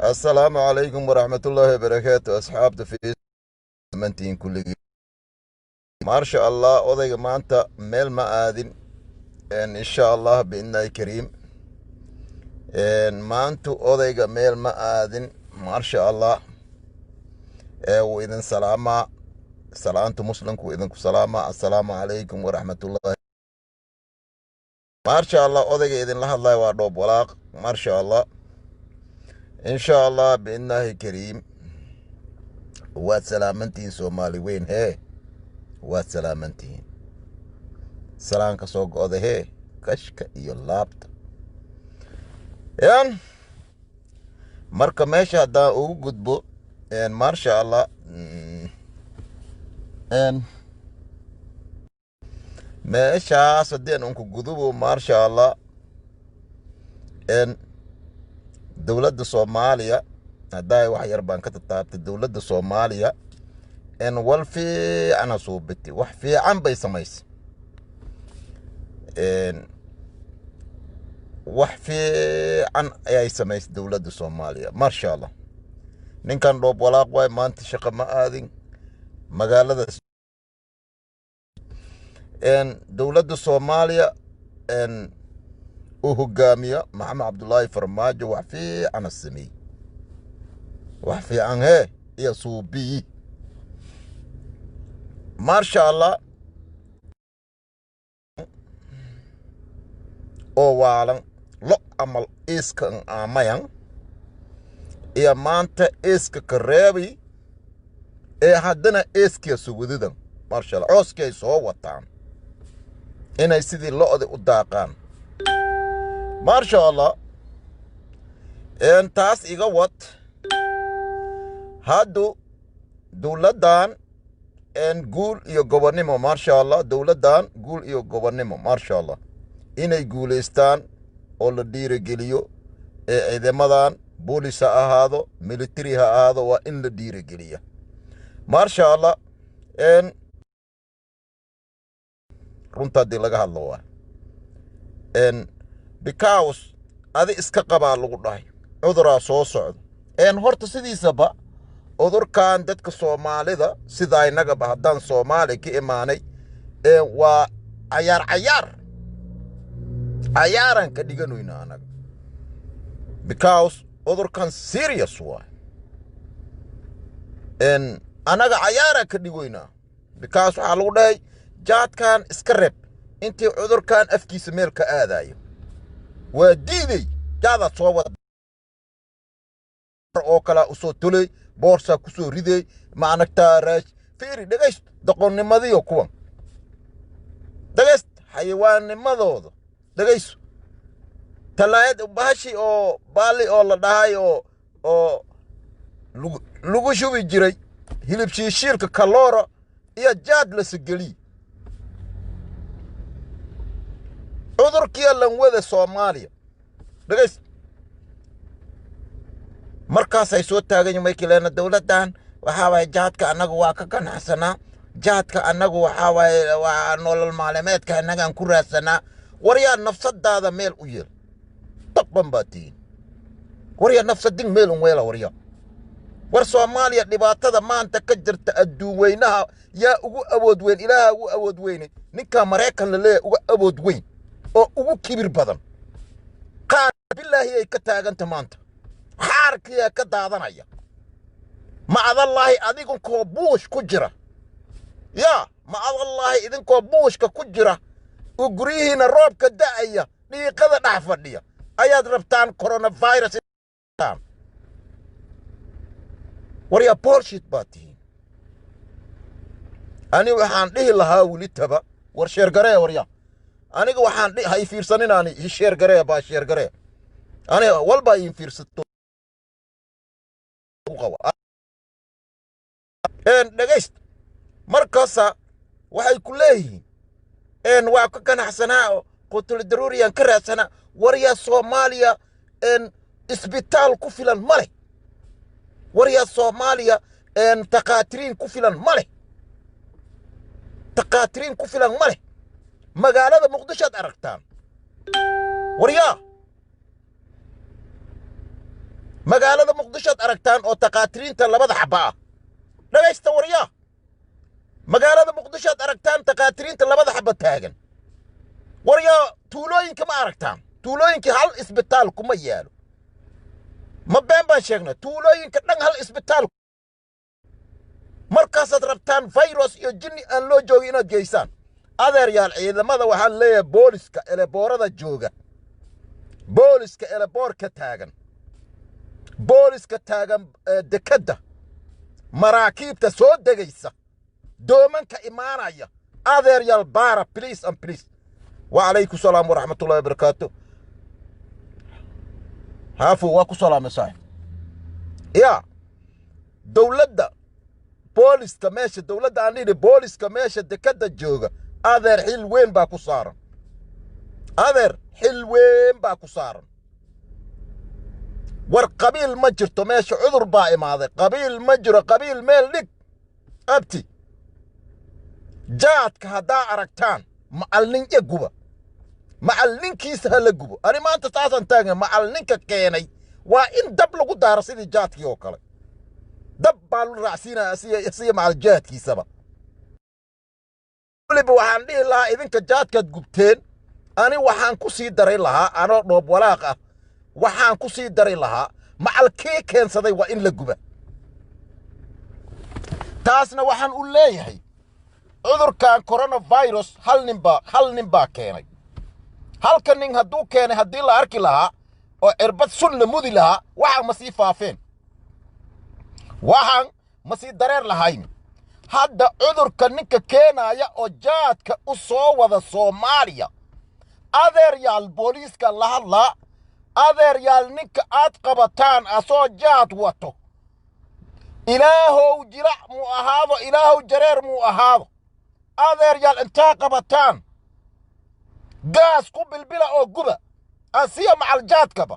Assalaamu calaykum waraxmatullaahi wabarakaatu. Asxaabta fimantiin kulligii, maasha Allah. Odayga maanta meel ma aadin, insha Allah biidnaahi kariim. Maantu odayga meel ma aadin, maasha Allah. Wuu idin salaamaa, salaanta muslimku wuu idinku salaamaa. Assalaamu calaykum waraxmatullaahi. Maasha Allah, odayga idinla hadlaya waa Dhoob Walaaq. Maasha Allah, insha Allah biidnaahi kariim. Waad salaamantihiin, Soomaali weyn hee, waad salaamantihiin. Salaanka soo go'da hee, kashka iyo laabta yan. Marka meesha haddaan ugu gudbo, maasha Allah, meeshaas haddii unku gudubo, maasha Allah, dowladda Soomaaliya haddaa wax yar baan ka tataabtay. Dowladda Soomaaliya wal fiicana suubiti, wax fiican bay samaysay, wax fiican ayay samaysay dowladda Soomaaliya, maasha Allah. Ninkan Dhoob Walaaq waay. Maanta shaqo ma aadin magaalada. Dowladda Soomaaliya uu hogaamiyo Maxamed Cabdullaahi Farmaajo wax fiicana sameey, wax fiican hee iyo suubiyi, maasha Allah. Oo waalan lo amal iiska n aamayan iyo maanta iiska ka reebi ee haddana eeskiya sugudidan, maasha Allah. Cooskii ay soo wataan inay sidii lo'da u daaqaan, maasha Allah. Taas iga wad. Haddu dowladdan guul iyo gobonnimo, maasha Allah. Dowladdan guul iyo gobonnimo, maasha Allah, inay guulaystaan oo la dhiirigeliyo ee ciidamadan, boolis ha ahaado, military ha ahaado, waa in la dhiirigeliya, maasha Allah. Runta haddii laga hadlo waa because adi iska qabaa lagu dhahay cuduraa soo socdo. Horta sidiisaba cudurkan dadka Soomaalida sidaa innagaba haddaan Soomaali ka imaanay waa cayaar, cayaar cayaaraan ka dhiganoyna anaga, because cudurkan serious waay. Anaga cayaaraan ka dhigoynaa because waxaa lagu dhahay jaadkan iska reeb intii cudurkan afkiisa meel ka aadayo. Waa diiday, jaadaad soo wada oo kalaa usoo tolay, boorsaa ku soo riday, maanagtaa raash. Fiiri, dhegayst doqonnimadiyo kuwan, dhegayst xayawaannimadooda, dhegayso talaayad bahashi oo baali oo la dhahay oo lagu shubi jiray hilib shiishiilka kaloora iyo jaad la sigeliy. Cudurkiya lanwada Soomaaliya, dhegayst. Markaasay soo taagan yihin markii leena dowladdan waxaa waaye jaadka annagu waa ka ganacsanaa, jaadka annagu waxaa waaye waa nolol maalimeedka annagaan ku raadsanaa. Waryaa, nafsadaada meel u yeel, daqban baa tihiin. Waryaa, nafsadin meel un weela. Waryaa, war Soomaaliya dhibaatada maanta ka jirta adduun weynaha yaa ugu awood weyn? Ilaaha ugu awood weyne. Ninkaa Maraykan la leeyahay uga awood weyn oo ugu kibir badan, qaar bilaahi ay ka taaganta maanta, xaarkiyaa ka daadanaya. Macadallaahi, adiginkoo buush ku jira, yaa macadallaahi, idinkoo buushka ku jira oo guryihiina roobka da'aya dhiiqada dhex fadhiya ayaad rabtaan coronavirus. Waryaa, bullshit baad tihiin. Ani waxaan dhihi lahaa welitaba, war sheergaree. Waryaa, aniga waxaan hay fiirsaninaani, sheergaree baa sheergaree. Ani walbaa iin fiirsato qaba. Dhegayst, markaasa waxay ku leeyihiin waa ka ganacsanaa oo qutul daruuriyaan ka raadsanaa. Waryaa, Soomaaliya isbitaal ku filan ma leh. Waryaa, Soomaaliya takhaatiriin ku filan ma leh, takhaatiriin ku filan ma leh. Magaalada Muqdishoad aragtaan. Waryaa, Magaalada Muqdishoad aragtaan oo takhaatiriinta labada xaba ah. Dhagaysta waryaa, magaalada Muqdishoad aragtaan takhaatiriinta labada xaba taagan. Waryaa, tuulooyinka ma aragtaan? Tuulooyinkii hal isbitaal kuma yaalo. Ma been baan sheegnay? Tuulooyinka dhan hal isbitaal. Markaasaad rabtaan virus iyo jinni aan loo joogin inaad geysaan. Adeeryaal, ciidamada waxaan leeyahay, booliska eleboorada jooga, booliska eleboorka taagan, booliska taagan dekedda, maraakiibta soo degaysa, doomanka imaanaya, adeeryaal, baara, please and please. Wacalaykum salaam waraxmatullahi wabarakaatu. Haafu waa ku salaamay saaxib. Ya dowladda, booliska meesha, dowladda aan dhihi, booliska meesha dekedda jooga, adeer, xil weyn baa ku saaran. Adeer, xil weyn baa ku saaran. War qabiil ma jirto meesha, cudur baa imaaday, qabiil ma jiro. Qabiil meel dhig, abti. Jaadka haddaa aragtaan, macallinja guba, macallinkiisa ha la gubo. Ani maanta saasaan taagna. Macallinka keenay waa in dab lagu daaro, sidii jaadkii oo kale. Dab baa lu raacsiinaya siya macal jaadkiisaba. Waliba waxaan dhihi lahaa, idinka jaadkaad gubteen, ani waxaan ku sii dari lahaa, anoo dhoob walaaq ah, waxaan ku sii dari lahaa macalkii keensaday waa in la guba. Taasna waxaan u leeyahay, cudurkan coronavirus hal nin baa keenay. Halka nin hadduu keenay, haddii la arki lahaa oo cirbad sun la mudi lahaa, waxaan ma sii faafeen, waxaan ma sii dareer lahayn. Hadda cudurka ninka keenaya oo jaadka u soo wada Soomaaliya, adeeryaal, booliiska la hadlaa, adeeryaal, ninka aad qabataan asoo jaad wato, ilaahow jilac muu ahaado, ilaahow jareer muu ahaado, adeeryaal, intaa qabataan gaas ku bilbila oo guba, asiya macal jaadkaba.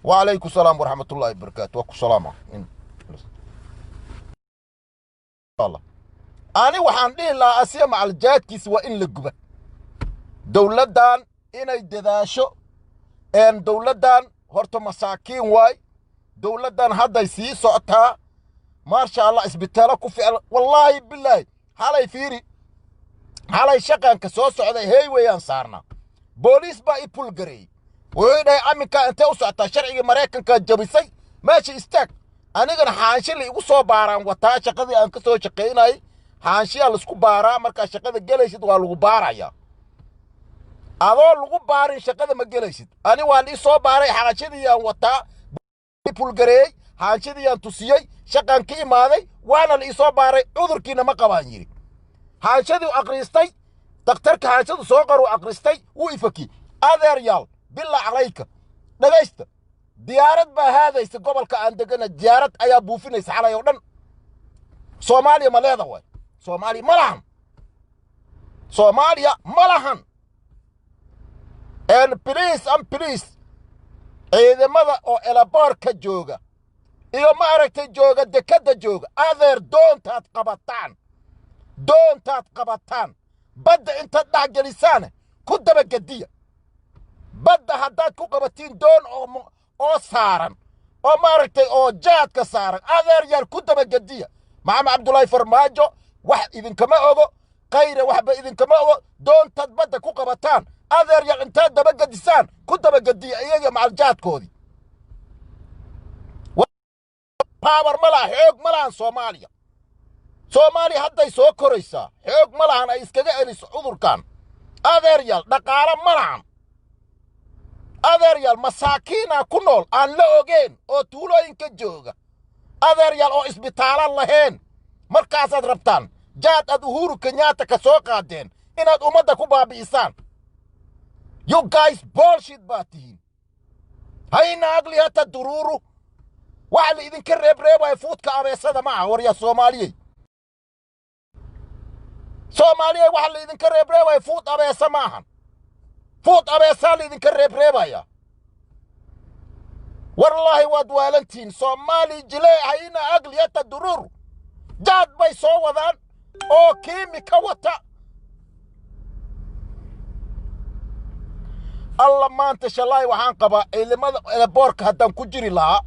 Wacalaykum salaam waraxmatullahi wabarakaatu. Waa ku salaama. Allah, ani waxaan dhihi lahaa asiya macal jaadkiisa waa in la guba. Dowladdan inay dadaasho een dowladdan horta masaakiin waay. Dowladdan hadday sii socotaa, maasha Allah, isbitaalo ku fiican. Wallaahi bilaahi, xalay fiiri, xalay shaqanka soo socday, highway-aan saarnaa, booliis baa i pull gareeyey. Wuxuu dhahay, "Aminkaa intee u socotaa? Sharcigii Maraykankaa jabisay, meesha istaag." Anigana xaanshi la igu soo baaraan wataa. Shaqadii aan ka soo shaqaynayay xaanshiyaa laisku baaraa. Markaa shaqada gelaysid waa lagu baarayaa, adoo lagu baarin shaqada ma gelaysid. Ani waa lii soo baaray, xaanshidii aan wataa, pull gareeyey, xaanshidii aan tusiyey, shaqaan ka imaaday, waana la iisoo baaray, cudurkiina ma qabaan yidhi. Xaanshadii akhristay dakhtarka, xaanshadu soo qaruu akhristay, wuu ifakiyey. Adeeryaal, bilaa calayka, dhagaysta. Diyaarad baa haadaysa gobolka aan degana, diyaarad ayaa buufinaysa xalay oo dhan. Soomaaliya ma leeda waay? Soomaaliya ma lahan, Soomaaliya ma lahan. And please and please, ciidamada oo elaboorka jooga iyo ma aragtay jooga dekadda jooga, adeer, doontaad qabataan, doontaad qabataan badda intaad dhex gelisaan ku dabagediya badda. Haddaad ku qabatiin doon oo saaran oo maaragtay oo jaadka saaran, adeer yaal, ku dabagediya. Maxamed Cabdulaahi Farmaajo wax idinkama ogo, Kayre waxba idinkama ogo. Doontaad badda ku qabataan, adeer yaal, intaad dabagedisaan ku dabagediya iyaga macaljaadkoodii. Power ma laha, xoog ma lahan Soomaaliya. Soomaaliya hadday soo koraysaa, xoog ma lahan ay iskaga celiso cudurkan. Adeer yaal, dhaqaalo ma lahan. Adeer yaal, masaakiina ku nool aan la ogeen oo tuulooyinka jooga, adeer yaal, oo isbitaalo lahayn. Markaasaad rabtaan jaad aad Uhuru Kenyatta ka soo qaadeen inaad ummadda ku baabi'isaan. You guys, bullshit baa tihiin. Hayna aqli hata duruuru. Waxa la idinka reebreebaya fuudka abeesada ma aha. Warya Soomaaliyey, Soomaaliyey, waxa la idinka reebreebaya fuud abeesa ma ahan. Fuud abeesaa la idinka reebreebaya. Wallaahi waad waalantihiin. Soomaali jilee, hayna aqli hata duruur. Jaad bay soo wadaan oo kiimika wata. Alla maanta shalaay waxaan qabaa ciidamada eleboorka haddaan ku jiri lahaa.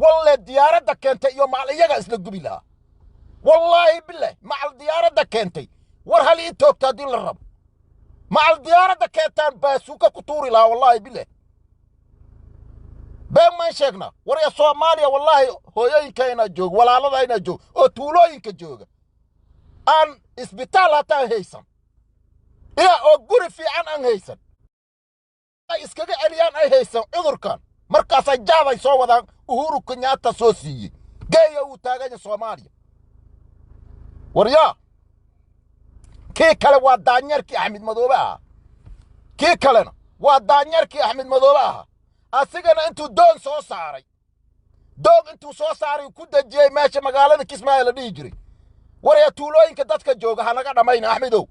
Walle diyaaradda keentay iyo macal iyaga isla gubi lahaa, wallaahi bilah. Macal diyaaradda keentay, war hal ii toogta haddii la rabo, macal diyaaradda keentaan baasuuka ku tuuri lahaa, wallaahi bilah. Been maan sheegnaa? Warya Soomaaliya, wallaahi hooyooyinkaynaa jooga, walaaladaynaa jooga oo tuulooyinka jooga, aan isbitaal hataa haysan iya oo guri fiican aan haysan, ay iskaga celiyaan ay haysan cudurkan. Markaasay jaaday soo wadaan Uhuru Kenyatta soo siiyey, geeya uu taaganya Soomaaliya. Waryaa, kii kale waa daanyarkii Axmed Madoobe ahaa, kii kalena waa daanyarkii Axmed Madoobe ahaa. Asigana intuu doon soo saaray, doog intuu soo saaray ku dejiyey meesha magaalada Kismaayo la dhihi jiray. Waryaa, tuulooyinka dadka jooga ha naga dhammayna, Axmedow,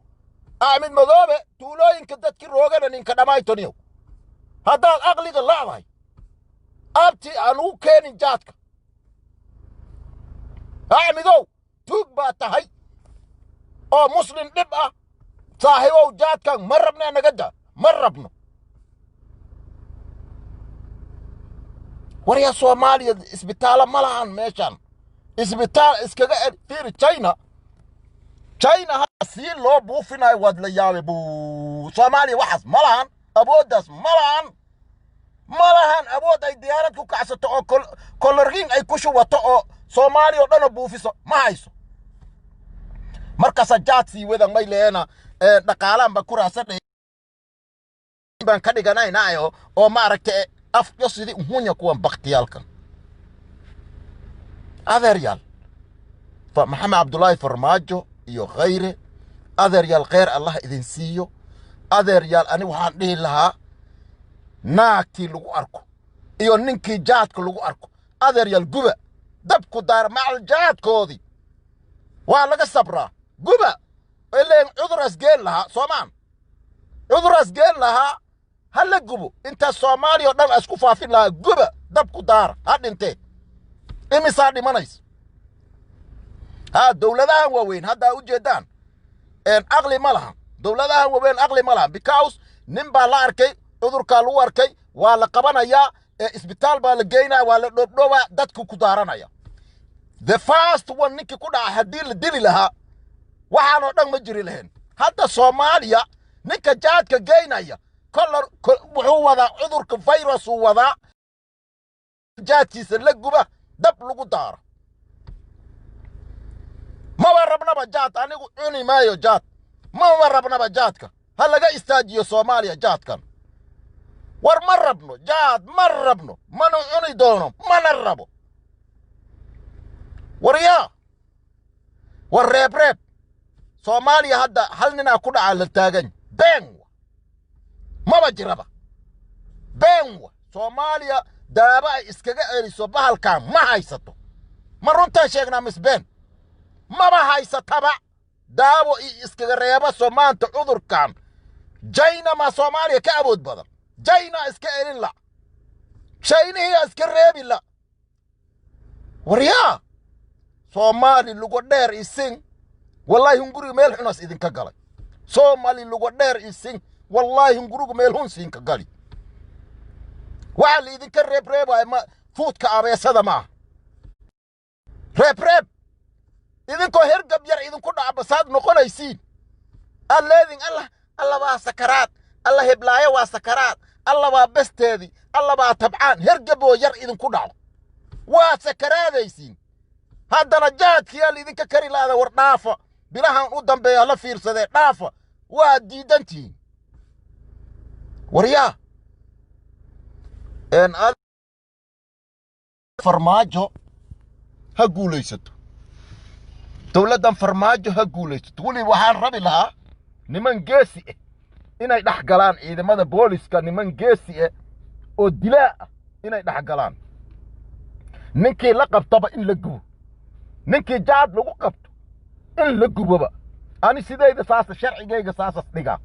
Axmed Madoobe. Tuulooyinka dadkii roogana ninka dhammaytoniyow. Haddaad aqliga la'dahay, abti aan ugu keenin jaadka. Axmedow, tuug baa tahay oo muslim dhib ah. Saaxiibow, jaadkan ma rabna, naga da, ma rabno. Waryaa Soomaaliya, isbitaalo ma lahan meeshan isbitaal iskaga fiiri. China, China ha sii loo buufinayo, waad la yaabay buu. Soomaaliya waxaas ma lahan, awooddaas ma lahan, ma lahan awood ay diyaarad ku kacsato oo kolorriin ay ku shubato oo Soomaaliya oo dhanoo buufiso ma hayso. Markaasa jaad sii wadan may leena dhaqaalaan baan ku raadsanay baan ka dhiganaynaayo oo maaragta afyo sidii uhunya kuwan baktiyaalkan. Adeeryaal, Maxamed Cabdullaahi Farmaajo iyo Khayre, adeeryaal, kheyr Allah idin siiyo. Adeeryaal, ani waxaan dhihi lahaa naagtii lagu arko iyo ninkii jaadka lagu arko, adeeryaal, guba, dabku daar macal jaadkoodii. Waa laga sabraa, guba ileen cuduraas geen lahaa soomaan, cuduraas geen lahaa. Ha la gubo intaas Soomaaliya oo dhan isku faafin lahaa. Guba, dabku daara, ha dhintee. Imisaa dhimanaysa? Ha dowladahan waaweyn hadda u jeedaan aqli ma lahan, dowladahan waaweyn aqli ma lahan, because nin baa la arkay, cudurkaa lagu arkay, waa la qabanayaa, isbitaal baa la geynaya, waa la dhoobdhoobaa, dadku ku daaranaya. The first one ninkii ku dhaca haddii la dili lahaa, waxaanoo dhan ma jiri lahayn. Hadda Soomaaliya ninka jaadka geynaya kolor wuxuu wadaa cudurka, virus uu wadaa. Jaadkiisa la guba, dab lagu daaro. Maba rabnaba jaad, anigu cuni maayo jaad, maba rabnaba jaadka. Ha laga istaajiyo Soomaaliya jaadkan. War ma rabno jaad, ma rabno, mana cuni doono, mana rabo. Waryaa, war reebreeb Soomaaliya hadda hal ninaa ku dhaca la taagan, been maba jiraba, been wa. Soomaaliya daaba ay iskaga celiso bahalkan ma haysato. Ma runtaan sheegnaa mis been? Maba haysataba daawo i iskaga reebaso maanta cudurkan. China ma Soomaaliya ka awood badan? China iska elin la, Chinihiya iska reebi la. Waryaa Soomaali, lugo dheer isin, wallaahi hunguriga meel xunas idinka galay. Soomaali lugo dheer isin, wallaahi hungurigu meel hun siinka gali. Waxaa la idinka reebreebaya ma fuudka abeesada maaha. Reebreeb idinkoo hergab yar idinku dhaca basaad noqonaysiin aad leedin Allah, Alla waa sakaraad, Alla heblaayo waa sakaraad, Alla waa besteedii, Alla waa tabcaan. Hergaboo yar idinku dhaco waa sakaraadaysiin. Haddana jaadkiyaa laidinka kari laada. War dhaafa, bilahan u dambeeya la fiirsadee, dhaafa, waa diidantihiin. Waryaa, Farmaajo ha guulaysato, dowladdan Farmaajo ha guulaysato. Weli waxaan rabi lahaa niman geesi ah inay dhex galaan ciidamada booliska, niman geesi ah oo dilaa ah inay dhex galaan. Ninkii la qabtaba in la gubo, ninkii jaad lagu qabto in la guboba. Ani sidayda saasa, sharcigayga saasas dhigaa.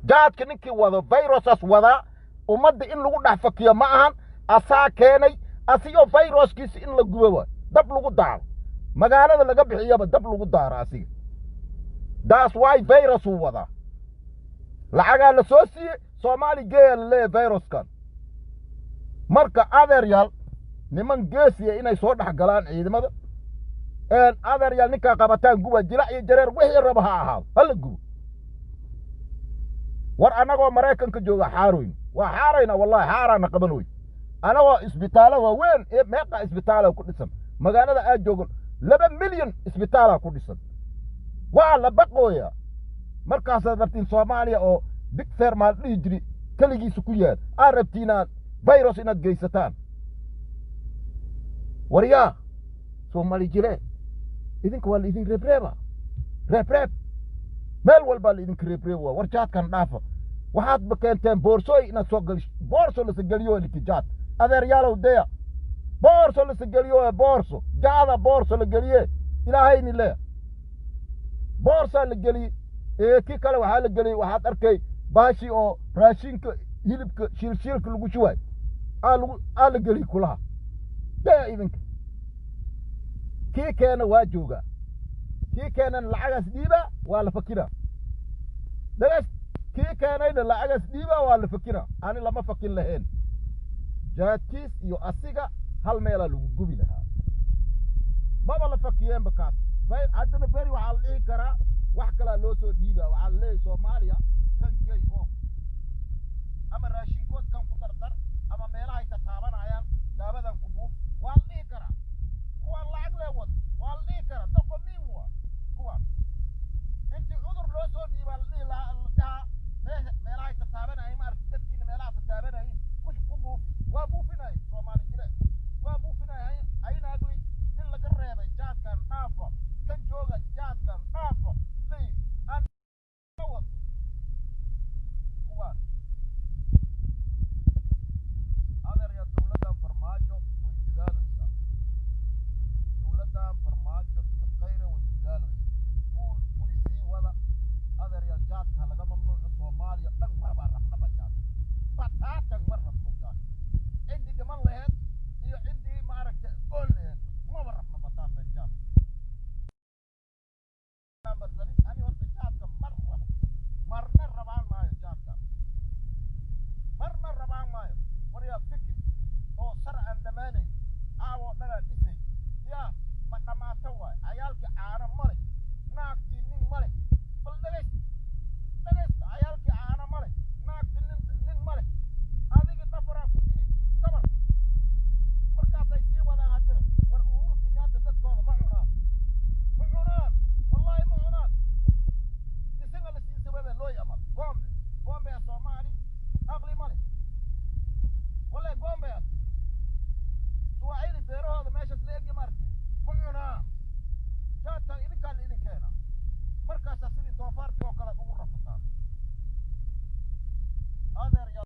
Jaadka ninkii wado virusaas wadaa, ummadda in lagu dhex fakiyo ma ahan. Asaa keenay, asigoo viruskiisa in la gubo, dab lagu daaro, magaalada laga bixiyaba, dab lagu daaro asiga. That's why virus uu wadaa, lacagaa la soo siiyey, Soomaali geeya la leeyahy viruskan. Marka adeeryaal Niman geesiya inay soo dhex galaan ciidamada. Adeeryaal, ninkaa qabataan guba, jilac iyo jareer wixii raba ha ahaado, hala gubo. War annagoo Maraykanka jooga xaaroyn, waa xaarayna, wallahi xaaraana qaban wey. Anagoo isbitaallo waaweyn ee meeqa isbitaala ku dhisan magaalada aad joogo, 2 milyan isbitaalaa ku dhisan, waa la baqooya. Markaasaad rabtiin Soomaaliya oo big fair maal dhihi jiri keligiisa ku yaal, aad rabtiin inaad virus inaad geysataan. Waryaa Soomaali jire, idinka waa la idin reebreeba, reebreeb meel walbaa la idinka reebreeba. War jaadkan dhaafa. Waxaadba keenteen boorsooy inaad soo gelish, boorso lasa geliyo liki jaad. Adeeryaalow, deya boorso lasa geliyo, boorso jaada boorso la geliye, ilaahayni leeya boorsaa la geliyey. Ee kii kale waxaa la geliyey, waxaad arkay baashi oo raashinka hilibka shiilshiilka lagu shuwaay aa lagu aa la geliyey kulaha. Deya idinka, kii keena waa joogaa, kii keenana lacagaas dhiibaa, waa la fakiraa. Dhagas, kii keenayna lacagaas dhiibaa, waa la fakiraa. Ani lama fakin lahayn, jaadkiis iyo asiga hal meelaa lagu gubi lahaa, maba la fakiyeenba kaas. Haddana beri waxaa la dhihi karaa wax kalaa loo soo dhiibaa. Waxaa la leeyahay Soomaaliya kan gey oo ama raashinkood kan ku dardar ama meelahay tataabanayaan daawadan ku buuf, waa la dhihi karaa. Kuwaan lacag lee wad, waa la dhihi karaa. Doqomiin waa kuwaan. Intii cudur loo soo dhiibaa la dhihi lahaa, la dhahaa meelahay tataabanayeen, ma aragti dadkiina meelaha tataabanayeen ku buuf. Waa buufinay Soomaali jire, waa buufinay. Aynaagli nin laga reebay jaadkan dhaafa, kan jooga jaadkan dhaafa layidhi aan wato kuwaan. Adeerya, dowladdan Farmaajo way dadaalaysaa, dowladdan Farmaajo iyo Khayre way dadaalaysaa. Guul guri sii wada, adeeryaal. Jaadka laga mamnuuco Soomaaliya dhan. Marbaa rabnaba jaad bataatan, ma rabno jaad. Ciddii dhiman laheed iyo ciddii maaragtay oon laheed maba rabno bataatan jaad. Ani horta jaadka ma rabo, marna rabaan maayo jaadka, marna rabaan maayo. Waryaa, fikir oo sar aan dhammaanayn caawoo dhanaa dhisay yaa ma dhammaato waay. Cayaalkii caano male, naagtii nin male. Bal dhegayst, dhegaysta, cayaalkii caano male, naagtii nin nin male, adigii dhafaraa ku dhigay kabar. Markaasay sii wadaan haddana. War Uhuru Kenyatta dadkooda ma cunaan, ma cunaan, wallahi ma cunaan. Isaga la sii sababe looy amal gombe gombe ya Soomaali aqli male, wallahi gombe ya Suwaxili beerahooda meeshaas la egi maartay ma cunaan. Jaadkan idinkaa la idin keenaa, markaasaa sidii doofaartii oo kale ugu rafataan. Adeer ya,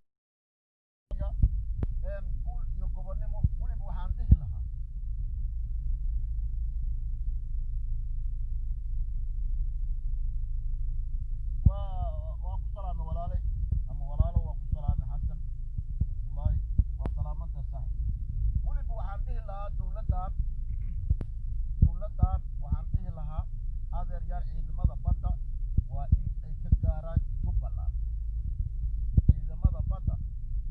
guul iyo gobonnimo. Weliba waxaan dhihi lahaa waa ku salaamay walaalay ama walaalo, waa ku salaamay Xasan Cabdullaahi, waa salaamantaa saaxib. Weliba waxaan dhihi lahaa dowladdan waxaan dhihi lahaa, adeeryaal, ciidamada badda waa in ay ka gaaraan Jubbaland. Ciidamada badda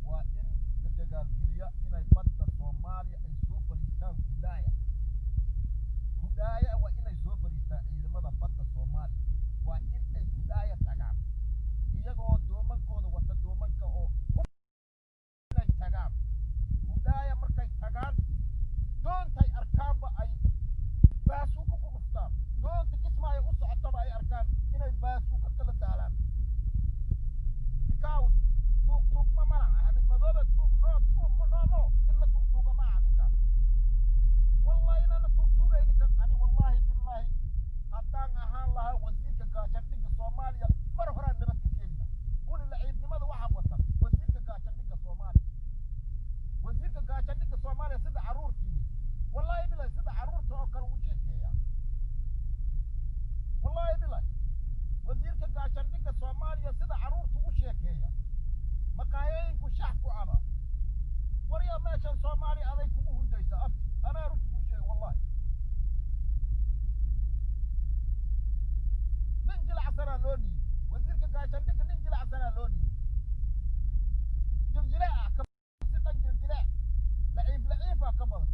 waa in la dagaalgeliya inay badda Soomaaliya ay soo fariistaan. Kudhaaya, Kudhaaya waa inay soo fariistaan ciidamada badda Soomaaliya. Waa in ay Kudhaaya tagaan iyagoo doomankooda wata, doomanka oo inay tagaan Kudhaaya. Markay tagaan doontay arkaanba ay baasuuka ku dhuftaan. Doonta Kismaayo u socotaba ay arkaan inay baasuuka kala daalaan, because tuug tuugma ma laha. Axmed Madoobe tuug no tuug no no in la tuug tuuga ma aha ninkaas. Wallahi inaan la tuug tuugay ninkan. Ani wallahi billahi haddaan ahaan lahaa wasiirka gaashaandhigga Soomaaliya, mar horaan nabad ka keeni lahaa. Weli laciibnimada waxaa wata wasiirka gaashaandhigga Soomaaliya. Wasiirka gaashaandhigga Soomaaliya sida carruurtii, wallahi billahi, sida carruurta oo kale u sheekeeya. Wallahi billahi, wasiirka gaashaandhigga Soomaaliya sida carruurta u sheekeeya, maqaayooyinku shax ku caba. Waryaa, meeshan Soomaaliya aday kugu hurdaysa abti, anaa runta kuu sheegay. Wallahi nin jilacsanaa loo dhiibay wasiirka gaashaandhigga, nin jilacsanaa loo dhiibay, jiljilaac ka si dhan, jiljilaac laciif laciifa ka badan.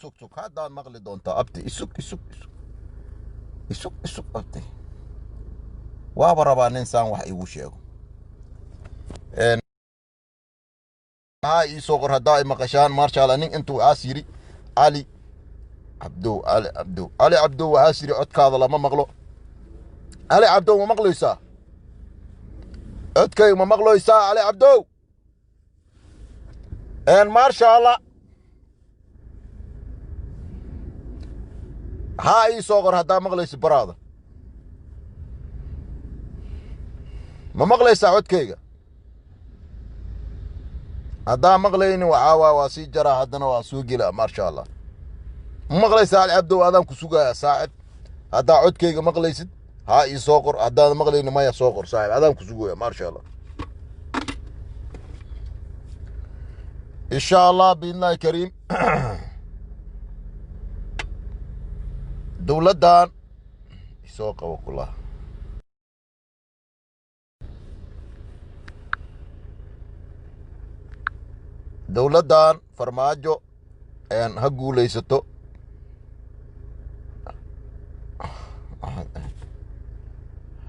Sug, sug, haddaad maqli doontaa, abti. Isug, isug, isug, isug, isug, abti. Waaba rabaa nin saan wax iigu sheego. Haa, ii soo qor haddaa ay maqashaan. Maasha Allah. Nin intuu waxaas yidhi, Cali Cabdow, Cali Cabdow, Cali Cabdow waxaas yidhi, codkaada lama maqlo. Cali Cabdow, ma maqlaysaa codkayga? Ma maqlaysaa, Cali Cabdow? Maasha Allah. Haa, ii soo qor haddaa maqlayso. Baraada, ma maqlaysaa codkayga? Haddaa maqlaynin, waxaa waa sii jaraa, haddana waa soo gelaa. Maasha Allah. Ma maqlaysaa, Cali Cabdow? Adaan ku sugaaya, saaxib. Haddaa codkayga maqlaysid, haa ii soo qor. Haddaad maqlaynin, maya soo qor, saaxib. Adaan ku sugaya. Maasha Allah. Insha Allah, biidnillahi kariim, dowladdan isoo qabo kulaha. Dowladdan Farmaajo ha guulaysato.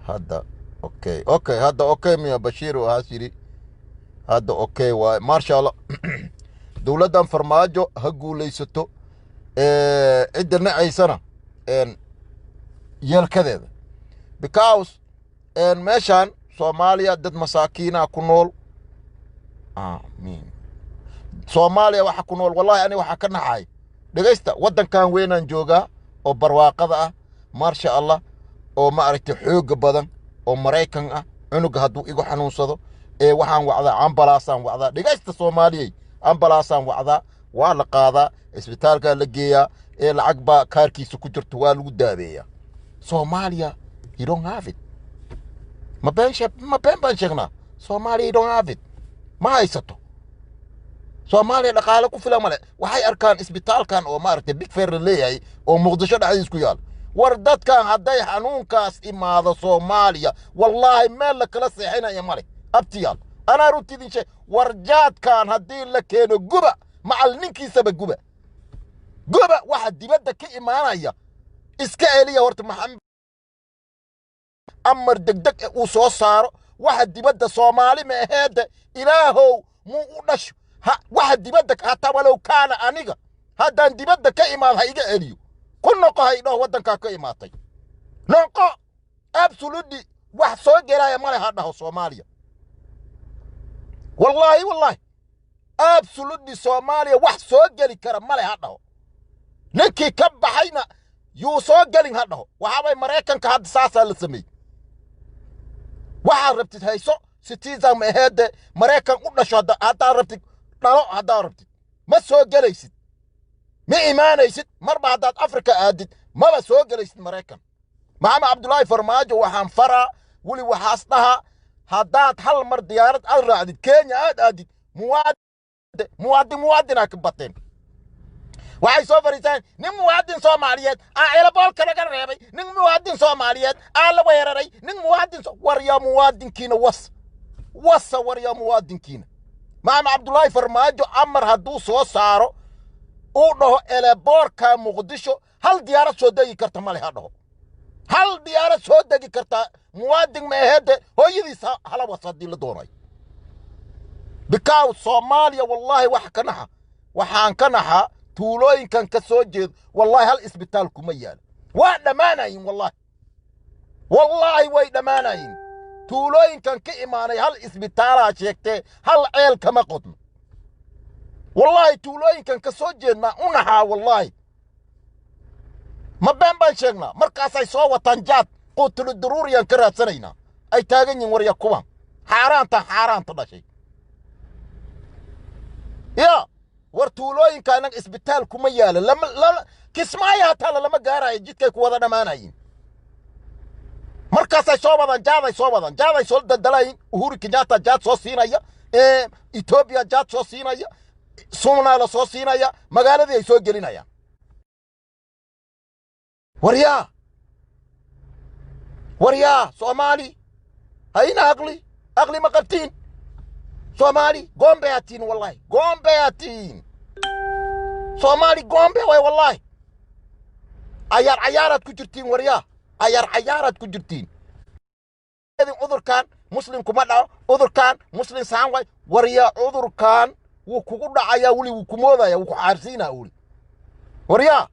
Hadda okay, hadda okay miya? Bashiir waxaas yidhi hadda okay waay. Maasha Allah. Dowladdan Farmaajo ha guulaysato. Cidda nacaysana yeelkadeeda, because meeshan Soomaaliya dad masaakiina ku nool. Amiin. Soomaaliya waxa ku nool, wallahi ani waxaa ka naxay. Dhegaysta, waddankan weynaan joogaa oo barwaaqada ah, maasha Allah, oo ma aragtay xoogga badan oo Maraykan ah. Cunuga hadduu igu xanuunsado ee waxaan wacdaa ambalaasaan wacdaa. Dhegaysta, Soomaaliyey, ambalaasaan wacdaa, waa la qaadaa, isbitaalkaa la geeyaa, ee lacag baa kaarkiisa ku jirto, waa lagu daabeeyaa. Soomaaliya, you don't have it. Ma been sheeg, ma been baan sheegnaa? Soomaaliya, you don't have it. Ma haysato Soomaaliya dhaqaale ku filan male. Waxay arkaan isbitaalkan oo maaragtay big fair la leeyahay oo Muqdisho dhexdiis ku yaal. War dadkan hadday xanuunkaas imaado Soomaaliya, wallaahi meel la kala seexinaya male. Abtiyaal, anaa runti idin sheeg. War jaadkan haddii la keeno, guba, macal ninkiisaba guba, guba. Waxa dibadda ka imaanaya iska celiya horta. Maxamed amar degdeg eh uu soo saaro. Waxa dibadda, Soomaali ma aheede, Ilaahow muu u dhasho ha. Waxa dibadda, hataa walow kaana aniga haddaan dibadda ka imaad, ha iga celiyo, ku noqo, ha idhaho waddankaa ka imaatay noqo. Absolutely, wax soo gelaya male, ha dhaho Soomaaliya. Wallaahi, wallaahi, absolutely, Soomaaliya wax soo geli kara male, ha dhaho. Ninkii ka baxayna yuu soo gelin, ha dhaho. Waxaabay Maraykanka hadda saasaa la sameeyey. Waxaad rabtid hayso, citizen ma aheede, Maraykan u dhasho haddaad rabtid, dhalo haddaad rabtid, ma soo gelaysid, ma imaanaysid. Marba haddaad Afrika aadid, maba soo gelaysid Maraykan. Maxamed Cabdulaahi Farmaajo waxaan faraa weli, waxaas dhahaa, haddaad hal mar diyaarad aad raacdid, Kenya aad aadid, muwaadin, muwaadin, muwaadinaa ka bateen. Waxay soo fariistaan, nin muwaadin Soomaaliyeed aa airportka laga reebay, nin muwaadin Soomaaliyeed aa la weeraray, nin muwaadin. War yaa muwaadinkiina was wasa? War yaa muwaadinkiina? Maxamed Cabdulaahi Farmaajo amar hadduu soo saaro, uu dhaho airportka Muqdisho hal diyaarad soo degi karta male, ha dhaho. Hal diyaarad soo degi karta muwaadin ma aheede, hooyadiis hala was haddii la doonayo, because Soomaaliya, wallaahi, wax ka naxa, waxaan ka naxaa tuulooyinkan ka soo jeedo. Wallaahi hal isbitaal kuma yaalo. Waa dhammaanayin, wallaahi, wallaahi, way dhammaanayin. Tuulooyinkan ka imaanay hal isbitaalaa sheegtee, hal ceel kama qodno. Wallaahi, tuulooyinkan ka soo jeednaa u naxaa. Wallaahi, ma been baan sheegnaa? Markaasay soo wataan jaad, quutulu daruuriyaan ka raadsanaynaa, ay taagan yihin. Warya, kuwan xaaraanta, xaaraanta dhashay ya. War tuulooyinka innaga isbitaal kuma yaala. Lama lama Kismaayo hataa lalama gaarayo, jidkay ku wada dhammaanayin. Markaasay soo wadaan jaaday, soo wadaan jaaday, soo daldalayin. Uhuru Kenyatta jaad soo siinaya, Etoobiya jaad soo siinaya, Sumnaa la soo siinaya, magaaladii ay soo gelinayaan. Waryaa, waryaa, Soomaali hayna aqli, aqli ma qabtiin. Soomaali goombayatiin, wallahi goombayatiin. Soomaali goombe waay wallaahi. Cayaar cayaaraad ku jirtiin waryaa, cayaar cayaaraad ku jirtiin. Cudurkan muslim kuma dhaco, cudurkan muslim saan waay. Waryaa, cudurkan wuu kugu dhacayaa weli, wuu ku moodaya, wuu ku xaarsiinaa weli. Waryaa,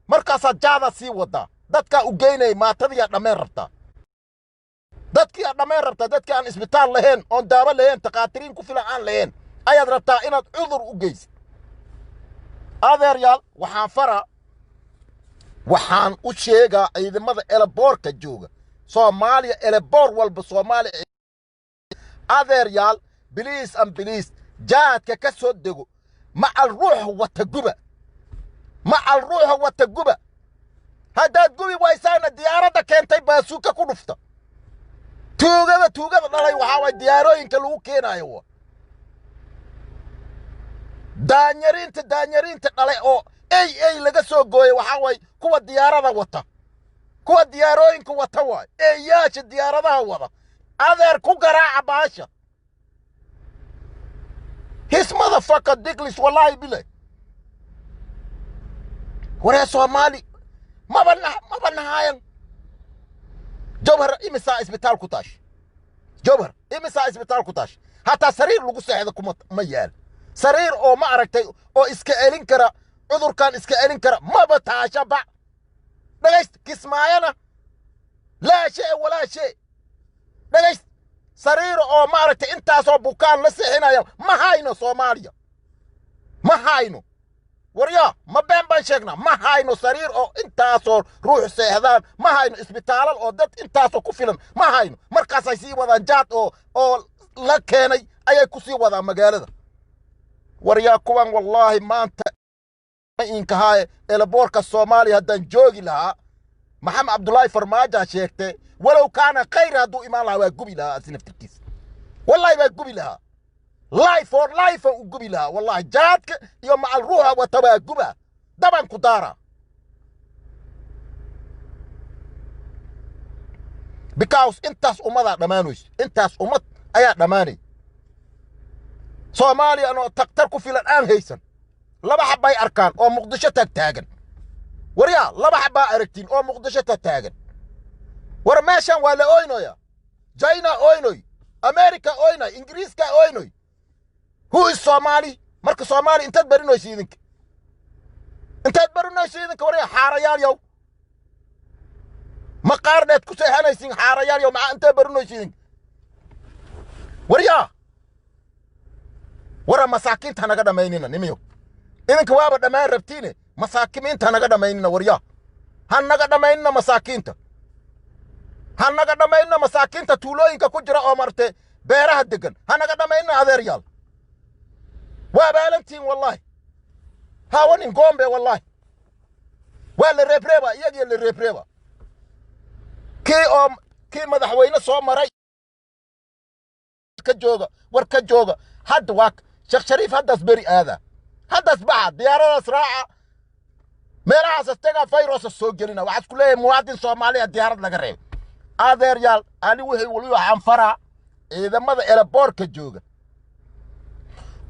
markaasaad jaadaa sii wadaa, dadkaa u geynaya, maatadiyaa dhammeen rabtaa, dadkii aad dhammayn rabtaa, dadkii aan isbitaal lahayn oon daawo lahayn, takhaatiriin ku filan aan lahayn ayaad rabtaa inaad cudur u geysid. Adeeryaal, waxaan fara, waxaan u sheegaa ciidamada airportka jooga Soomaaliya, airport walba Soomaaliya. Adeeryaal, please and please, jaadka ka soo dego macal ruuxa wata guba, macal ruuxa wata guba. Haddaad gubi waysaana, diyaaradda keentay baasuuka ku dhufta. Tuugada, tuugada dhalay waxaa waay diyaarooyinka lagu keenaayo wa daanyariinta, daanyariinta dhalay oo ey ey laga soo gooyay. Waxaa waay kuwa diyaarada wata, kuwa diyaarooyinka wata waay eeyaasha diyaaradaha wada. Adeer, ku garaaca baasha. His motherfucker dickless. Wallahi bile, waree, Soomaali maba nahaayan. Jawhar imisaa isbitaal ku taash? Jawhar imisaa isbitaal ku taash? Hataa sariir lagu seexdo kuma ma yaal. Sariir oo ma aragtay oo iska celin kara cudurkan, iska celin kara maba taasha ba. Dhagayst, Kismaayana laa shay walaa shay. Dhagayst, sariir oo ma aragtay intaasoo bukaan la seexinaya ma hayno. Soomaaliya ma hayno. Waryaa, ma been baan sheegnaa? Ma hayno sariir oo intaasoo ruux seexdaan, ma hayno isbitaalal oo dad intaasoo ku filan ma hayno. Markaasay sii wadaan jaad oo la keenay ayay ku sii wadaan magaalada. Waryaa, kuwan wallaahi maanta inkahaaye airportka Soomaaliya haddaan joogi lahaa, Maxamed Cabdullaahi Farmaaja sheegtay, walow kaana khayr hadduu imaan lahaa, waa gubi lahaa asi naftirkiisa. Wallahi waa gubi lahaa, life for life u gubi lahaa wallahi. Jaadka iyo macal ruuxa wata waa guba, daban ku daara, because intaas ummadaa dhammaanayso, intaas ummad ayaa dhammaanay. Soomaaliya anoo taktar ku filan aan haysan, laba xabbay arkaan oo Muqdisho taagtaagan. Waryaa, laba xabbaa aragtiin oo Muqdisho taagtaagan. War meeshan waa la oynoya, China oynoy, America oynoy, Ingiriiska oynoy. Who is Soomaali? Marka Soomaali intaad barinayso idinka, intaad barinayso idinka? Waryaa, xaarayaal yow, maqaardheed ku seexanaysiin. Xaarayaal yow, maxaa intaad barinayso idinka? Waryaa, wara, masaakiinta naga dhammaynina. Nimiyo, idinka waaba dhammaan rabtiine, masaakimiinta naga dhammaynina. Waryaa, ha naga dhammaynina masaakiinta, ha naga dhammaynina masaakiinta tuulooyinka ku jira oo marte beeraha degan, ha naga dhammaynina. Adeeryaal, waa baalantiin wallaahi. Hawanin goombe wallaahi waa la reebreeba, iyagiyo la reebreeba. Kii oo kii madaxweyne soo maray ka jooga, war ka jooga. Hadda waa Sheekh Shariif, haddaas beri aada, haddaas baxa, diyaaradaas raaca, meelahaas astagaa virusa soo gelina. Waxaa isku leeyahay muwaadin Soomaaliya diyaarad laga reebay. Adeeryaal, ani wixii weli waxaan faraa ciidamada airportka jooga,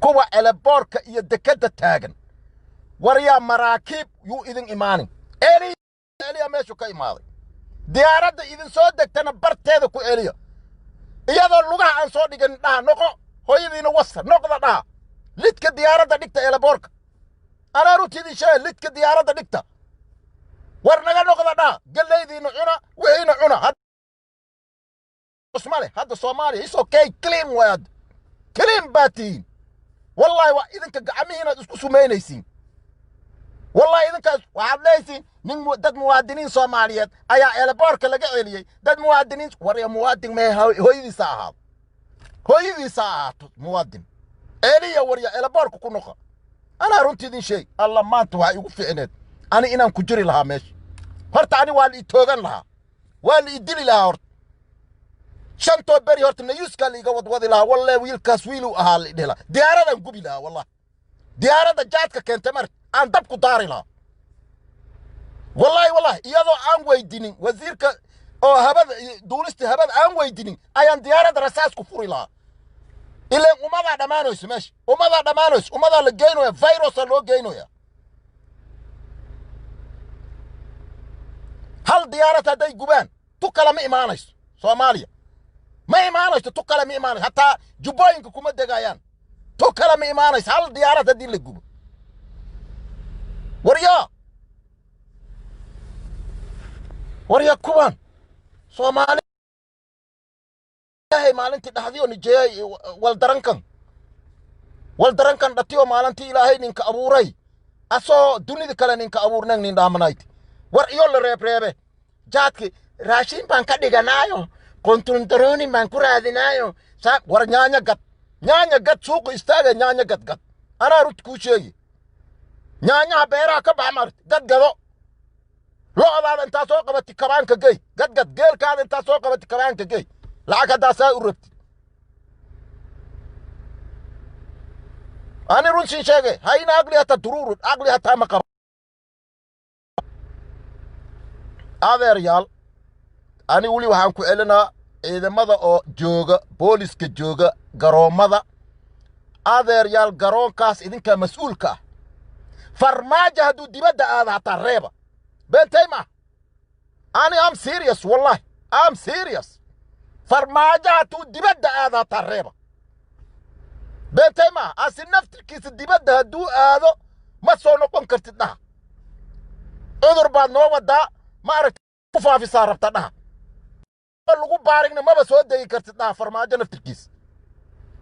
kuwa airportka iyo dekedda taagan. Waryaa, maraakiib yuu idin imaanin. Celiya, celiya meeshu ka imaaday. Diyaaradda idin soo degtana barteeda ku celiya, iyadoo lugaha aan soo dhigan dhaha noqo hooyadiina wasa noqda dhaha. Lidka diyaaradda dhigta airportka, anaa runti idin sheega, lidka diyaaradda dhigta. War naga noqda dhaha, gallaydiina cuna, wixiina cuna male. Hadda Soomaaliya is okay, clean waad, clean baa tihiin wallahi. Waa idinka gacmihiinaad isku sumaynaysiin wallahi. Idinkaas waxaad leeysiin nin dad muwaadiniin Soomaaliyeed ayaa airportka laga celiyey, dad muwaadiniin. Warya, muwaadin mee hooyadiisa ahaado, hooyadiisa ahaato muwaadin. Celiya warya, airportka ku noqa. Anaa runtii idin sheeg, alla maanta waxaa igu fiicneed ani inaan ku jiri lahaa meesha. Horta ani waa la i toogan lahaa, waa la i dili lahaa. Horta shantoo beri horta nayuuskaa la iga wadwadi lahaa. Walle wiilkaas wiiluu ahaa la idhihi lahaa. Diyaaradaan gubi lahaa wallahi, diyaaradda jaadka keentay marka aan dab ku daari lahaa wallahi. Wallahi iyadoo aan weydinin wasiirka oo habada duulista habada aan weydinin ayaan diyaaradda rasaas ku furi lahaa. Ilaan ummadaa dhammaanayso meesha, ummadaa dhammaanayso, ummadaa la geynaya, virusa loo geynaya. Hal diyaarad hadday gubaan, tu kale ma imaanayso. Soomaaliya ma imaanayso, tu kale ma imaanayso. Hataa Jubbooyinka kuma degayaan, tu kale ma imaanayso. Hal diyaarad haddii la gubo, waryaa, waryaa, kuwan Soomaali Ilaahay maalintii dhaxdiyo nijeeyay waldarankan, waldarankan dhatiyo maalintii Ilaahay ninka abuuray asoo dunida kale ninka abuurnan nin dhaamanayt. War iyo la reebreebe jaadki raashin baan ka dhiganaayo, qontuldarooni baan ku raadinaayo. War nyaanya gad, nyaanya gad, suuqa istaaga, nyaanya gad, gad. Anaa rut kuu sheegi, nyaanyaha beeraha ka bax maart, gad, gado. Lo'daada intaa soo qabati kabaanka gey, gad, gad. Geelkaada intaa soo qabati kabaanka gey, lacag haddaa saa u rabtid. Ani run siin sheege, hayna aqli hata duruurun aqli hataa ma qabo. Adeeryaal, ani weli waxaan ku celinaa ciidamada oo jooga, booliska jooga garoommada. Adeeryaal, garoonkaas idinkaa mas-uulka ah. Farmaajo hadduu dibadda aado hataa reeba. Beentay ma ani, am serious, wallahi am serious. Farmaajo hadduu dibadda aado hataa reeba. Beentay ma asi naftirkiisa dibadda hadduu aado ma soo noqon kartid dhaha. Cudur baad noo wadaa, ma aragti ku faafisaa rabta dhaha. Lagu baarigna maba soo degi kartid dhaha Farmaajo naftirkiisa.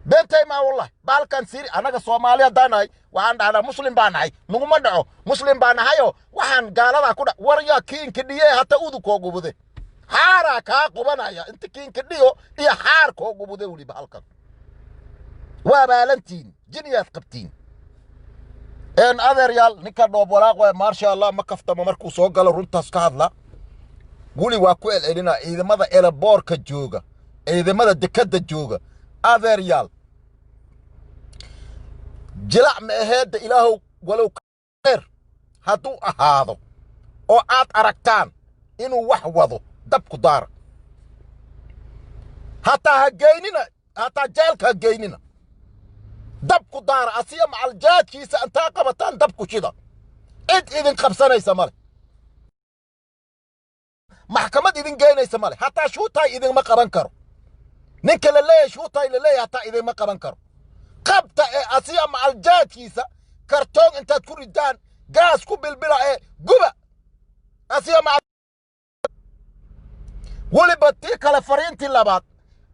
Beentay maa wallahi. Baalkan siri annaga Soomaali haddaan nahay waxaan dhahnaa Muslim baa nahay, naguma dhaco. Muslim baa nahayoo waxaan gaaladaa ku dha. Waryaa, kiinka dhiye hata udu koo gubude, xaaraa kaa qubanaya inta kiinka dhiyo iyo xaar koo gubude. Weliba halkan waa baalantiin, jiniyaad qabtiin. Een adeeryaal, ninka Dhoob Walaaq waay, maasha Allah, ma kaftamo. Markuu soo galo runtaas ka hadla. Weli waa ku celcelinaa ciidamada elaboorka jooga, ciidamada dekadda jooga. Adeeryaal, jilac ma aheedda Ilaahow walow kheer hadduu ahaado oo aad aragtaan inuu wax wado, dabku daara. Hataa ha geynina, hataa jeelka ha geynina, dabku daara. Asiya macaljaadkiisa intaa qabataan dabku shida. Cid idin qabsanaysa male, maxkamad idin geynaysa male. Hataa shuutaay idinma qaban karo. Ninka la leeyahay shuutaay la leeyahay hataa idinma qaban karo. Qabta ee asiya macaljaadkiisa kartoon intaad ku ridaan gaas ku bilbila ee guba asiya macal. Weliba tii kale, fariintii labaad,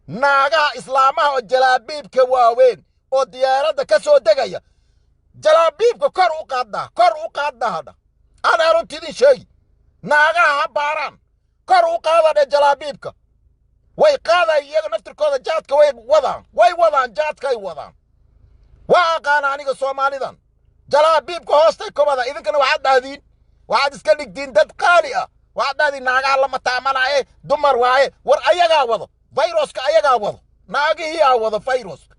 naagaha islaamaha oo jalaabiibka waaweyn oo diyaaradda ka soo degaya, jalaabiibka kor u qaaddaa, kor u qaaddaa hadha. Anaa runti idin sheegi, naagaha ha baaraan, kor u qaada dhe jalaabiibka. Way qaadaya iyaga naftirkooda, jaadka way wadaan, way wadaan, jaadkay wadaan. Waa aqaana aniga Soomaalidan, jalaabiibka hoostay ka wada. Idinkana waxaad dhahdiin, waxaad iska dhigtiin dad qaali ah. Waxaad dhahdiin naagaha lama taamanaaye, dumar waaye. War ayagaa wado fayroska, ayagaa wado, naagihiyaa wado fayroska.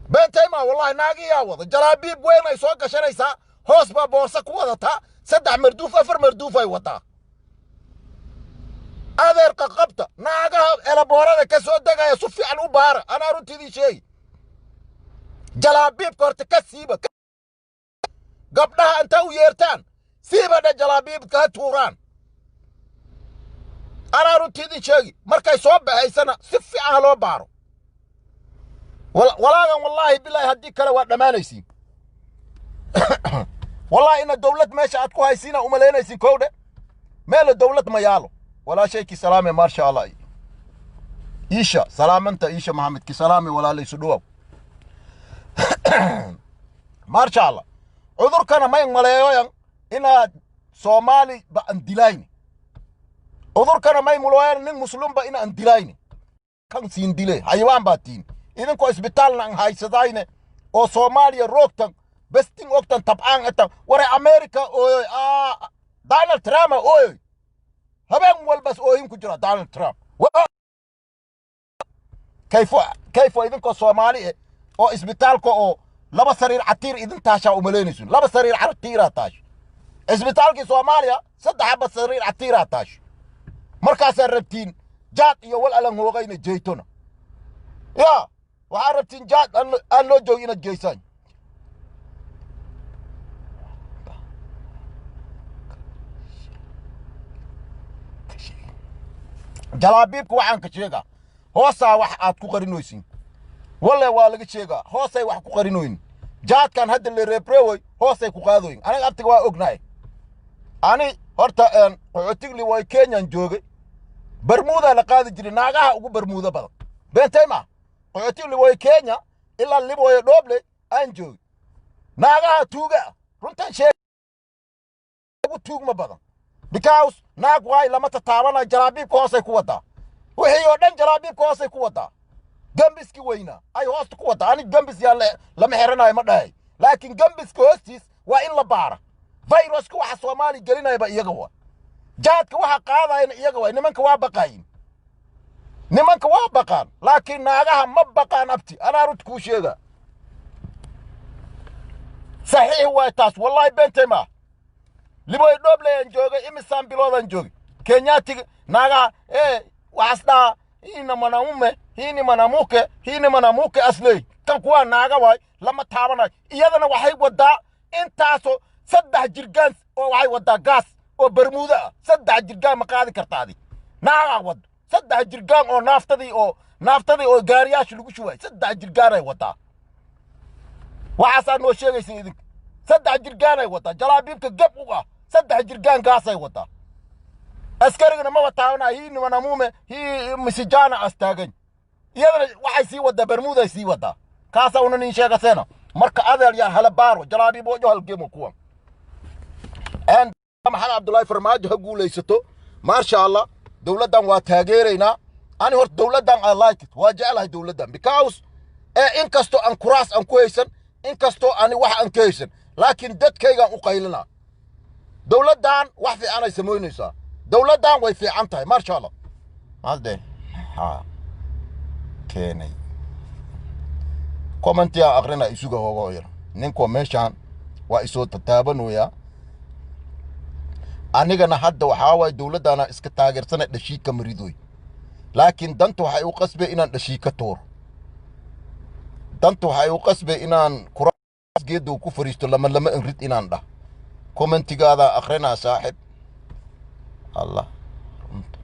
Beentayma wallahi, naagihiyaa wado. Jalaabiib weyn ay soo gashanaysaa, hoos baa boorso ku wadataa, 3 marduuf, 4 marduuf ay wataa. Adeerka qabta naagaha elaboorada ka soo degaya, si fiican u baara. Anaa runtii idin sheegi, jalaabiibka horta ka siiba. Gabdhaha intaa u yeertaan siiba dhe, jalaabiibka ha tuuraan. Anaa runtii idin sheegi, markay soo baxaysana si fiican ha loo baaro. Walaagan wallaahi bilaahi, haddii kale waa dhammaanaysiin wallahi. Ina dowlad meesha aad ku haysiina umalaynaysiin kowdhe, meela dowlad ma yaalo. Walaashaykii salaame, maasha Allah, Iisha salaamanta, Iisha Maxamed ki salaame, walaalaysu dhawow, maasha Allah. Cudurkana may maleeyoyan inaad Soomaali ba an dilayni. Cudurkana may mulooyan nin Muslimba ina an dilayni. Kan siin dile xayawaan baa tiin idinkoo isbitaalna an haysadayne oo Soomaaliya roogtan bestin ogtan tabcaan etan. Ware America ooyoy, aa Donald Trump ooyoy, habeen walbas ooyin ku jira Donald Trump. Kayfo kayfo idinkoo Soomaali eh oo isbitaalka oo 2 sariir catiir idin taashaa umalaynaysun. 2 sariir catiiraa taash isbitaalkii Soomaaliya, 3 xaba sariir catiiraa taash. Markaasaa rabtiin jaad iyo wal alan hoogayna jeytona ya. Waxaa rabtiin jaad aan loo joog inaad geysaan. Jalaabiibka waxaan ka sheegaa, hoosaa wax aad ku qarinoysin. Walle waa laga sheegaa, hoosay wax ku qarinoyin. Jaadkan hadda la reebreeway, hoosay ku qaadoyin. Aniga abtiga waa ognahay. Ani horta qaxootigli way Kenyan joogay, bermuudaa la qaadi jiray, naagaha ugu bermuudo badan. Beentay maa? Qaxootigli way Kenya ilaa Libooyo Dhooble aan joogay, naagaha tuuga ah, runtan sheeg, ugu tuugma badan, because naag waay lama tataabanayo. Jalaabiibka hoosay ku wadaa wixii oo dhan, jalaabiibka hoosay ku wadaa. Gambiski weynaa ay hoosta ku wadaa. Ani gambis yaa lama xiranayo ma dhahay, laakiin gambiska hoostiis waa in la baara. Viruska waxa Soomaali gelinayaba iyaga waa, jaadka waxa qaadayana iyaga waa. Nimanka waa baqaayin, nimanka waa baqaan, laakiin naagaha ma baqaan. Abti, anaa runta kuu sheega, saxiix waay taas, wallaahi beentay maa. Liboy Dhooblayaan joogay, imisaan biloodaan joogay. Kenyaatiga naagaha ee waxaas dhahaa, "Hii mwanaume, hii ni mwanamke, hii ni mwanamke," asley kan kuwaa naaga waay, lama taabanayo. Iyadana waxay wadaa intaasoo 3 jirgaan oo waxay wadaa gaas oo bermuudo ah. 3 jirgaan ma qaadi karta adi? Naagaa wado 3 jirgaan oo naaftadii oo gaariyaasha lagu shubaay. 3 jirgaanay wadaa. Waxaasaa noo sheegaysa idinka. 3 jirgaanay wadaa, jalaabiibka geb u ah, 3 jirgaan gaasay wadaa. Askarigana maba taabanaa. "Hii ni mwanamume, hii msichana," astaagan. Iyadana waxay sii wadaa bermuuday sii wadaa. Kaasaa una nin sheegaseena. Marka adeer yaa hala baaro jalaabiiboojo halgeemo kuwan. Maxamed Cabdullaahi Farmaajo ha guulaysato, maasha Allah. Dowladdan waa taageeraynaa. Ani horta dowladdan I like it, waa jeclahay dowladdan, because inkastoo aan kuraas aan ku haysan, inkastoo ani wax aan ka haysan, laakiin dadkaygaan u qaylinaa. Dowladdan wax fiican ay samaynaysaa. Dowladdan way fiican tahay, maasha Allah. Hadde maxaa keenay commentiyaa aqrina? Isuga hogo yar. Ninkoo meeshaan waa isoo tataabanoyaa. Anigana hadda waxaa waaye dowladdaana iska taageersana, dhashiika maridoy, laakiin danta waxay u qasbay inaan dhashiika tuuro. Danta waxay u qasbay inaan kuraas geedow ku fariisto, lama lama inrid inaan dhah. Commentigaada akrinaa, saaxib. Allah runta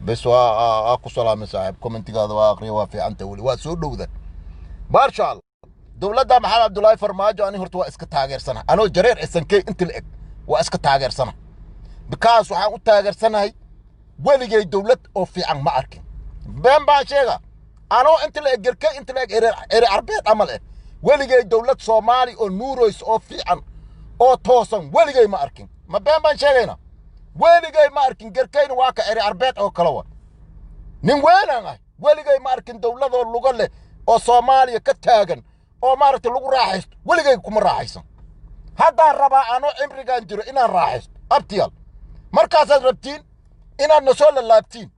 bes waa ku salaamay, saaxib. Commentigaada waa akriya, waa fiicanta, weli waa soo dhowda, maasha Allah. Dowladda Maxamed Cabdullaahi Farmaajo ani horta waa iska taageersana. Anoo jareer esankey inta la eg waa iska taageersana, because waxaan u taageersanahay weligay dowlad oo fiican ma arkin. Been baan sheega? Anoo inta la eg gerkey, inta la eg ere carbeed camal eh, weligay dowlad Soomaali oo nuuroys oo fiican oo toosan weligay ma arkin. Ma been baan sheegayna? Weligay ma arkin. Gerkeyna waa ka ere carbeed oo kale wa. Nin weynaan ah, weligay ma arkin dowladoo lugo leh oo Soomaaliya ka taagan oo maaragtay lagu raaxaysto. Weligay kuma raaxaysan. Haddaan rabaa anoo cimrigaan jiro inaan raaxaysto. Abtiyaal, markaasaad rabtiin inaad na soo lalaabtiin.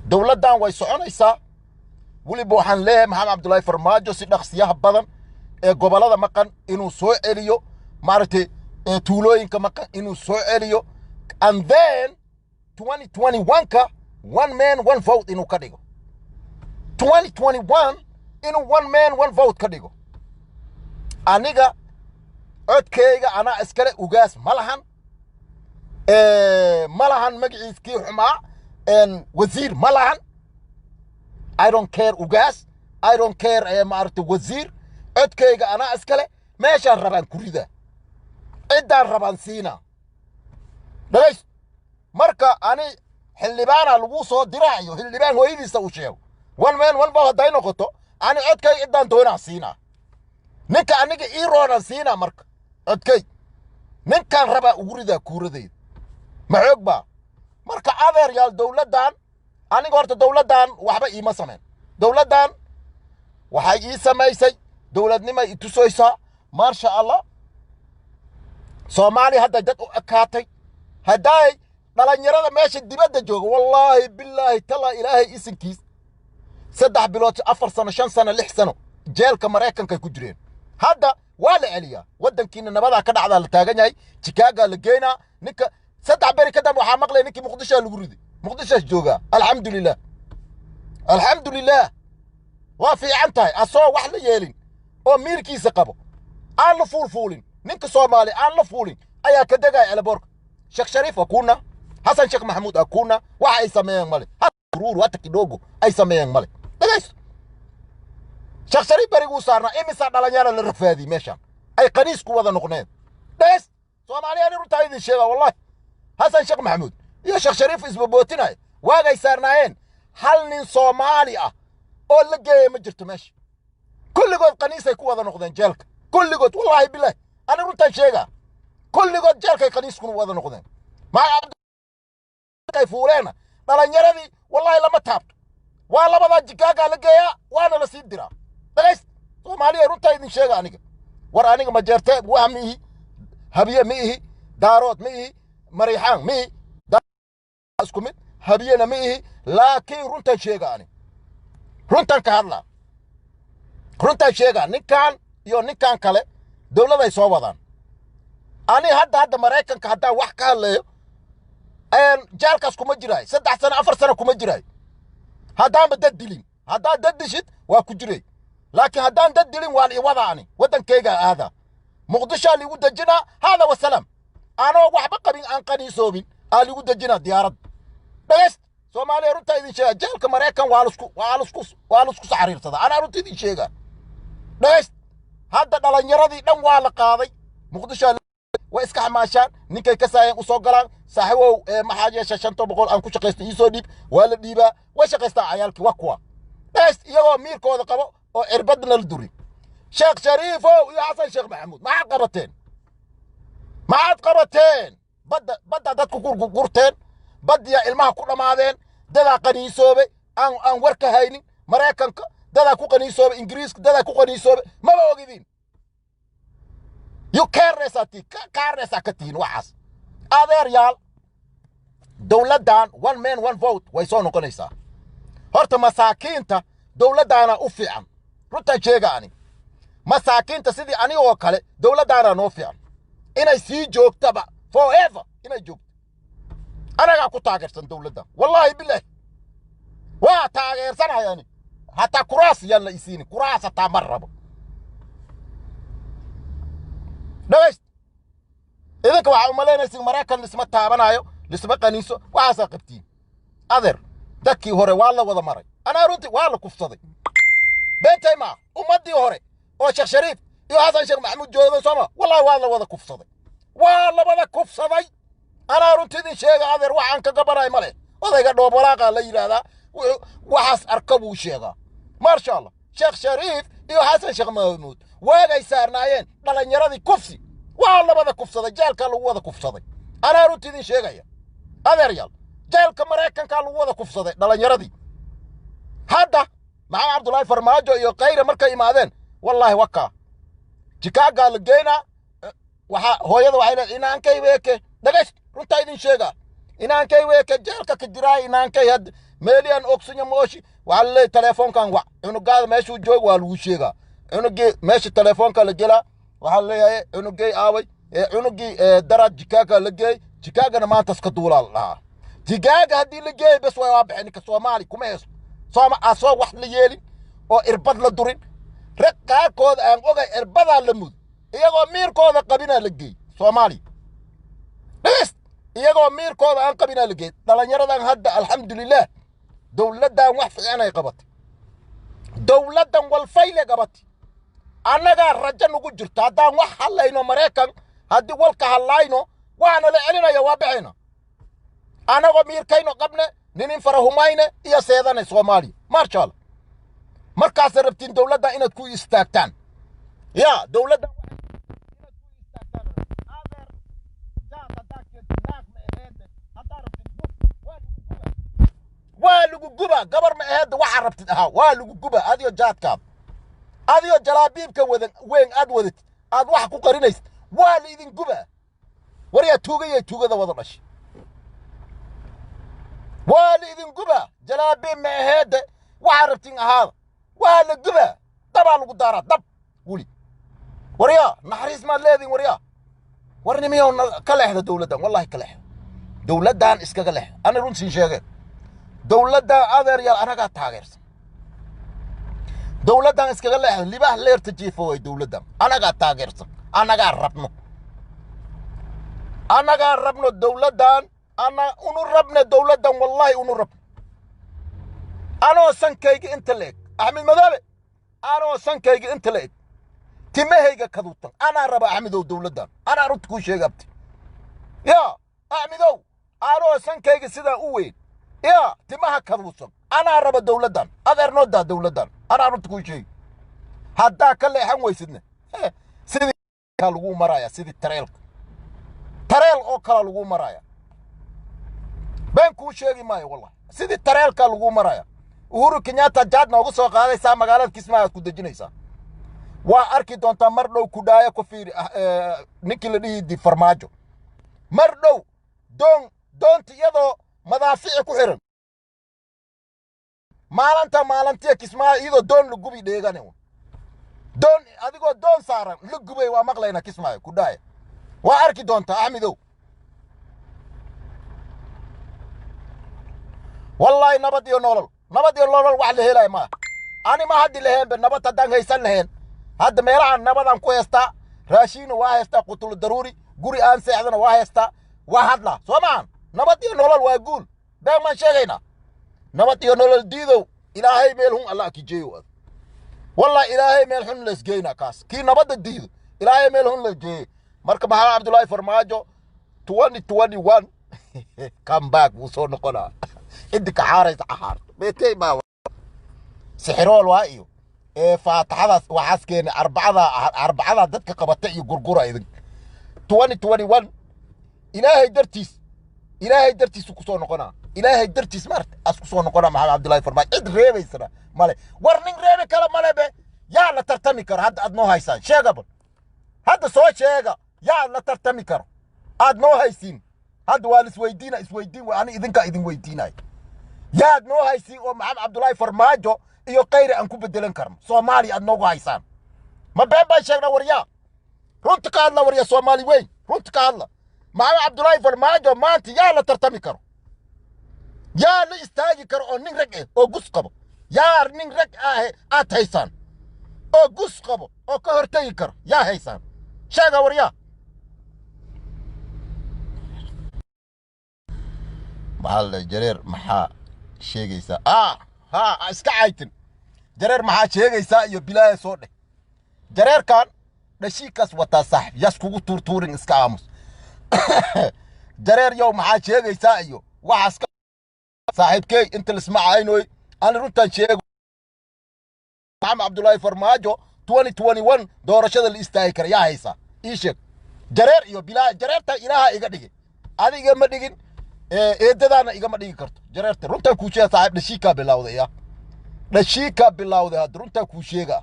Dowladdan way soconaysaa. Weliba waxaan leeyahay Maxamed Cabdullaahi Farmaajo si dhaqsiyaha badan ee gobollada maqan inuu soo celiyo, maaragtay tuulooyinka maqan inuu soo celiyo, and then 2021ka one man one vote inuu ka dhigo. 2021 inuu one man one vote ka dhigo. Aniga codkayga anaa iskale. Ugaas ma lahan, ma lahan magaciiskii xumaa, wasiir ma lahan. I don't care ugaas, I don't care maaragtay wasiir. Codkayga anaa iskale, meeshaan rabaan ku ridaa, ciddaan rabaan siinaa. Dhagays, marka ani xildhibaana lagu soo diraayo, xildhibaan hooyadiisa uu sheego. One man one vote hadday noqoto, ani codkay ciddaan doonaan siinaa, ninka aniga ii roonaan siinaa. Marka codkay ninkaan rabaa ugu ridaa kuuradayda, ma xoog baa? Marka adeer yaal, dowladdan aniga horta dowladdan waxba iima samayn. Dowladdan waxay ii samaysay dowladnimay i tusaysaa, maasha Allah. Soomaaliya hadday dad u ekaatay, hadday dhalinyarada meesha dibadda jooga, wallaahi bilaahi talaa, Ilaahay isinkiis, 3 bilood, 4 sano, 5 sano, 6 sano jeelka Maraykankay ku jireen. Hadda waa la celiyaa. Waddankiina nabadaa ka dhacdaa la taagan yahay, Chicaagaa la geynaa ninka. 3 beri ka dambe waxaa maqlaya ninkii Muqdishoa lagu riday, Muqdishoas joogaa. Alxamdulilah, alxamdulilah, waa fiican tahay. Asoo wax la yeelin oo miirkiisa qabo, aan la fuulfuulin, ninka Soomaali aan la fuulin. Ayaa ka degaya airportka. Sheekh Shariif hakuna, Xasan Sheekh Maxamuud hakuna. Waxa ay sameeyeen male, ururu hata kidogo ay sameeyeen male. Dhegayso, Sheekh Shariif beriguu saarnaa, imisaa dhalinyaro la rafaadiyey meeshaan ay qaniis ku wada noqneen? Dhegeys, Soomaaliya, runtaa idin sheega, wallahi, Xasan Sheekh Maxamuud iyo Sheekh Shariif isbabootinaya waagay saarnaayeen, hal nin Soomaali ah oo la geeyay ma jirto meesha. Kulligood qaniisay ku wada noqdeen jeelka, kulligood. Wallaahi bilahi, ani runtaan sheegaa, kulligood jeelkay qaniis ku wada noqdeen. Maxay ay fuuleena dhalinyaradii? Wallahi lama taabto, waa labadaa jikaagaa la geeyaa, waana la sii diraa. Dhagays, Soomaaliya, runtaa idin sheega. Aniga war aniga Majeerte wax ma ihi, Habiye ma ihi, Daarood ma ihi, Mariixaan ma ihi, isku mid Habiyena ma ihi, laakiin runtaan sheega. Ani runtan ka hadlaa, runtaan sheega. Ninkan iyo ninkan kale dowladay soo wadaan. Ani hadda Maraykanka haddaan wax ka hadlayo, jaalkaas kuma jiraay 3 sano, 4 sano kuma jiraay, haddaanba dad dilin. Haddaad dad dishid waa ku jiray, laakiin haddaan dad dilin waan iwada. Ani waddankayga aada, Muqdishoa liigu dejinaa. Haada wasalaam, anoo waxba qabin, aan qaniisoobin aa liigu dejinaa diyaarad. Dhegayst, Soomaaliya, runtaa idin sheega. Jeelka Maraykan waa lasku saxariirsadaa. Anaa runta idin sheega. Dhegayst, hadda dhalinyaradii dhan waa la qaaday, Muqdishoa way iska xamaashaan. Ninkay ka saayeen usoo galaan: "Saaxiibow, maxaa yeesha 500 aan ku shaqaysto iisoo dhiib." Waa la dhiibaa, way shaqaystaan cayaalkii, waa kuwa. Dhegayst, iyagoo miirkooda qabo oo cirbadna la durin. Sheekh Shariifow iyo Xasan Sheekh Maxamuud, maxaad qabateen? Maxaad qabateen? Badda dadku ku gurteen, baddiyaa ilmaha ku dhammaadeen, dadaa qaniisoobay aan war ka haynin. Maraykanka dadaa ku qaniisoobay, Ingiriiska dadaa ku qaniisoobay, maba ogidin. You careless aa ka tihiin waxaas. Adeer yaal, dowladdan one man one vote way soo noqonaysaa. Horta masaakiinta dowladdaana u fiican, runtaan sheega. Ani masaakiinta sidii anigoo kale dowladdaana noo fiican inay sii joogtaba, forever inay joogto. Anagaa ku taageersan dowladda, wallaahi bilaahi, waa taageersanaya ani. Hataa kuraas yaan la isiinin, kuraas hataa ma rabo. Dhagayst, idinka waxaa umalaynaysin Maraykan lisma taabanayo, lisma qaniiso, waxaasaa qabtiin. Adeer, dadkii hore waa la wada maray. Anaa runtii waa la kufsaday, beentay maa. Ummaddii hore oo Sheekh Shariif iyo Xasan Sheekh Maxamuud joogan sooma, wallahi waa la wada kufsaday, waa la wada kufsaday. Anaa runtii idin sheega, adeer, waxaan ka gabanay ma leh. Odayga Dhoobwalaaqa la yidhaahdaa, waxaas arka buu sheegaa. Maasha Allah, Sheekh Shariif iyo Xasan Sheekh Maxamuud waagay saarnaayeen dhalinyaradii kufsi waa la wada kufsaday, jeelkaa lagu wada kufsaday. Anaa runtii idin sheegaya, adeeryaal, jeelka Maraykankaa lagu wada kufsaday dhalinyaradii. Hadda Maxamed Cabdullaahi Farmaajo iyo Kayre markay imaadeen, wallaahi wakaa Jikaagaa la geynaa. Waxaa hooyada waxay leedahay, "Inaankay weeke." Dhagayst, runtaa idin sheegaa. "Inaankay weeke jeelka ka jiraay, inaankay had meeliyan ogsunya mooshi." Waxaa la leeyahy, "Telefoonkan wac cunugaada, meeshuu joog waa lagu sheegaa." Cunugii meesha telefoonka la gelaa, waxaa la leeyahay, "Cunugey aaway?" Cunugii daraad Jikaaga la geey, Jikaagana maantas ka duulaa la dhahaa. Jikaaga haddii la geey bes waa baxay. Ninka Soomaali kuma heesto sooma asoo wax la yeelin oo irbad la durin. Rag qaarkooda aan ogay irbadaa la mud, iyagoo miirkooda qabinaa la geey Soomaaliya. Dhegeyst, iyagoo miirkooda aan qabinaa la geey. Dhalinyaradan hadda, alxamdulilah, dowladdan wax fiican ay qabatay, dowladdan walfayle qabatay. Annagaa rajo nagu jirto. Haddaan wax hadlayno Maraykan, haddii walka hadlayno, waana la celinaya, waa baxayna annagoo miirkayno qabne, ninin farahumayne iyo seedane Soomaaliya. Maasha Allah, markaasa rabtiin dowladda inaad ku istaagtaan. Ya dowladda inaad ku istaagtaan. Adeer, jaad haddaa keentid, naag ma aheede, haddaa rabtid buf, waa lagu guba, waa lagu guba. Gabar ma aheede, waxaa rabtid ahaa, waa lagu guba. Adiyo jaadkaada, adiyo jalaabiibka wadan weyn aad wadatid, aad wax ku qarinaysid, waa la idin guba. Waryaa, tuugayay tuugada wada dhashay, waa la idin guba. Jalaabiib ma aheede, waxaa rabtin ahaada, waa la guba, dabaa lagu daaraa dab weli. Waryaa, naxariis maad leediin? Waryaa, war nimiyow, ka leexda dowladdan, wallahi ka leexda dowladdan, iskaga leexda. Ani runtiin sheegeen, dowladdan, adeer yaal, anagaa taageersan dowladdan. Iskaga leexda, libaha leerta jiifa way dowladdan. Anagaa taageersan, anagaa rabno. Annagaa rabno dowladdan, ana unu rabne dowladdan, wallahi unu rabno. Anoo sankayga inta la eg, Axmed Madoobe, anoo sankayga inta la eg, timahayga kaduutan, anaa raba, Axmedow, dowladdan. Anaa runta kuu sheega, abti ya Axmedow. Anoo sankayga sidaa u weyn ya timaha kaduusan, anaa raba dowladdan. Adeer, noo daa dowladdan. Anaa runta kuu sheegi. Haddaa ka leexan weysidne, sidii lagu maraya, sidii tareelka, tareel oo kala lagu maraya. Been kuu sheegi maayo, wallahi, sidii tareelka lagu maraya. Uhuru Kenyatta jaad noogu soo qaadaysaa, magaalada Kismaayo aad ku dejinaysaa. Waa arki doontaa mar dhow. Ku dhaaya ku fiiri ninkii la dhihi di Farmaajo. Mar dhow doon doonta iyadoo madaafici ku xiran, maalinta maalintiya Kismaayo iyadoo doon la gubi dheegane. Doon adigoo doon saaran la gubay waa maqlaynaa Kismaayo ku dhaaya. Waa arki doontaa, Axmedow. Wallaahi, nabad iyo nolol, nabad iyo nolol wax la helaya maaha. Ani ma haddi laheenbe nabad haddaan haysan laheen. Hadda meelahan nabadaan ku haystaa, raashiinna waa haystaa, qutulo daruuri, guri aan seexdana waa haystaa, waa hadlaa, soo maahan? Nabad iyo nolol waa guul. Been maan sheegaynaa? Nabad iyo nolol diidow, Ilaahay meel hun alla akijeeyo. Wallahi, Ilaahay meel xun laisgeynaa. Kaas kii nabadda diido, Ilaahay meel xun la geeye. Marka Maxamed Cabdullaahi Farmaajo 2021 come back, wuu soo noqonaa. Ciddi kaxaaraysa caxaarto beetey baa sixirool waa iyo ee faataxadaas waxaas keenay arbacada, arbacada dadka qabata iyo gurgura idin. 2021 Ilaahay dartiis, Ilaahay dartiisu ku soo noqonaa. Ilaahay dartiis maarta as ku soo noqonaa Maxamed Cabdullaahi Farmaajo. Cid reebaysana male. War nin reebi kale male be. Yaa la tartami karo hadda aad noo haysaan? Sheegaba hadda, soo sheega, yaa la tartami karo aad noo haysiin hadda? Waa lisweydiina, isweydiin wa ani idinkaa idin weydiinaya. Yaad noo haysiin oo Maxamed Cabdullaahi Farmaajo iyo Kayre aan ku bedelan karno Soomaaliya aad noogu haysaan? Ma been baan sheegnaa? Waryaa, runta ka hadla. Warya Soomaali weyn, runta ka hadla. Maxamed Cabdullaahi Farmaajo maanta yaa la tartami karo? Yaa la istaagi karo oo nin rag ah oo gus qabo? Yaa nin rag ah aad haysaan oo gus qabo oo ka hortegi karo? Yaa haysaan? Sheega, waryaa. Maxaa la jareer? Maxaa sheegaysaa? Ha iska caytin. Jareer maxaa sheegaysaa iyo bilaaya soo dheh. Jareerkan dhashiikaas wataa, saaxib, yas kugu tuurtuurin. Iska aamus. Jareer yow, maxaa sheegaysaa iyo waxaas saaxiibkey inta lisma caynoy. Ani runtaan sheego. Maxamed Cabdullaahi Farmaajo 2021 doorashada la istaagi kara yaa haysaa? Ii sheeg. Jareer iyo bilaa jareerta Ilaaha iga dhigin, adi igama dhigin, eedadaana igama dhigi karto jareerta. Runtaan kuu sheega, saaxiib. Dhashiikaa bilowday, ya dhashiikaa bilowday hadda. Runtaan kuu sheega,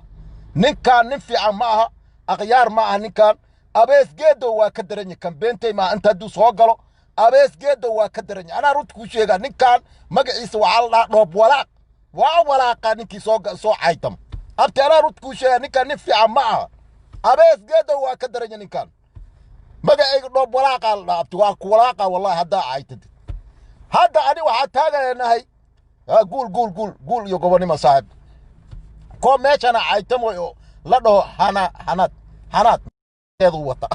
ninkaan nin fiican ma aha, akhyaar ma aha ninkaan. Abees Geedow waa ka daran yahay kan. Beentay maaha. Inta hadduu soo galo, Abees Geedow waa ka daran yahay. Anaa runta kuu sheegaa. Ninkaan magaciisa waxaa la dhahaa Dhoob Walaaq. Waa walaaqa ninkii soo caytam. Abti, anaa runta kuu sheegaa, ninkaan nin fiican ma aha. Abees Geedow waa ka daran yahay ninkaan. Magacayga Dhoob Walaaqaa la dhahaa. Abti, waa ku walaaqa, wallahi, haddaa caytantid. Hadda ani waxaa taaganahay guul, guul, guul, guul iyo gobonimo, saaxib. Koo meeshana caytamoy oo la dhaho hana Hanad, Hanaad eedu wata,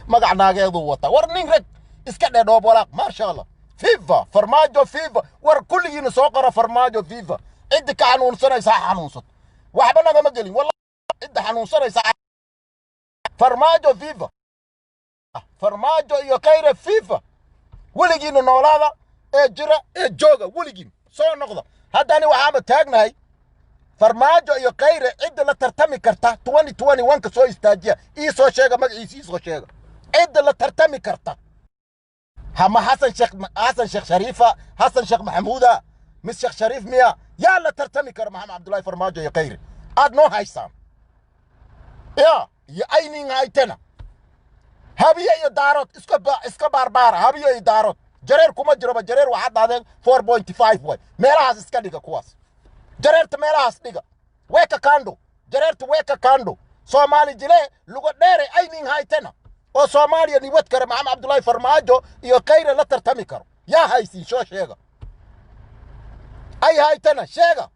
magac naageedu wata. War nin rag iska dheh, Dhoob Walaaq. Maasha Allah, viva Farmaajo, viva! War kulligiina soo qora Farmaajo viva. Ciddi ka xanuunsanaysa ha xanuunsato, waxba nagama gelin wallahi. Cidda xanuunsanaysa, Farmaajo viva, Farmaajo iyo Khayre viva! Weligiina noolaada ee jira ee jooga, weligiin soo noqda. Haddani waxaaba taagnahay Farmaajo iyo Khayre cidda la tartami karta 2021-ka soo istaajiya. Ii soo sheega magaciisa, ii soo sheega cidda la tartami karta. Hama Xasan Sheekh, Xasan Sheekh Shariifa, Xasan Sheekh Maxamuuda, mis Sheekh Shariif miya? Yaa la tartami kara Maxamed Cabdullaahi Farmaajo iyo Khayre aad noo haysaan? Ya iyo aynin haytena Habiye iyo Daarood iska baarbaara. Habiye iyo Daarood, jareer kuma jiroba. Jareer waxaad dhahdeen 4.5 way. Meelahaas iska dhiga kuwaas. Jareerta meelahaas dhiga, weka kando. Jareerta weka kando. Soomaali jile lugo dheere aynin haytena oo Soomaaliya niwad kara, Maxamed Cabdullaahi Farmaajo iyo Khayre la tartami karo, yaa haysiin? Soo sheega. Ay haytana sheega.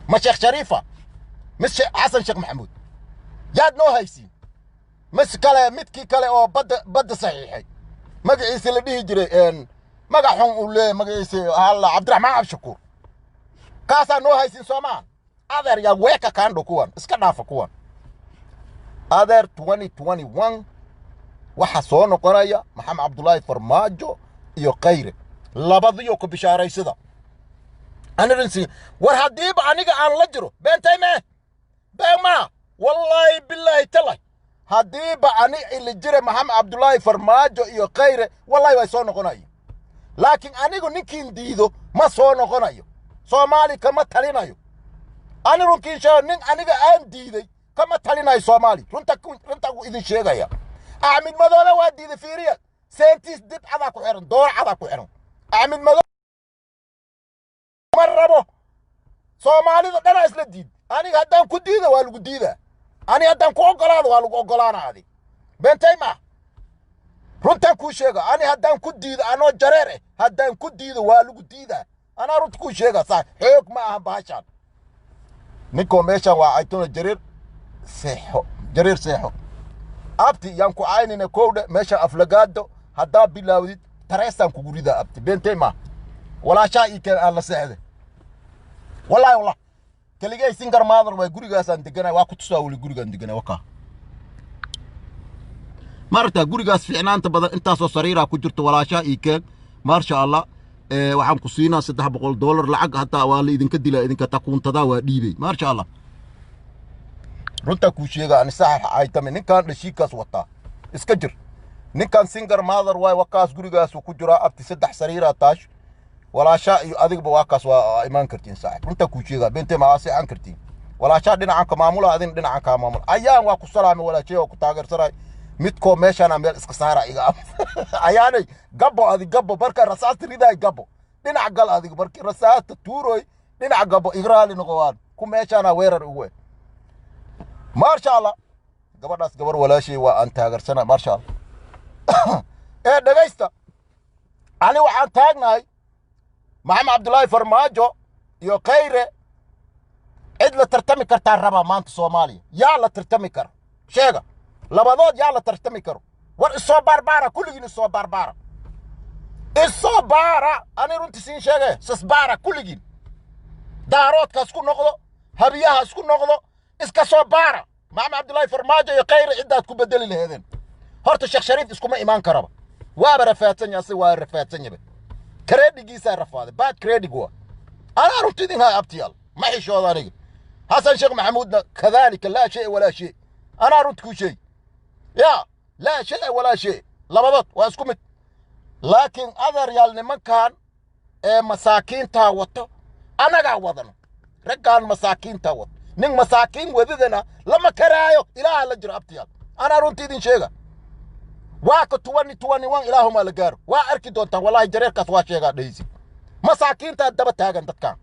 Ma Sheekh Shariifa mise Xasan Sheekh Maxamuud yaad noo haysiin? Mis kale, midkii kale oo badda saxiixay, magaciisa la dhihi jiray, magac xun uu leeyahay, magaciisa halla Cabdiraxmaan Cabshakuur, kaasaa noo haysin soomaa? Adeer, yaa weeka kaandho kuwan iska dhaafa kuwan. Adeer, 2021 waxaa soo noqonaya Maxamed Cabdullaahi Farmaajo iyo Khayre, labadiyo ku bishaaraysada. Anirinsi war, haddiiba aniga aan la jiro, beentay mee? Been maa, wallaahi bilaahi talay, haddiiba ani ila jira Maxamed Cabdullaahi Farmaajo iyo Khayre, wallahi way soo noqonayo. Laakiin anigu ninkiin diido ma soo noqonayo, Soomaali kama talinayo. Ani runkiin sheego, nin aniga aan diiday kama talinayo Soomaali. Runta runta idin sheegaya. Axmed Madoobe waa diiday. Fiiriya, seentiis dib cadaa ku xiran, door cadaa ku xiran. Axmed Madoobe ma rabo, Soomaalida dhanaa isla diid. Aniga haddaan ku diida, waa lagu diidaa. Ani haddaan ku ogolaado, waa lagu ogolaana. Adig beentay maa? Runtaan kuu sheega. Ani haddaan ku diido, anoo jareer eh, haddaan ku diido, waa lagu diidaa. Anaa runta kuu sheega. Saa xoog ma aha bahashaan. Ninkoo meeshaan waa caytuna, jareer seexo, jareer seexo. Abti, yaan ku caynina kowdha. Meeshaan aflagaado haddaa bilaawdid, tareesaan kugu ridaa, abti. Beentay maa? Walaashaa ii keen aan la seexde. Wallahi, wallah, keligay single mother waay. Gurigaasaan deganay, waa ku tusaa weli. Gurigaan deganay wakaa, maaragtaa? Gurigaas fiicnaanta badan, intaasoo sariiraa ku jirto. Walaashaa ii keen, maasha Allah. Waxaan ku siinaa $300 lacag. Hataa waa la idinka dilaa, idinka takuuntadaa waa dhiibay. Maasha Allah, runtaa kuu sheega. Ani sax aytame, ninkan dhashiikaas wataa iska jir. Ninkan single mother waay. Wakaas gurigaasu ku jiraa, abti, saddex sariiraa taash. Walaashaa iyo adigba waa kaas, waa imaan kartiin, saaxib. Runtaa kuu sheegaa, beentee ma? Waa seexan kartiin. Walaashaa dhinacan ka maamula, adin dhinacan kaa maamula. Ayaan waa ku salaamay, walaashey, waa ku taageersanay. Midkoo meeshaana meel iska saara iga. Ayaanay gabo, adig gabo marka rasaasta ridaay, gabo dhinac gal. Adig markii rasaasta tuuroy, dhinac gabo. Igraali noqowaan ku meeshaana weerar ugu eh. Maasha Allah, gabadhaas gabar walaashay waa, aan taageersana. Maasha Allah. Ee dhegaysta, ani waxaan taagnahay Maxamed Cabdullaahi Farmaajo iyo Khayre. Cid la tartami kartaa rabaa maanta Soomaaliya. Yaa la tartami kara? Sheega, labadood yaa la tartami karo? War isoo baarbaara kulligiin, isoo baarbaara, isoo baara. Ani runti siin sheege, sasbaara kulligiin. Daaroodka isku noqdo, habiyaha isku noqdo, iska soo baara. Maxamed Cabdullaahi Farmaajo iyo Khayre ciddaad ku bedeli laheedeen. Horta Sheekh Shariif iskuma imaan karaba, waaba rafaadsan yahay, waa rafaadsan yahay, credit-giisaa rafaaday, bad credit waa. Anaa runti idin hay, abtiyaal, ma xishooda aniga. Xasan Sheekh Maxamuudna kadaalika, laa shay walaa shay. Anaa runti kuu sheegi, ya laa shay walaa shay, labadood waa isku mid. Laakiin adeeryaal, nimankan ee masaakiintaa wato, annagaa wadano. Raggaan masaakiintaa wato, nin masaakiin wadidana lama karaayo. Ilaaha la jiro, abtiyaal. Anaa runti idin sheega. Waa ka 2021, ilaahumaa la gaaro, waa arki doontaan. Wallahi, jareerkaas waa sheegaa dhehaysi. Masaakiintaa daba taagan dadkan.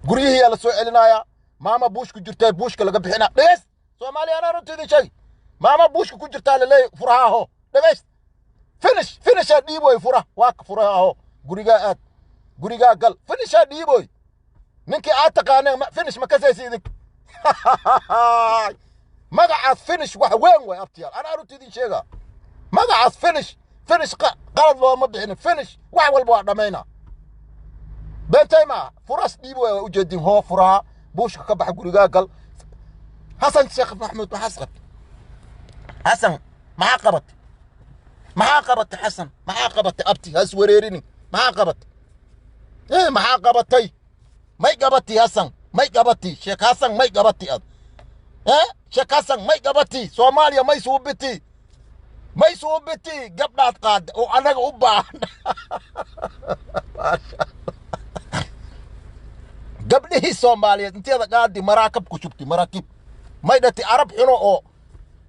Guryihiyaa la soo celinayaa. Maama buushku jirtaa, buushka laga bixinaa. Dhegeys Soomaaliya, anaa runta idin sheegi. Maama buushka ku jirtaa laleeyahy, furaha aho. Dhegeys, finish, finishaa dhiiboy. Fura waa ka, furaha aho. Gurigaa aad, gurigaa gal, finishaa dhiiboy. Ninkii aad taqaaneen finish ma kasaysi idinka? Magacaas finish wax weyn way, abtiyaal. Anaa runta idin sheegaa, magacaas finish, finish qalad looma bixinin. Finish wax walba waa dhammaynaa, beentay maa? Furas dhiib waa ujeedin. Hoo furaha, buushka ka baxa, gurigaa gal. Xasan Sheekh Maxamuud maxaas qabtay? Xasan maxaa qabatay? Maxaa qabatay Xasan? Maxaa qabatay, abti? Has wareerini. Maxaa qabatay? Maxaa qabatay? May qabatay Xasan? May qabatay Sheekh Xasan? May qabatay ad? Sheekh Xasan may qabatay? Soomaaliya may suubiti? May suubiti? Gabdhaad qaada oo annaga u baahan. Maasha, gabdhihii Soomaaliyeed inteeda qaadi, maraakab ku shubti, maraakiib may dhati, Arab xuno oo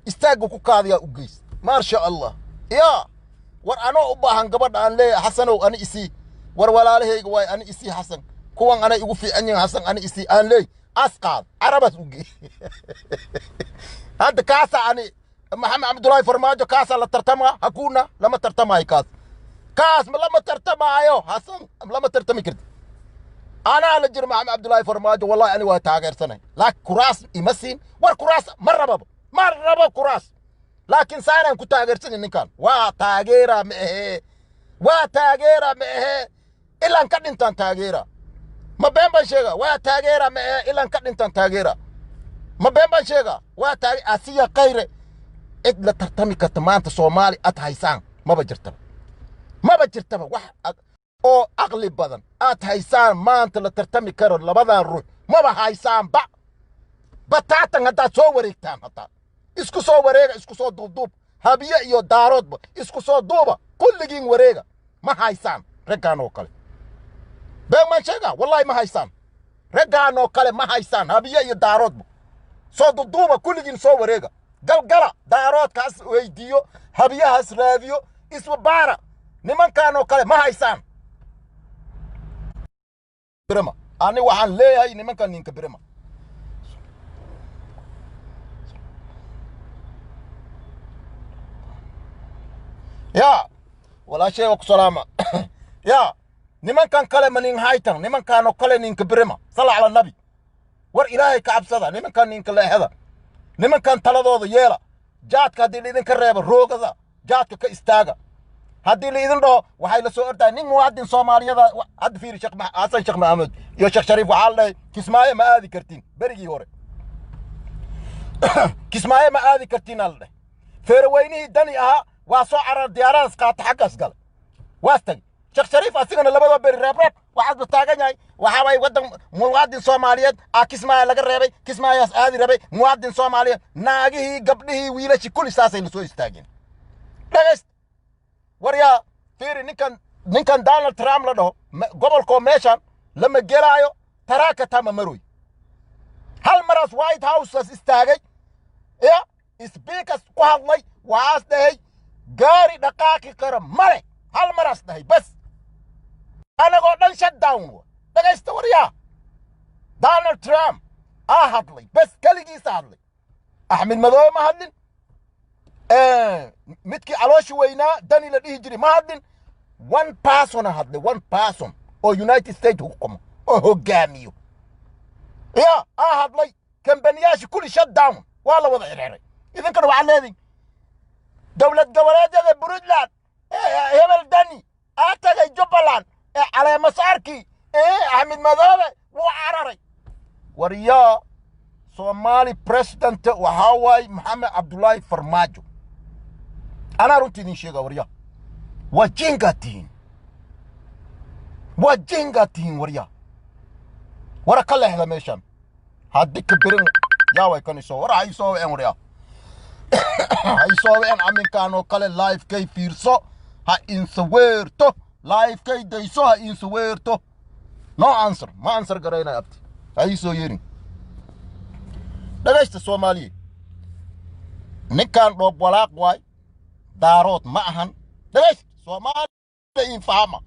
istaagga ku kaadiyaa u geys. Maasha Allah. Yaa war, anoo u baahan gabadha aan leeyahay, Xasanow ani isii. War walaalahayga waay, ani isii. Xasan, kuwan anay igu fiican yihiin. Xasan ani isii aan leey, as qaad, Carabaas u geey. Hadda kaasaa ani Maxamed Cabdullaahi Farmaajo kaasaa la tartamaa? Hakuuna lama tartamaayo kaas, kaas ma lama tartamaayo. Xasan lama tartami karti. Anaa la jiro Maxamed Cabdullaahi Farmaajo. Wallahi ani waa taageersanay, laakiin kuraas ima siin. War kuraas ma rababa, ma rabo kuraas. Laakiin saanaan ku taageersanin ninkan. Waa taageera ma ahee, waa taageera ma ahee, ilaan ka dhintaan taageera. Ma been baan sheega? Waa taageera ma ahee, ilaan ka dhintaan taageera. Ma been baan sheega? Waa taage asiya Khayre. Cid la tartami karta maanta Soomaali aad haysaan maba jirtaba, maba jirtaba. Wax oo aqli badan aad haysaan maanta la tartami karo labadan ruux maba haysaanba bataatan. Haddaad soo wareegtaan, hataa isku soo wareega, isku soo duubduub, Habiye iyo Daaroodba isku soo duuba, kulligiin wareega, ma haysaan raggaan oo kale. Been maan sheega? Wallahi ma haysaan raggaan oo kale, ma haysaan. Habiye iyo Daaroodba soo duubduuba, kulligiin soo wareega, galgala, Daaroodkaas weydiiyo, Habiyahaas raadiyo, isbabaara, nimankaan oo kale ma haysaan. Birima ani waxaan leeyahay nimankan ninka birima. Ya walaashay, waa ku salaama. Ya nimankan kale ma nin haytan, nimankaan oo kale ninka birima. Salla cala nabi. War Ilaahay ka cabsada, nimankan ninka leexda, nimankan taladooda yeela. Jaadka haddii laidinka reebo, roogada jaadka ka istaaga. Haddii laidin dhaho, waxay la soo ordahay nin muwaadin Soomaaliyada. Hadda fiiri, Sheekh Xasan Sheekh Maxamuud iyo Sheekh Shariif waxaa la dhahay Kismaayo ma aadi kartiin. Berigii hore Kismaayo ma aadi kartiin aa la dhahay. Feeraweynihii Dani ahaa waa soo carar, diyaaradaas qaata, xaggaas gala, waas tagay. Sheekh Shariif asigana labadoo beri reebreeb waxaasba taagan yahay. Waxaa waaye waddan muwaadin Soomaaliyeed aa Kismaayo laga reebay, Kismaayaas aadi rabay muwaadin Soomaaliyeed. Naagihii, gabdhihii, wiilashii, kulli saasay la soo istaageen. Dhagayst waryaa, fiiri ninkan Donald Trump la dhaho, gobolkoo meeshan lama gelaayo, taraaka tama maroy. Hal maraas White Houseas istaagay, ya speakers ku hadlay, waxaas dhahay gaari dhaqaaqi kara male. Hal maraas dhahay bas, anagoo dhan shutdown wa. Dhagaysta waryaa, Donald Trump aa hadlay bas, keligiisa hadlay. Axmed Madoobe ma hadlin, midkii calooshi weynaa Dani la dhihi jiray ma hadlin. One person a hadlay, one person oo United States hukumo oo hogaamiyo ya aa hadlay. Kambaniyaasha kulli shutdown, waa la wada xirxiray. Idinkana waxaad leedihin dowlad goboleedyada Puntland, hebel Dani aa tagay Jubbaland, caleemasaarkii Axmed Madoobe wuu cararay. Waryaa, Soomaali president waxaa waaye Maxamed Cabdullaahi Farmaajo. Anaa runta idin sheega waryaa, waa jingaad tihiin, waa jingaad tihiin waryaa. Wara ka leexda meeshan haddii ka berin yaa way kan isoo war ha isoo wiceen waryaa, ha isoo wiceen aminkaan oo kale. Live-kay fiirso, ha insaweerto, live-kay dayso, ha insaweerto. No answer, ma answer garaynay abti, ha iisoo yeerin. Dhagaysta Soomaaliya, ninkan dhoob walaaq waay, Daarood ma ahan. Dhagaysta Soomaaliya, iin fahama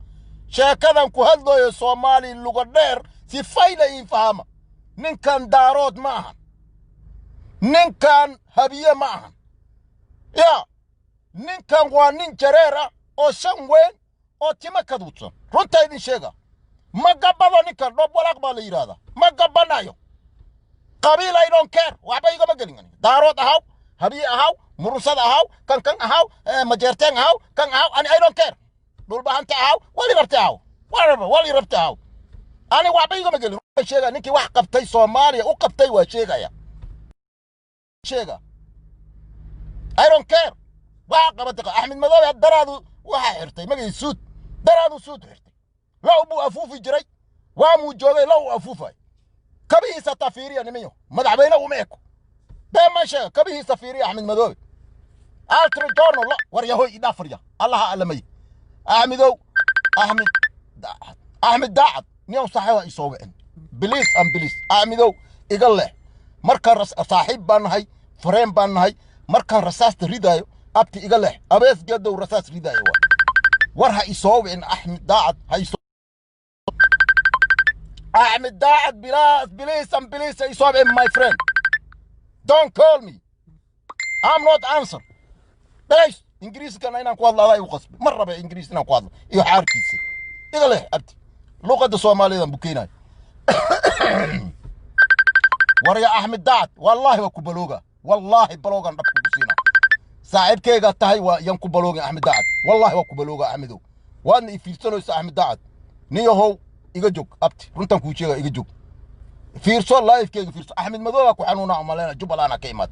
sheekadan ku hadlayo. Soomaali luga dheer si fayla iin fahama. Ninkan Daarood ma ahan, ninkan Habiye ma ahan. Ya ninkan waa nin jareer ah oo shan weyn oo timo kaduudsan. Runta idin sheega, ma gabbado ninkan. Dhoob walaaq baa la yidhaahdaa, ma gabbanayo qabiil. I don't care, waxba igama gelin aniga. Daarood ahaw, Habiye ahaw, Murunsada ahaw, kan kan ahaw, Majeerteen ahaw, kan ahaw, ani I don't care. Dhulbahanta ahaw, wali rabta ahaw, whatever, wali rabta ahaw, ani waxba igama gelin. Sheega ninkii wax qabtay, Soomaaliya u qabtay, waa sheegaya, sheega. I don't care waxa qabatay. Axmed Madoobe daraadu waxaa xirtay magii suud, daraadu suud xirtay, low buu afuufi jiray, waa muu joogay, low uu afuufay. Kabihiisa taa fiiriya nimanyo, madaxweyne uma eko. Been ma sheega? Kabihiisa fiiriya Axmed Madoobe. Altro giorno lo war yahoy idhaafariya Allaha alamay. Axmedow, Axmed Daacad, Axmed Daacad, niyow saaxiiba isoo wicin, please and please. Axmedow iga leh, markaan saaxiib baan nahay, fareen baan nahay. Markaan rasaasta ridaayo, abti iga leh, abees geedow rasaas ridaayo waa. War ha isoo wicin Axmed Daacad, ha isoo Axmed Daacad, bilaas, please and please, ha isoo wicin. My friend, don't call me, I'm not answer. Dhagays, Ingiriiskana inaan ku hadlo adaa igu qasbay. Ma raba Ingiriis inaan ku hadlo iyo xaarkiisa. Iga leh abti, luqadda Soomaaliyadan bukeenayo. Warya Axmed Daacad, wallaahi waa ku balooga, wallaahi baloogan dhab kugu siina. Saaxiibkeyga tahay, waa yan ku baloogin Axmed Daacad. Wallahi waa ku balooga, Axmedow, waadna i fiirsanaysa. Axmed Daacad, nin yahow, iga jog abti, runtan kuu sheega, iga jog. Fiirso livekeyga, fiirso. Axmed Madooba ku xanuuna umaleyna, Jubbaland ka imaad.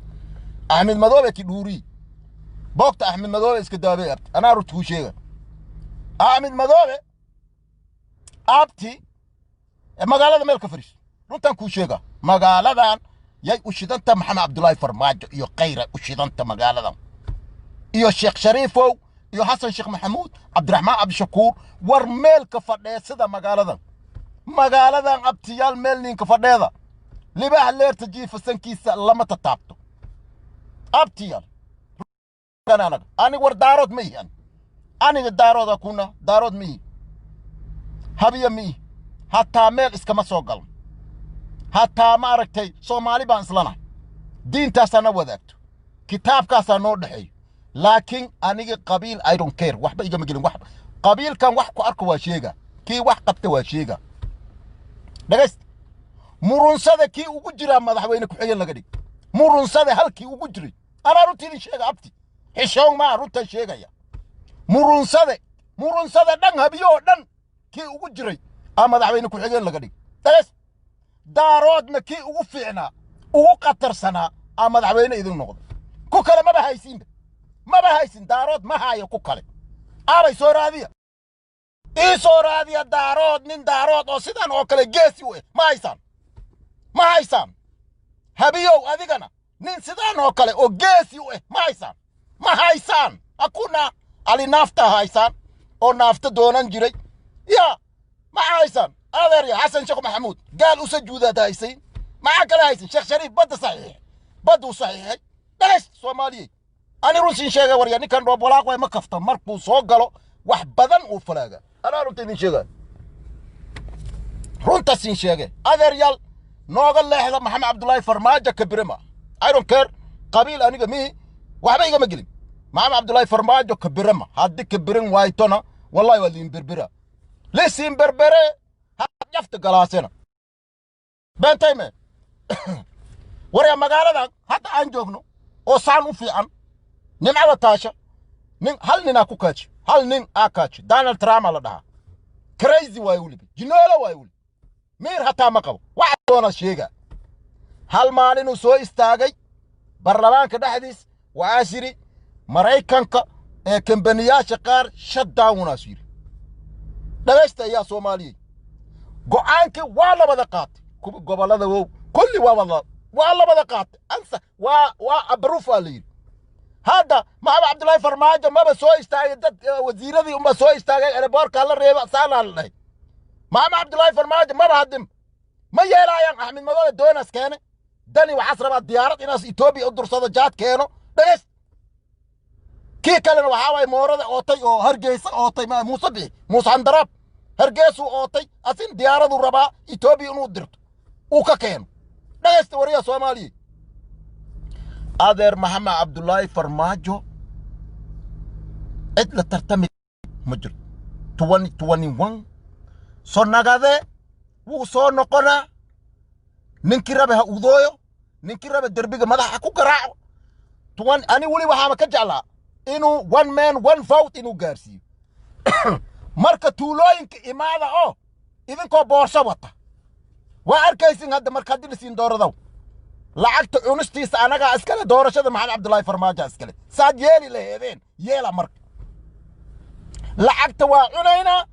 Axmed Madoobe ki dhuuri boogta, Axmed Madoobe iska daabey abti, anaa runta kuu sheega. Axmed Madoobe abti, magaalada meel ka fariis, runtan kuu sheega. Magaaladan yay u shidanta? Maxamed Cabdullaahi Farmaajo iyo Khayra u shidanta magaaladan, iyo Sheekh Shariifow iyo Xasan Sheekh Maxamuud, Cabdiraxmaan Cabdishakuur. War meel ka fadheesada magaaladan, magaaladan abtiyaal, meel ninka fadheeda. Libaax leerta jiifa sankiisa lama tataabto, abtiyaal. Anaga aniga war Daarood ma ihi, aniga Daarooda kuna Daarood ma ihi, Habiya ma ihi, hataa meel iskama soo galno. Hataa ma aragtay, Soomaali baan islanahay, diintaasaa na wadaagto, kitaabkaasaa noo dhexeeyo, laakiin aniga qabiil I don't care, waxba igama gelin. Wax qabiilkan wax ku arko waa sheega, kii wax qabta waa sheega. Dhegaysta, Murunsada kii ugu jiraa madaxweyne ku-xigeen laga dhig. Murunsada halkii ugu jiray, anaa runta idin sheega abti, xishoon maa, runtan sheegaya. Murunsade, Murunsada dhan, Habiyo oo dhan kii ugu jiray aa madaxweyne ku-xigeen laga dhig. Dhegaysta, Daaroodna kii ugu fiicnaa, ugu khatarsanaa aa madaxweyne idin noqday. Ku kale maba haysiinba, maba haysin. Daarood ma haayo ku kale. Aabay soo raadiya, ii soo raadiya Daarood, nin Daarood oo sidan oo kale geesi u eh ma haysaan, ma haysaan. Habiyow, adigana nin sidaan oo kale oo geesi u eh ma haysaan, ma haysaan. Hakuna Ali Naafta haysaan oo naafta doonan jiray ya, ma haysaan adeerya. Xasan Sheekh Maxamuud gaal u sajuudaad haysayn, maxaa kale haysan? Sheekh Shariif badda saxiixay, baddu saxiixay. Dhagays Soomaaliyey, ani runtiin sheegay warya, ninkan dhoob walaaq way ma kafto. Markuu soo galo wax badan uu falaaga, anaa runta idin sheegay, runtasin sheege. Adeeryaal, nooga leexda Maxamed Cabdullaahi Farmaajo kabirema. I don't care, qabiil aniga mihi, waxba igama gelin. Maxamed Cabdullaahi Farmaajo kabirema, haddii kabirin waaytona wallahi waa liin berbera, lisiin berbere jafta galaasena beentayme. Warya, magaaladan hadda aan joogno oo saan u fiican, nimcada taasha, nin hal ninaa ku kaaji, hal nin aa kaaji. Donald Trump aa la dhahaa, crazy waaye, weliba jinoolo waaye, weli miir hataa ma qabo, waxa doona sheega. Hal maalinuu soo istaagay baarlamaanka dhexdiis, waxaas yidhi Maraykanka ee kambaniyaasha qaar shutdownaas yidhi. Dhagaysta ayaa Soomaaliyey, go'aankii waa la wada qaatay, gobollada wow kulli waa la wada qaatay, ansa waa approve aa la yidhi. Hadda Maxamed Cabdullaahi Farmaajo maba soo istaagay, dad wasiiradii unba soo istaagay, airportkaa la reeba, saanaa la dhahay. Maxamed Cabdullaahi Farmaajo maba hadim, ma yeelaayaan. Axmed Madoobe doonas keene, Dani waxaas rabaa diyaarad inaas Etoobiya u dursado, jaad keeno. Dhagays, kii kalena waxaa waaye moorada ootay oo Hargeysa ootay, Muuse Bixi, Muuse Handaraab Hargeysuu ootay, asin diyaaraduu rabaa Etoobiya inuu dirto uu ka keeno. Dhagaysta wariya Soomaaliya, adeer, Maxamed Cabdullaahi Farmaajo cid la tartami ma jirto. 2021 so nagade wuu soo noqonaa. Ninkii rabe ha udooyo, ninkii rabe derbiga madaxa ku garaaco. Ani weli waxaaba ka jeclaa inuu one man one vote inuu gaarsiiyo. Marka tuulooyinka imaada oo idinkoo boorso wata, waa arkaysin hadda. Marka haddii lasiin dooradaw lacagta cunistiisa anagaa iskale, doorashada Maxamed Cabdullaahi Farmaajo iskale. Saad yeeli laheedeen yeela. Marka lacagta waa cunaynaa,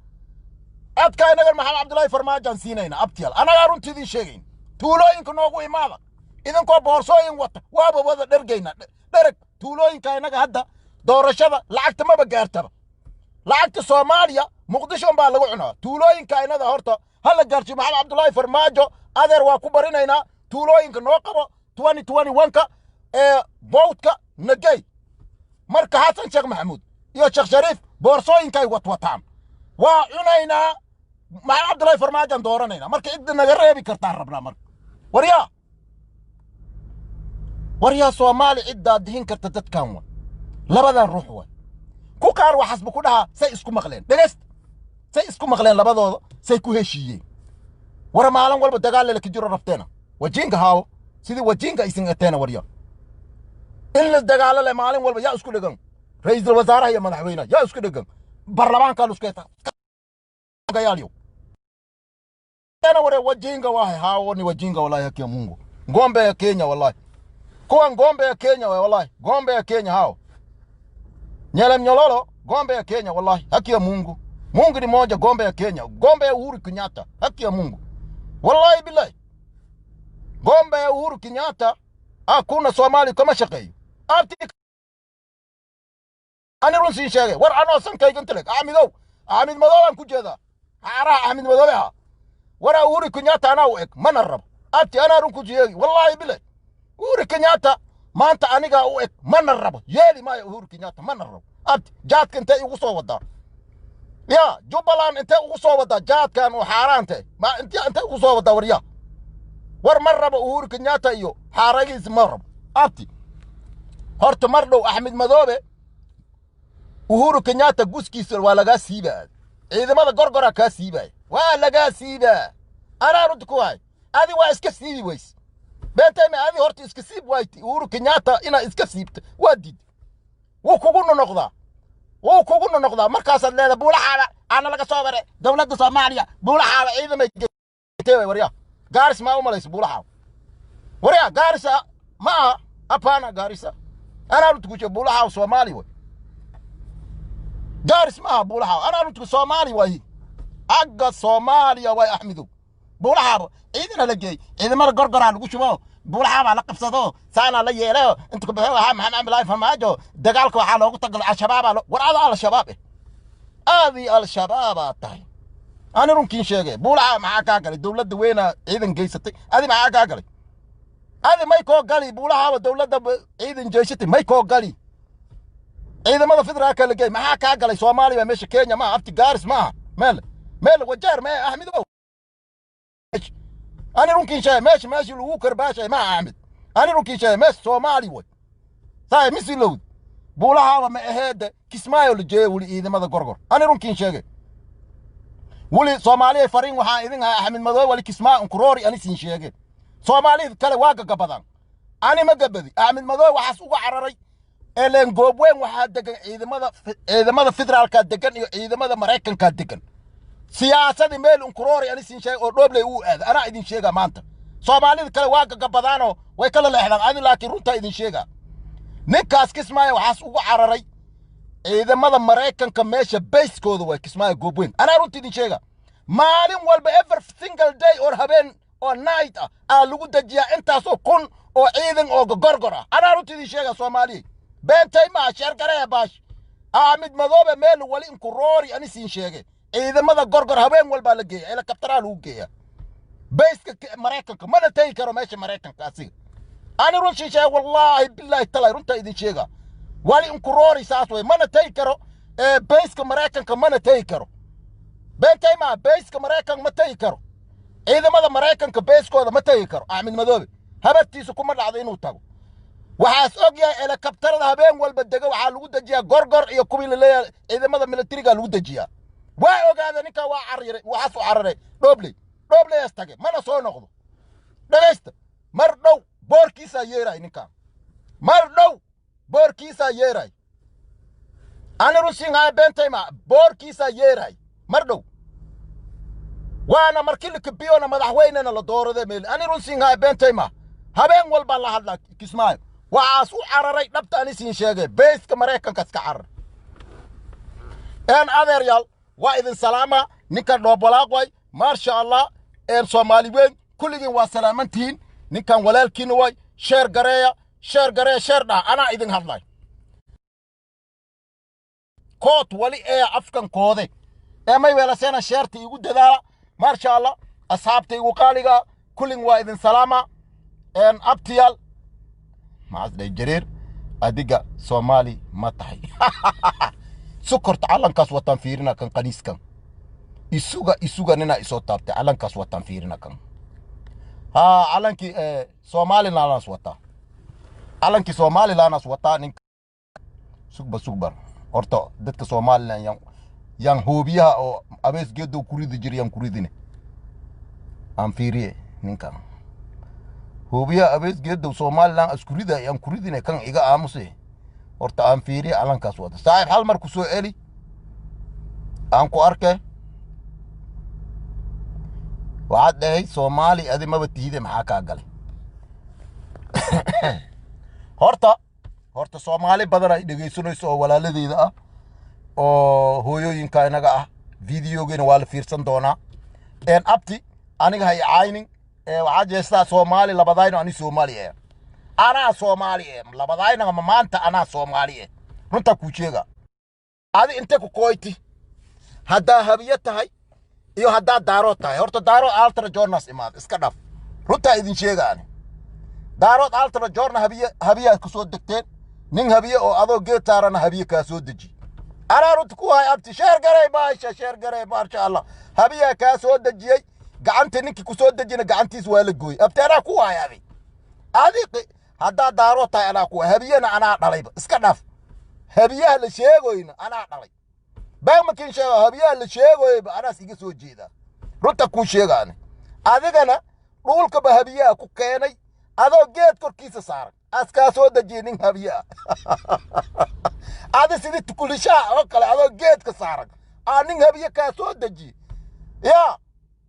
codka inaga Maxamed Cabdullaahi Farmaajaan siinaynaa. Abtiyaal, anagaa runtii idin sheegayn. Tuulooyinka noogu imaada idinkoo boorsooyin wata, waaba wada dhergayna dhereg. Tuulooyinka inaga hadda doorashada lacagta maba gaartaba. Lacagta Soomaaliya Muqdisho baa lagu cunaa. Tuulooyinka inada horta ha la gaarsiyo Maxamed Cabdullaahi Farmaajo. Adeer, waa ku barinaynaa, tuulooyinka noo qabo 2021-ka ee vote-ka nagey. Marka Xasan Sheekh Maxamuud iyo Sheekh Shariif boorsooyinkay watwataan, waa cunaynaa. Maxamed Cabdullaahi Farmaajoan dooranaynaa. Marka cidda naga reebi kartaan rabnaa. Marka waryaa, waryaa Soomaali, ciddaad dihin karta dadkan wa labadan ruux waay. Ku qaar waxaasba ku dhahaa say isku maqleen. Dhegaysta, say isku maqleen labadooda, say ku heshiiyeen. War maalin walba dagaal lala jiro rabteena, wajinka haawo sidii wajinka isin eteena. Warya. In la dagaalo le maalin walba yaa isku dhegan? Ra'iisul wasaaraha iyo madaxweynaha yaa isku dhegan? Baarlamaanka la isku heystaa. Tena wale wajinga wahe hao ni wajinga wallahi, haki ya Mungu. Ngombe ya Kenya wallahi. Kuwa ngombe ya Kenya wa wallahi. Ngombe ya Kenya hao. Nyele mnyololo, ngombe ya Kenya wallahi, haki ya Mungu. Mungu ni moja, ngombe ya Kenya. Ngombe ya Uhuru Kenyatta, haki ya Mungu. Wallahi billahi. Ngombe ya Uhuru Kenyatta hakuna Somali kama shaqeeyo. Abti ani run siin sheegay war anoo sankayga inta leg Axmedow, Axmed Madoobe aan ku jeedaa, xaaraha Axmed Madoobe ha. Waraa Uhuru Kenyatta anaa u eg, mana rabo. Abti anaa run ku sheegi, wallaahi bilahi, Uhuru Kenyatta maanta anigaa u eg, mana rabo, yeeli maayo Uhuru Kenyatta, mana rabo. Abti jaadka intee igu soo wadaa ya Jubbaland? Intee ugu soo wadaa jaadkan oo xaaraante ma intee ugu soo wadaa? Warya war ma rabo Uhuru Kenyatta iyo xaaragiisa, ma rabo. Abti horta mar dhow Axmed Madoobe Uhuru Kenyatta guskiisa waa lagaa siibaa, ciidamada Gorgora kaa siibaya, waa lagaa siibaa. Anaa runta ku hay, adi waa iska siibi weys beentayma. Adi horta iska siib wayti Uhuru Kenyatta, inaa iska siibta waa diid. Wuu kugu nonoqdaa, wuu kugu nonoqdaa. Markaasaad leedahay Buulaxaaba aana laga soo baray dowladda Soomaaliya, Buulaxaaba ciidamay geetay. Waryaa Gaaris maa u malaysa Buulaxaaba? Waryaa Gaarisa ma aha, apana Gaarisa. Anaa runta ku sheeg, Buulaxaaba Soomaali way, Gaaris ma aha Buulaxaaba. Anaa runta Soomaali waay, agga Soomaaliya waay. Axmedow Buulaxaaba ciidana la geey, ciidamada Gorgoraa lagu shubo, Buulaxaabaa la qabsado, saanaa la yeelayo inta ku bixi waxaa Maxamed Cabdilaahi Farmaajo dagaalka waxaa loogu tagalay Al-Shabaabaa. War ada Al-Shabaab eh, aadii Al-Shabaabaa tahay. Ani runkiin sheegay, Buulaxaaba maxaa kaa galay? Dowladda weynaa ciidan geysatay, adi maxaa kaa galay? Adi may koo gali Buulaxaaba dowladda ciidan geysatay, may koo gali ciidamada federaalka la geey, maxaa kaa galay? Soomaaliya baa meesha, Kenya maaha. Abti Gaaris maaha, meel meel Wajeer mee. Axmedow ani runkiin sheegay, meesha meeshii lagu karbaashay maaha. Axmed ani runkiin sheegay, meesha Soomaali way saay misilowd. Buulahaaba ma aheede, Kismaayo la jeeye weli ciidamada Gorgor. Ani runkiin sheegay weli Soomaaliya fariin waxaa idin hayaa, Axmed Madoobe wali Kismaayo unkuroori. Ani siin sheege, Soomaalida kale waa gagabadaan, ani ma gabadi. Axmed Madoobe waxaas uga cararay eleen Goobweyn waxaa degan ciidamada federaalka degan iyo ciidamada Maraykanka degan. Siyaasadii meel unkuroori ani siin sheegay oo Dhoobley uu aada anaa idin sheega maanta. Soomaalida kale waa gagabadaanoo way kala leexdaan adi, laakiin runtaa idin sheega, ninkaas Kismaayo waxaas ugu cararay ciidamada Maraykanka meesha bayskooda waa Kismaayo Goobweyn. Anaa runta idin sheega, maalin walba, every single day or habeen oo night ah aa lagu dejiyaa intaasoo kun oo ciidan oo Gorgor ah. Anaa runta idin sheega Soomaaliya, beentay maa sheergareya baash. Axmed Madoobe meel wali inkuroori ani siin sheege, ciidamada Gorgor habeen walbaa la geeya, helikabtaraa lagu geeya bayska Maraykanka, mana tegi karo meesha Maraykanka asiga. Ani run siin sheega, wallaahi bilaahi talay, runta idin sheega, wali inkuroori saas way, mana tegi karo bayska Maraykanka, mana tegi karo. Beentay maa, bayska Maraykanka ma tegi karo, ciidamada Maraykanka bayskooda ma tegi karo. Axmed Madoobe habartiisa kuma dhacdo inuu tago. Waxaas og yahay helikabtarada habeen walba dega waxaa lagu dejiyaa Gorgor iyo kuwii laleeyahay ciidamada militariga lagu dejiyaa. Waa ogaada ninkaa waa cariray, waxaas u cararay Dhoobley, Dhoobleyaas tage, mana soo noqdo. Dhegaysta, mar dhow boorkiisaa yeeray ninkaan, mar dhow boorkiisaa yeeray. Ani runsiin beentay ma, boorkiisaa yeeray mar dhow, waana markii la kabiyona madaxweynena la doorade meel. Ani runsiin beentay ma, habeen walbaa la hadlaa Kismaayo. Waxaas u cararay dhabta ani siin sheegay, bayska Maraykanka iska cararay. Een adeeryaal waa idin salaama, ninkan Dhoobalaaq way, maasha Allah. Een Soomaali weyn kulligiin waa salaamantihiin, ninkan walaalkiina way. Share gareeya, share gareeya, share dhaha. Anaa idin hadlay kood wali ee afkan koode ee may weelaseena, shareta igu dadaala. Maasha Allah, asxaabta igu qaaliga kullin waa idin salaama. Een abtiyaal maxaas jareer, adiga Soomaali ma tahay? Sokorta calankaas wataan fiirina kan qaniiskan isuga isuga ninaa isoo taabtay calankaas wataan fiirina kan haa calankii Somalilandaas wataa, calankii Somalilandaas wataa ninka. Sugba sugbar horta dadka Somaliland yaan hoobiyaha oo abees geedow ku ridi jiray yaan ku ridine aan fiiriye ninkan. Hubiya Abees Geedow Somaliland isku riday aan ku ridinay kan iga aamuse. Horta aan fiiriye calankaas wata. Saaxiib, hal mar ku soo celi, aan ku arkay. Waxaad dhahay Soomaali adi maba tihide, maxaa kaa galay? Horta Soomaali badan ay dhegaysanayso oo walaaladeyda ah oo hooyooyinka inaga ah, videogeena waa la fiirsan doonaa. Abti, aniga hay caynin. Waxaad jeestaa Soomaali labadayno. Ani Soomaali eh, anaa Soomaali eh, labadayna ma maanta anaa Soomaali eh. Runtaa kuu sheega. Adi inte ku koyti haddaa Habiye tahay iyo haddaa Daarood tahay. Horta Daarood Altra Jonas imaad iska dhaf. Runtaa idin sheega, ani Daarood Altra Jorna Habiye, Habiyaad ku soo degteen. Nin Habiye oo adoo geed saarana Habiye kaa soo deji. Anaa runta ku hay. Abti, share garay maasha, share garay, maasha Allah. Habiyaa kaa soo dejiyey. Gacanta ninkii ku soo dejina gacantiis waa la gooyey. Abti, anaa ku hay. Adi haddaa Daarood tahay anaa ku hay. Habiyena anaa dhalayba, iska dhaaf. Habiyaha la sheegoyna anaa dhalay. Baamakin sheego, habiyaha la sheegoyba anaas iga soo jeedaa. Runta kuu sheegaani. Adigana dhulkaba habiyaha ku keenay adoo geed korkiisa saaran askaa soo dejiyey nin habiye ah. Adi sidii tukulishaha oo kale adoo geedka saaran aa nin habiye kaa soo dejiyey. Yaa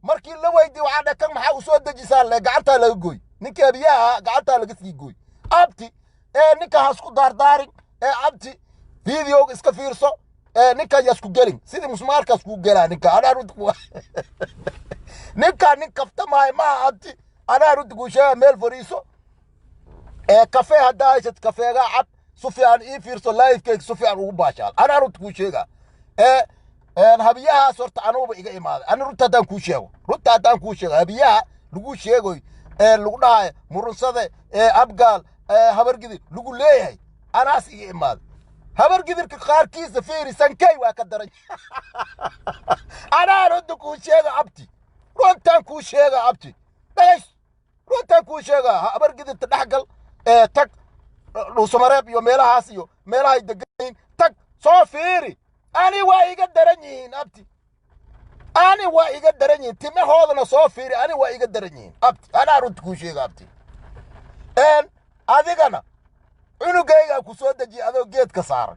markii la weydiye waxaa dhe kan maxaa u soo dejisaa le, gacantaa laga gooy. Ninkii habiyaha gacantaa laga sii gooy. Abti, ee ninka ha isku daardaarin. Ee abti, videoga iska fiirso. Ee ninkan yaa isku gelin, sidii musmaarkaas kuu gelaa ninka. Anaa runta ku ninkaa nin kaftamaayo maaha. Abti, anaa runta kuu sheega. Meel fariiso ee kafee haddaa haysat, kafeegaa cab, su fiican ii fiirso livekeyga, su fiican ugu baashaal. Anaa runta kuu sheega. Ee habiyahaas horta anuuba iga imaaday. Ani runta haddaan kuu sheego, runta haddaan kuu sheego, habiyaha lagu sheegoy ee lagu dhahayo Murunsade ee Abgaal ee Habargidir lagu leeyahay anaas iga imaaday. Habargidirka qaarkiisa fiiri, sankey waa ka daran. Anaa runta kuu sheega abti, runtaan kuu sheega abti, dhagays, runtaan kuu sheega. Habargidirta dhexgal ee tag Dhuusamareeb iyo meelahaas iyo meelahay degan yihiin, tag soo fiiri. Ani waa iga daran yihiin abti, ani waa iga daran yihiin. Timahoodana soo fiiri, ani waa iga daran yihiin abti. Anaa runta kuu sheega abti. Adigana cunugaygaa ku soo dejiyay adoo geedka saaran.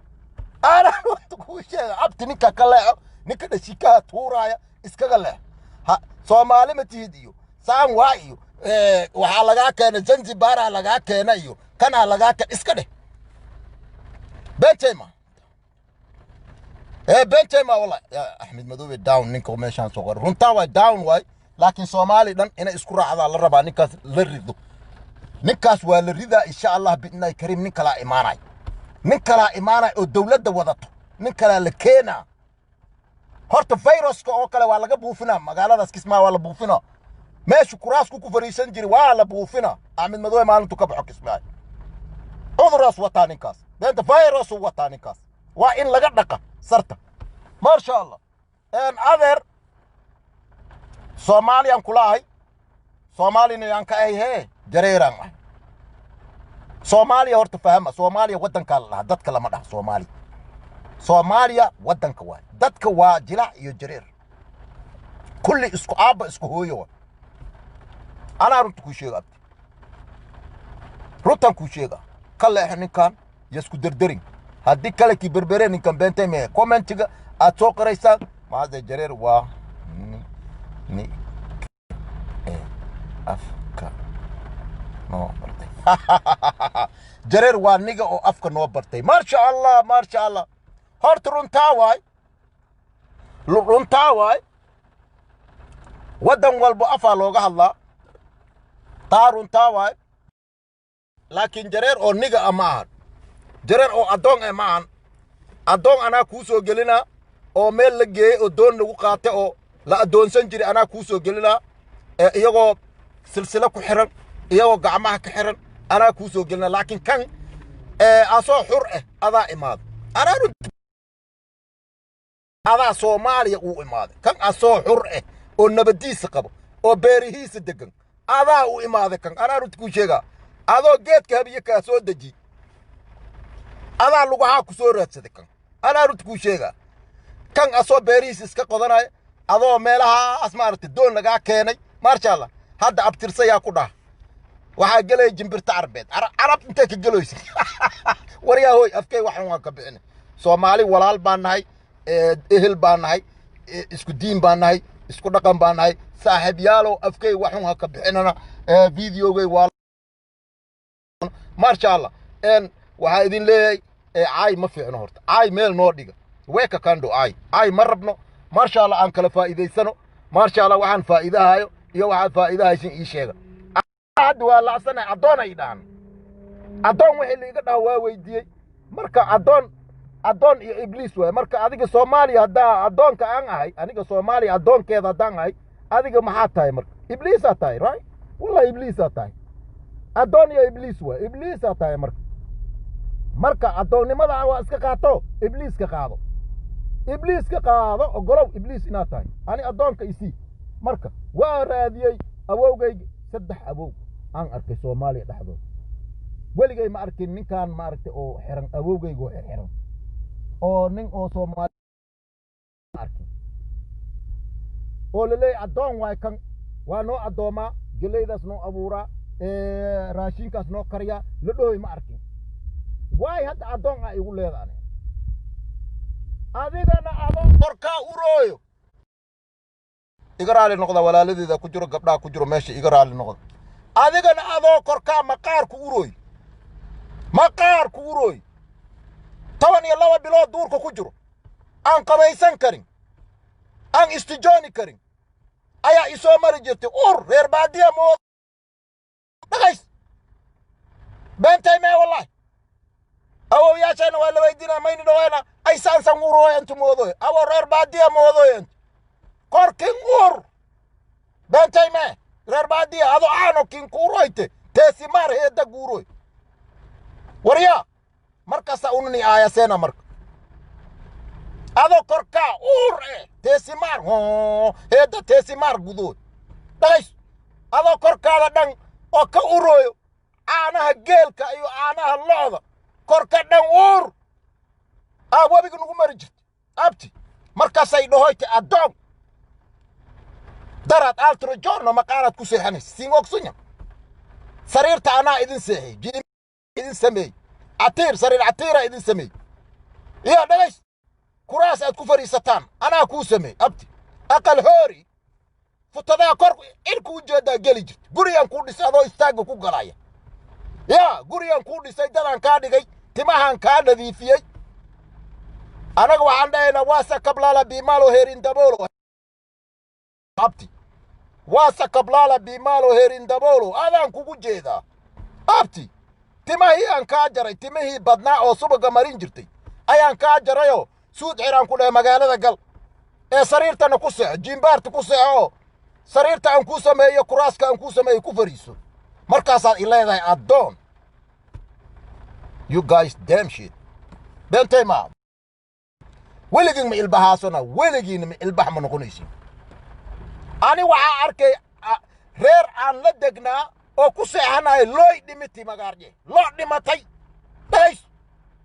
Anaa runta kuu sheega abti. Ninka ka leexo, ninka dhashikaha tuuraaya iskaga leex. Ha Soomaali ma tihid iyo saan waa iyo waxaa lagaa keenay Zanzibaraa lagaa keena iyo kanaa lagaa keen, iska dheh. Bentema ee bentema wallahi ya Axmed Madoobe down. Ninka meeshaan soo qoray runtaa waay, down waay. Laakiin Soomaali dhan inay isku raacdaa la rabaa ninkaas la rido. Ninkaas waa la ridaa insha Allah bidnaahi kariim. Nin kalaa imaanay, nin kalaa imaanay oo dowladda wadato, nin kalaa la keenaa. Horta viruska oo kale waa laga buufinaa magaaladaas Kismaayo, waa la buufinaa. Meeshu kuraasku ku fariisan jiray waa la buufinaa. Axmed Madoobe maalintu ka baxo Kismaayo cuduraas wataa ninkaas, beenta virus uu wataa ninkaas, waa in laga dhaqa sarta. Maasha Allah. Adeer, Soomaaliyaan kula ahay, Soomaalina yaan ka ahay, hee Jareeraan ah. Soomaaliya horta fahama, Soomaaliya waddankaa la dhaha, dadka lama dhaha Soomaaliya. Soomaaliya waddanka waay, dadka waa Jilac iyo Jareer, kulli isku aabba isku hooyo wa. Anaa runta kuu sheega abti, runtaan kuu sheega. Ka leexo ninkan, ya isku derderin. Haddii kale kii berbere ninkan beentay mee commentiga aad soo qoraysaan maade. Jareer waa ni ni ee afka noo bartay. Jareer waa niga oo afka noo bartay. Maasha Allah, maasha Allah. Horta runtaa waay, runtaa waay. Waddan walbo afaa looga hadlaa, taa runtaa waay. Laakiin jareer oo niga ah ma ahan, jareer oo addoon eh ma ahan. Addoon anaa kuu soo gelinaa oo meel la geeyey oo doon lagu qaatay oo la addoonsan jiray anaa kuu soo gelinaa, ee iyagoo silsilo ku xiran, iyagoo gacmaha ka xiran anaa kuu soo gelinaa. Laakiin kan asoo xur ah adaa imaada. Anaa adaa Soomaaliya uu imaaday. Kan asoo xur ah oo nabadiisa qabo oo beerihiisa degan adaa u imaaday kan. Anaa runta kuu sheegaa, adoo geedka Habiye kaa soo deji adaa lugahaa ku soo raadsaday kan. Anaa runta kuu sheegaa, kan asoo beerihiisa iska qodanaya adoo meelahaas maaragtay doon lagaa keenay. Maasha Allah. Hadda abtirsayaa ku dhaha. Waxaa gelaya jimbirta Carbeed. Carab intay ka gelaysa? Waryaa hoy, afkay waxan waan ka bixinay. Soomaali walaal baan nahay, ehel baan nahay, isku diin baan nahay, isku dhaqan baan nahay. Saaxiibyaalow, afkay waxun ha ka bixinana. Videogay waa maasha Allah. Waxaa idin leeyahay, caay ma fiicno. Horta caay meel noo dhiga, weka kando. Caay, caay ma rabno. Maasha Allah, aan kala faa'iidaysano. Maasha Allah, waxaan faa'iidahayo iyo waxaad faa'iidahaysin ii sheega. Hadda waa lacsanay, addoon ay dhahan. Addoon wixii laiga dhaha waa weydiiyey. Marka addoon, addoon iyo ibliis waay. Marka adiga Soomaaliya haddaa addoonka aan ahay, aniga Soomaaliya addoonkeeda haddaan ahay, adiga maxaa tahay? Marka ibliisaa tahay, right? Wallahi ibliisaa tahay. Addoon iyo ibliis waay. Ibliisaa tahay. Marka addoonnimada waa iska qaato, ibliiska qaado, ibliiska qaado. Ogolow ibliis inaad tahay. Ani addoonka isii. Marka waa raadiyey awowgayga, saddex awow aan arkay Soomaaliya dhexdooda. Weligay ma arkin ninkaan maaragtay oo xiran, awowgayga oo xirxiran oo nin oo Soomaali arkin oo laleeyahy addoon waay. Kan waa noo addoomaa, geleydaas noo abuuraa, raashinkaas noo kariyaa la dhohoy ma arkin. Waay hadda addoon ah igu leedaane, adigana adoon korkaa urooyo. Iga raali noqda, walaaladeeda ku jiro, gabdhaha ku jiro meesha, iga raali noqda. Adigana adoo korkaa maqaarku urooy, maqaarku urooy, 12 bilood duurka ku jiro, aan qabaysan karin, aan istijooni karin ayaa isoo mari jirtay. Ur reer baadiya moo dhaqays beentay mee. Wallahi awowyaashayna waa la weydiinaa, mayni dhawaana ay saansan urooyantu moodoy, awo reer baadiya moodoyantu korkin ur beentay mee. Reer baadiya ado aano kin kuuroyte teesimaar heedda guuroy. Waryaa, markaasa unani aayaseena. Marka adoo korkaa uur eh, teesimaar heedda teesimaar gudood dhagays, adoo korkaada dhan oo ka urooyo caanaha geelka iyo caanaha lo'da, korka dhan uur aa webiga nugu mari jirta, abti. Markaasay dhahoyte addoon. Daraad altro giorno maqaaraad ku seexanaysa siin ogsunya. Sariirta anaa idin seexay, jiim idin sameey, catiir, sariir catiira idin sameey iyo dhagays, kuraas aad ku fadhiisataan anaa kuu sameey, abti. Aqal hoori futadaa kor cirku u jeedaa geli jirta. Gurigaan kuu dhisay adoo istaagga ku galaya. Yaa gurigaan kuu dhisay, dadaan kaa dhigay, timahaan kaa nadiifiyey. Anaga waxaan dhahaynaa waasa kablaala bimaalo herin daboolo, abti. Waasa kablaala bimaalo herin daboolo. Adaan kugu jeedaa, abti. Timahii aan kaa jaray, timihii badnaa oo subaga marin jirtay ayaan kaa jarayoo suud xiraan ku dhahay, magaalada gal ee sariirtana ku seexo, jiimbaarta ku seexo oo sariirta aan kuu sameeyo, kuraaska aan kuu sameeyo ku fariiso. Markaasaad i leedahay addoon. You guys damn shit. Beentay maa. Weligiin ma ilbahaasona, weligiina ma ilbax ma noqonaysin. Ani waxaa arkay reer aan la degnaa oo ku seexanayo looy dhimiti magaarye, loo dhimatay dhagays,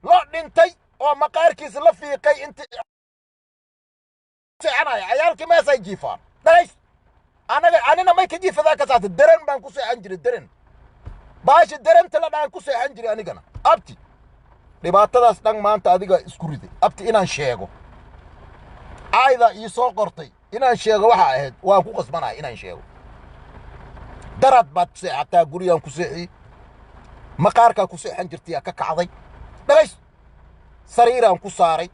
loo dhintay oo maqaarkiisa la fiiqay inti seexanaya. Cayaalkii meesay jiifaan dhagays. Anaga anina may ka jiifadaa ka saata. Deren baan ku seexan jiray, deren baasha derenta la dhaan ku seexan jiray anigana, abti. Dhibaatadaas dhan maanta adiga isku riday, abti. Inaan sheego caayda ii soo qortay, inaan sheego waxa ahayd, waan ku qasbanahay inaan sheego. Darad baad seexataa, gurigaan ku seexiyey, maqaarkaa ku seexan jirtay aa ka kacday dhagays, sariiraan ku saaray,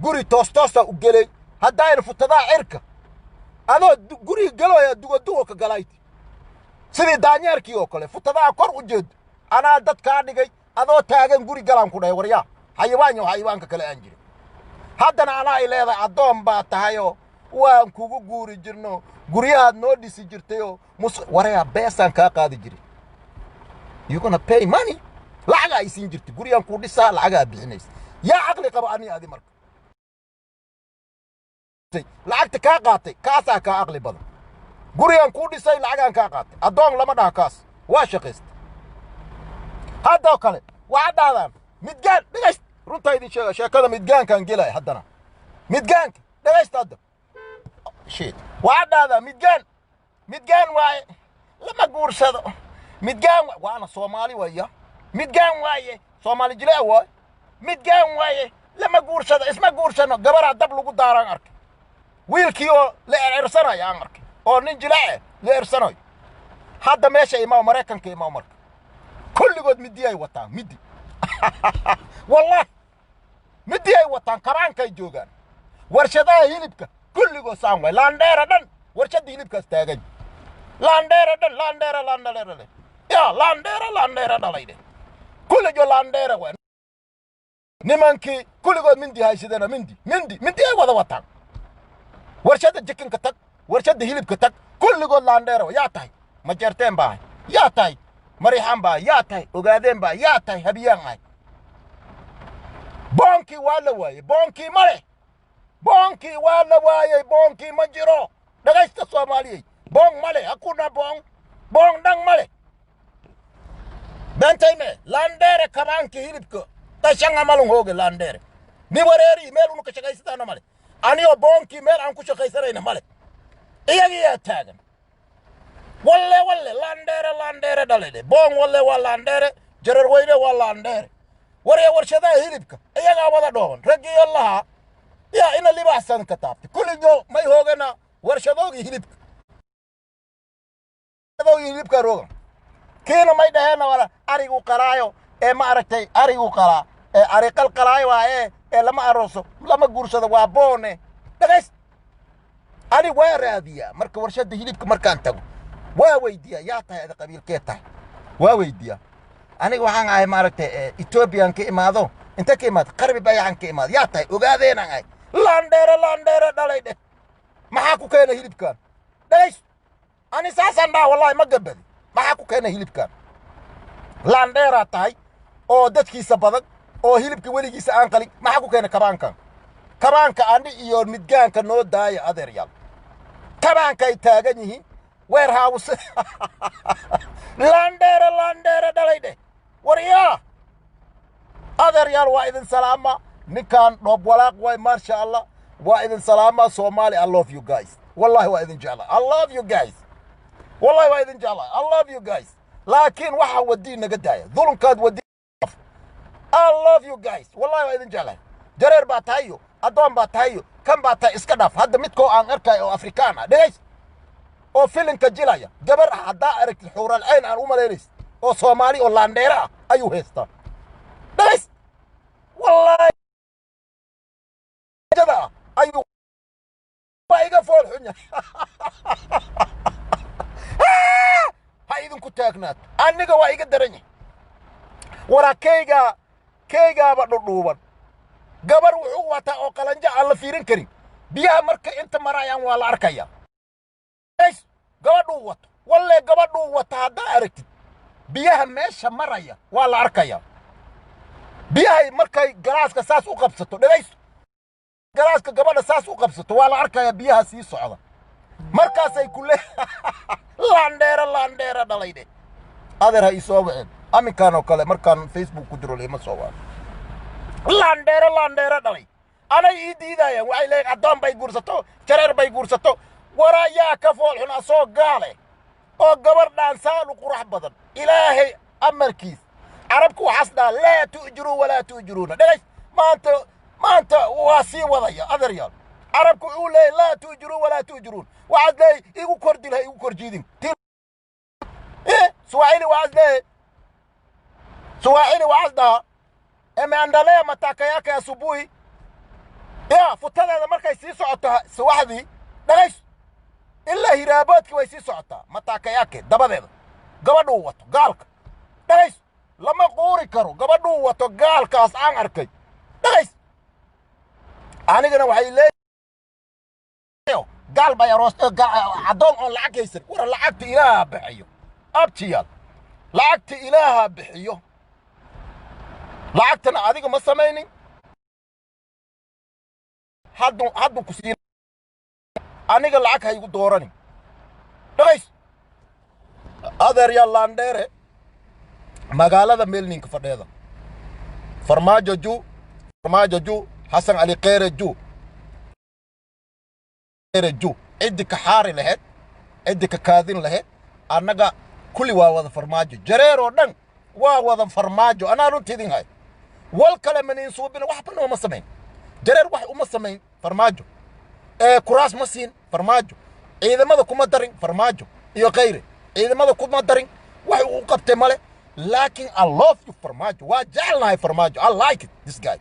guri toos toosaa u gelay. Haddayna futadaa cirka adoo guriga galooya dugadugo ka galayti sidii daanyeerkii oo kale, futadaa kor u jeedo. Anaa dad kaa dhigay adoo taagan guri galaan ku dhahay. Waryaa, xayawaan yo xayawaanka kale aan jirin. Haddana anaa ay leedahay addoon baa tahayoo waan kugu guuri jirno, guryahaad noo dhisi jirtayoo mus. Warayaa, beesaan kaa qaadi jiray. You gonna pay money. Lacagaa ay siin jirtay. Gurigaan kuu dhisaa, lacagaa bixinaysa. Yaa caqli qaba? Ani adi marka lacagta kaa qaatay, kaasaa kaa aqli badan. Gurigaan kuu dhisay, lacagaan kaa qaatay, addoon lama dhaha kaas, waa shaqaystay. Haddoo kale waxaad dhahdaan midgaan. Dhegayst, runtaa idin sheega. Sheekada midgaankaan gelaya haddana, midgaanka dhegaysta hadda. Shit, waxaad dhahdaa midgaan, midgaan waaye, lama guursado. Midgaan waana Soomaali waya, midgaan waaye, Soomaali jilaa waay, midgaan waaye. Lama guursado, isma guursano. Gabaraa dab lagu daaraan arkay, wiilkii oo la erersanaya aan arkay, oo nin jilaace la ersanayo. Hadda meesha imaa, Maraykanka imaa. Marka kulligood midi ay wataan, midi, wallahi midi ay wataan. Kabaankay joogaan, warshadaha hilibka kulligood saan waay. Laandheera dhan warshadda hilibkaas taagan, laandheera dhan, laandheera, laandheera le ya, laandheera, laandheera dhalayde, kulligo laandheera waay. Nimankii kulligood mindi haysadana, mindi, mindi, mindi ay wada wataan. Warshadda jikinka tag, warshadda hilibka tag, kulligood laandheera waay. Yaa tahay? Majeerteen baa ahay. Yaa tahay? Mariixaan baa. Yaa tahay? Ogaadeen baa. Yaa tahay? Habiyaan ahay. Boonkii waa la waayey, boonkii ma leh, boonkii waa la waayey, boonkii ma jiro. Dhagaysta Soomaaliyey, boong ma leh, hakuna boong, boong dhan ma leh. Bentayme laandheere kabaankii hilibka dashanga malun hooge. Laandheere ni wareeri, meel unu ka shaqaysataana male, anigoo boonkii meel aan ku shaqaysanayna male, iyagiyaa taagan. Walle walle laandheere, laandheere dhalede boong, walle waa laandheere, Jararweyne waa laandheere. Warya warshadaha hilibka iyagaa wada dhooban, raggiyo lahaa yaa ina libaaxsan ka taabtay. Kulligo may hoogana warshadoogii hilibka, warshadoogii hilibka roogan. Kiina may dhaheen wala arigu qalaayo ee ma aragtay, arigu qalaa ee ari qalqalaayo waaye ee lama arooso, lama guursado, waa boone. Dhagays, ani waa raadiyaa marka warshada hilibka markaan tago, waa weydiiyaa: yaa tahay ada, qabiilkee tahay? Waa weydiiyaa. Aniga waxaan ahay, maaragtay, Ethoobiyan ka imaado. Inta ka imaado? Qarbi Bayaxan ka imaado. Yaa tahay? Ogaadeenaan ahay. Laandheere, laandheere dhalay dheh, maxaa ku keenay hilibkan? Dhagays, ani saasaan dhaha, wallahi ma gabadi. Maxaa ku keenay hilibkan? Laandheeraa tahay oo dadkiisa badan oo hilibka weligiisa aan qalin, maxaa ku keenay kabaankan? Kabaanka ani iyo midgaanka noo daaya, adeeryaal. Kabaankay taagan yihiin, warehouse. Laandheere, laandheere dhalay dheh. Waryaa adeeryaal, waa idin salaama. Ninkan dhoob walaaq waay, maasha Allah, waa idin salaama. Soomaali, I love you guys, wallahi waa idin jeclaa. I love you guys, wallahi waa idin jeclaa. I love you guys, laakiin waxa wadiin naga daaya, dulunkaad wadiin. I love you guys, wallahi waa idin jeclahay. Jareer baa tahayo, addoon baa tahayo, kan baa tahay, iska dhaaf. Hadda midkoo aan arkay oo Afrikaan ah, dhegays, oo filinka jilaya, gabar ah haddaa aragtid, xuural cayn aan u malaynaysid oo Soomaali oo laandheere ah ayuu haystaa. Dhegays, wallahi jada ah ayuu waa iga fool xun yahay. Ha idinku taagnaato, aniga waa iga daran yahay. Waraa kaygaa, kaygaaba dhudhuuban. Gabar wuxuu wataa oo qalanjo aan la fiirin karin. Biyaha marka inta marayaan waa la arkaya. Gabadhuu wato, walle gabadhuu wata haddaa aragtid, biyaha meesha maraya waa la arkaya. Biyahay markay galaaska saas u qabsato, dhegayso, galaaska gabadha saas u qabsato, waa la arkaya biyaha sii socda. Markaasay ku le laandheere, laandheere dhalaydhe. Adeer, ha isoo wicin aminkaan oo kale. Markaan Facebook ku jiro lima soo waco. Laandheere, laandheere dhalay, anay ii diidayaan. Waxay leeyihin addoon bay guursato, jareer bay guursato. Warayaa ka fool xun asoo gaale oo gabadhaan saan u qurax badan? Ilaahay amarkiis, Carabku waxaas dhaha: laa tu'jiruu walaa tu'jiruuna. Dhegays, maanta, maanta waa sii wadaya, adeeryaal. Carabku wuxuu leeyahy: laa tu'jiruu walaa tu'jiruun. Waxaad leeyahy igu kor dil, ha igu kor jiidin. Swahili waxaas leeyahy, Swahili waxaas dhaha: imeandalia mataka yake asubuhi ya. Futadeeda markay sii socoto subaxdii, dhagays, ilaa hiraaboodkii way sii socotaa. Mataka yake, dabadeeda gabadhuu wato gaalka, dhagays, lama quuri karo. Gabadhuu wato gaalkaas aan arkay, dhagays, anigana waxay leeyahay gaal bay aroos, addoon oon lacag haysan. War lacagta Ilaaha bixiyo, abtiyaal, lacagta Ilaaha bixiyo. Lacagtana adiga ma samaynin, haddu ku siin. Aniga lacag ha igu dooranin. Dhagays adeeryaal, laandheere magaalada meelninka fadheeda, Farmaajo ju, Farmaajo ju, Xasan Cali Kheyre ju, Kheyre ju, ciddi ka xaari lahayd, ciddi ka kaadin lahayd, annaga Kulli waa wada Farmaajo. Jareer oo dhan waa wada Farmaajo. Anaa runta idin hay, wal kale maniin suubina, waxba nooma samayn. Jareer wax uma samayn Farmaajo. Ee kuraas ma siin Farmaajo, ciidamada kuma darin Farmaajo iyo Khayre, ciidamada kuma darin, wax uu qabtay male. Laakiin I love you, Farmaajo. Waa jecelnahay Farmaajo. I like it, this guy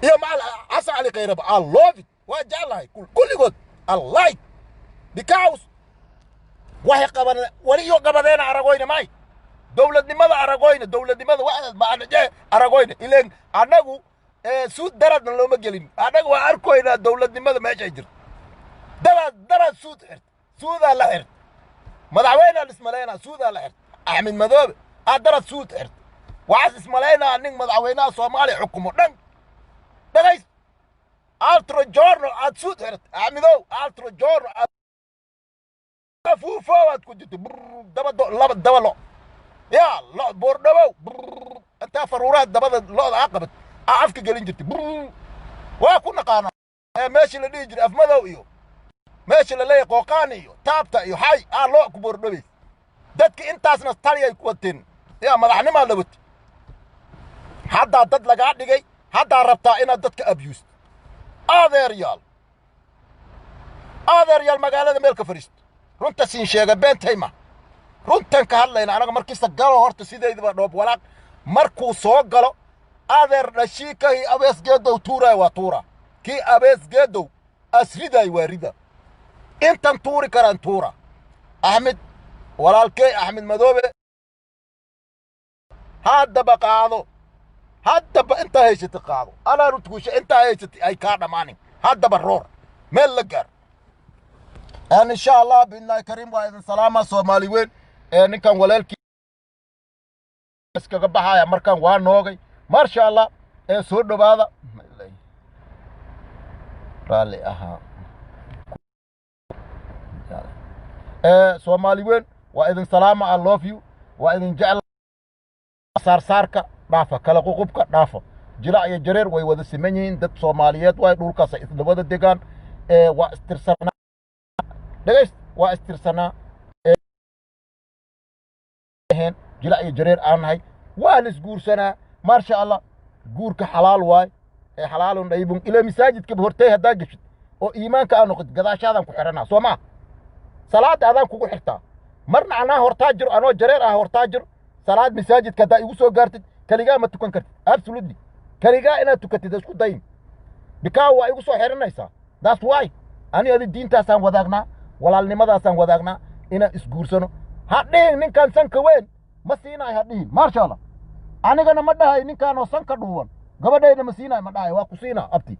iyo macal Xasan Cali Khayreba. I love it, waa jeclahay kulligood. I like because waxay qaban wali iyo qabadeena aragoyna may dowladnimada aragoyna, dowladnimada waxaje aragoyna. Ileen annagu suud daradna looma gelin. Annagu waa arkoynaa dowladnimada meeshay jirto. Daraad daraad suud xirt, suudaa la xirt, madaxweynea ismalaynaa, suudaa la xirt. Axmed Madoobe aa darad suud xirt, waxaas ismalaynaa nin madaxweynaha Soomaaliya xukumo dhan. Dhagays, altro giorno aad suud xirt, Axmedow, altro giorno fuufo aad ku jirto daba laba daba lo ya lo boordhabow intaa faruuraha dabada lo'da aa qabat aa afka gelin jirtay. Waa ku naqaanaa meeshii la dhihi jiray Afmadow iyo meesha la leeyahay Qooqaan iyo Taabta iyo Xay aa loo ku boordhabays. Dadka intaasna taliyay ku wateen yaa madaxnimaa la watay. Haddaa dad lagaa dhigay, haddaa rabtaa inaad dadka abuse. Adeer yaal, adeer yaal, magaalada meel ka fadhiisto. Runta siin sheega, beentay ma runtan ka hadlayna. Anaga markiisa galo horta sideydaba dhoob walaaq markuu soo galo, adeer, dhashiikahii abees geedow tuuraay waa tuura, kii abees geedow asridaay waa rida. Intan tuuri karaan tuura. Axmed walaalkey, Axmed Madoobe, haddaba qaado, haddaba intaa haysatay qaado. Anaa runta intaa haysatay ay kaa dhammaanin. Haddaba roor meel la gaar. Insha Allah biidnillahi kariim, waa idin salaama, Soomaali weyn. Ee ninkan walaalkii iskaga baxaya markaan waa noogay. Maasha Allah, ee soo dhowaada, raalli ahaa. Ee Soomaali weyn, waa idin salaama. I love you, waa idin jecel. Saarsaarka dhaafa, kala ququbka dhaafa. Jilac iyo Jareer way wada siman yihiin, dad Soomaaliyeed waay, dhulkaas ay isla wada degaan. Ee waa istirsanaa, dhegayst, waa istirsanaa aheen. Jilac iyo Jareer aan nahay, waa la isguursanaa. Maasha Allah, guurka xalaal waay, ee xalaalun dhaybun ilaa masaajidkaba hortay haddaa geshid oo iimaanka aa noqotid, gadaashaadaan ku xidhanaa. Soo maa salaadda adaan kugu xirtaa? Marna anaa hortaa jiro, anoo Jareer ah hortaa jiro. Salaad masaajidka haddaa igu soo gaartid, kaligaa ma tukan kartid. Absolutely, kaligaa inaad tukatid isku dayin bikaa waa igu soo xiranaysaa. That's why ani adi diintaasaan wadaagnaa, walaalnimadaasaan wadaagnaa, inaan isguursano. Ha dhihin ninkaan sanka weyn ma siinaay, ha dhihin. Maasha Allah, anigana ma dhahay ninkaanoo sanka dhuuban gabadhayda ma siinaay, ma dhahay. Waa ku siinaa, abti,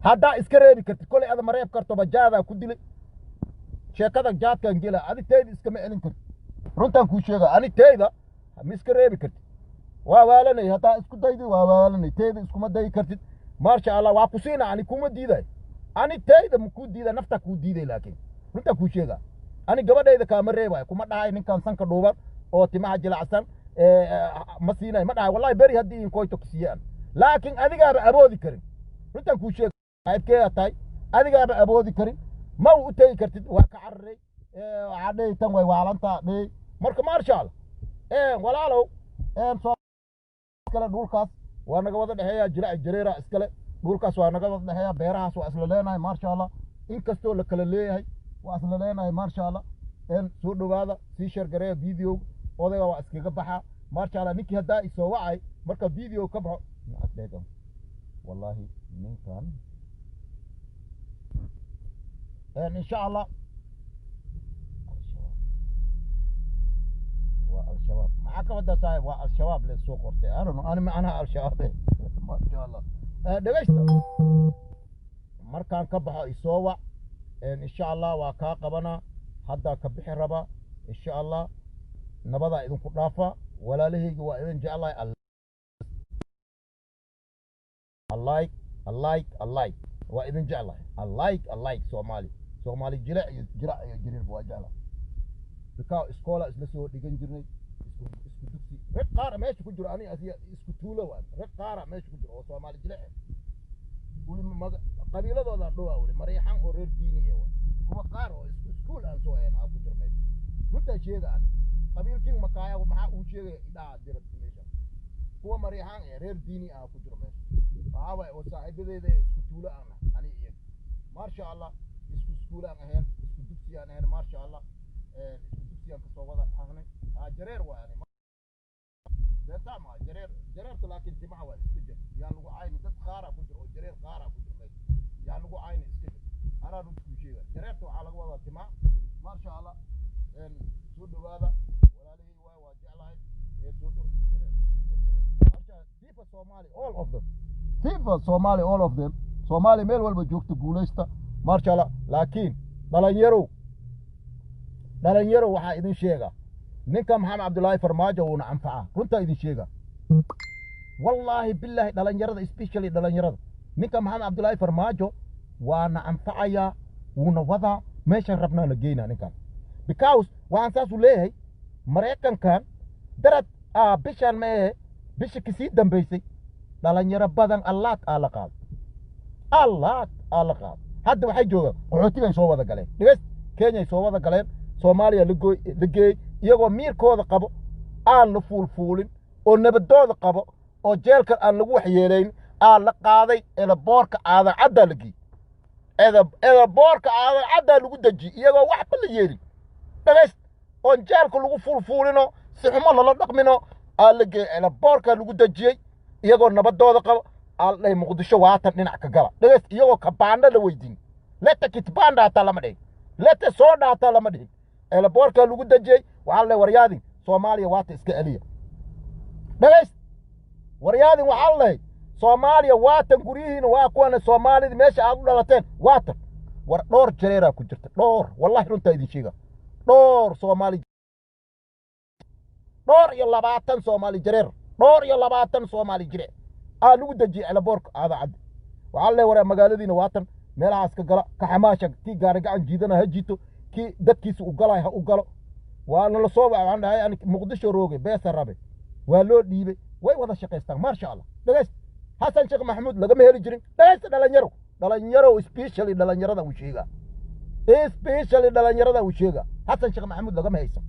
haddaa iska reebi kartid. Kolay ada ma reeb karto, bajaadaa ku dilay sheekada jaadkan gela. Adig tayda iskama celin kartid, runtaan kuu sheega. Anig tayda ma iska reebi kartid, waa waalanay. Haddaa isku daydi, waa waalanay. Tayda iskuma dayi kartid. Maasha Allah, waa ku siina, ani kuma diiday. Ani tayda ma kuu diiday, naftaa kuu diiday, laakiin runtaan kuu sheega, ani gabadhayda kaama reebayo. Kuma dhahay ninkan sanka dhuuban oo timaha jilacsan ma siinay, ma dhahay. Wallahi beri haddii inkoyto kisiiyaan, laakiin adigaaba aboodi karin. Runtaan kuu sheega, saaxiibkeeyaa tahay, adigaaba aboodi karin, ma u tegi kartid, waa ka cararay. Waxaa dhey tan way waalantaa dhey. Marka maasha Allah, walaalow, iskale dhulkaas waa naga wada dhexeeya. Jilac Jareera iskale dhulkaas waa naga wada dhexeeya. Beerahaas waa isla leenahay, maasha Allah. Inkastoo la kala leeyahay, waa isla leenahay, maasha Allah. Soo dhowaada, sii share gareeya video. Odayga waa iskaga baxaa, maasha Allah. Ninkii haddaa isoo wacay marka video ka baxo, wallahi ninkan, insha Allah waa Al-Shabaab. Maxaa ka wada saaxib? Waa Al-Shabaab le soo qortay. I don't know ani macnaha Al-Shabaab. Maasha Allah, dhegaysta, markaan ka baxo isoo wac, insha Allah waa kaa qabanaa. Haddaa ka bixi rabaa, insha Allah. Nabadaa idinku dhaafa, walaalahayga, waa idin jeclahay. I like, I like, I like, waa idin jeclahay. I like, I like Soomaali, Soomaali jilac iyo jilac iyo Jariirba waa jeclahay bikaa. Iskoola isla soo dhigan jirnay, isku dugsi. Rag qaara meesha ku jiro, aniga asiga isku tuulo waan. Rag qaara meesha ku jiro oo Soomaali jilac, weli qabiiladooda dhowaa, weli Mariixan oo reer diini eh waa. Kuwa qaar oo isku iskuul aan soo ahayn aa ku jiro meesha. Runtaa sheega ani. Qabiilkin makaaya maxaa uu sheegaya idhaa dirabta meesha. Kuwa Mariixaan ee reer diini ah ku jiro meesha. Waxaa waaye oo saaxiibadeeda isku tuulo aan nahay ani iyo, maasha Allah, isku iskuul aan ahayn, isku dugsi aan ahayn, maasha Allah, isku dugsiyaan kasoo wada dhaxnay. Ha, Jareer waa ani, beertaa ma Jareer. Jareerta laakiin timaha waa iska jir, yaa lagu cayni. Dad qaara ku jiro oo Jareer qaara ku jiro meesha, yaa lagu cayni, iska jir. Anaa runta kuu sheega, Jareerta waxaa laga wadaa timaha, maasha Allah. Soo dhawaada walaalihii, waa jeclahay ee soo dhow. Jareer viva, Jareer maasha, viva Somali, all of them, viva Somali, all of them. Soomaali meel walba joogta guulaysta, maasha Allah. Laakiin dhalinyarow, dhalinyarow, waxaa idin sheega ninka Maxamed Cabdullaahi Farmaajo wuuna anfacaa. Runtaa idin sheega, wallaahi bilaahi, dhalinyarada, especially dhalinyarada, ninka Maxamed Cabdullaahi Farmaajo waana anfacayaa, wuuna wadaa meeshaan rabnaana geynaa ninkan, because waxaan saasu leeyahay Maraykankan darad bishaan maehe, bisha kasii dambaysay dhalinyaro badan allaad aa la qaado, allaad aa la qaado. Hadda waxay joogaan qaxootigay soo wada galeen, dhegeyst, Kenyay soo wada galeen, Soomaaliya lagooy la geeyey, iyagoo miirkooda qabo, aan la fuulfuulin, oo nabadooda qabo, oo jeelkan aan lagu waxyeelayn aa la qaaday. Airportka Aadan Caddaa la geeyey, airportka Aadan Caddaa lagu dejiyey, iyagoo waxba la yeelin, dhegayst, oon jeelka lagu fuulfuulino, si xumo lala dhaqmino aa la geeyey, airportka lagu dejiyey, iyagoo nabadooda qabo aa la dhahay Muqdisho waatan dhinac ka gala. Dhegayst, iyagoo kabaandha la weydiin, leta kitbanda hataa lama dhihin, leta soodha hataa lama dhihin, airportka lagu dejiyey. Waxaa la dhahay waryaadin Soomaaliya waata iska celiya. Dhegayst, waryaadin, waxaa la dhahay Soomaaliya waatan, guryihiina waa kuwana, Soomaalida meesha aad u dhalateen waatan. War dhowr Jareeraa ku jirta, dhowr, wallahi runtaa idin sheega, dhowr Soomaali, dhowr iyo 20 Soomaali Jareer, dhowr iyo 20 Soomaali jire aa lagu dejiyey airportka Aada Cadde. Waxaa la leeyahay waraa magaaladiina waatan, meelahaas ka gala, ka xamaasha, kii gaari gacan jiidana ha jiito, kii dadkiisa u galay ha u galo. Waa nala soo waca, waxaan dhahay ani Muqdisho rooge beesa rabe, waa loo dhiibay, way wada shaqaystaan, maasha Allah. Dhegayst, Xasan Sheekh Maxamuud lagama heli jirin. Dhegaysta dhalinyaro, dhalinyaro, especially dhalinyarada uu sheegaa, especially dhalinyarada uu sheegaa, Xasan Sheekh Maxamuud lagama haysan.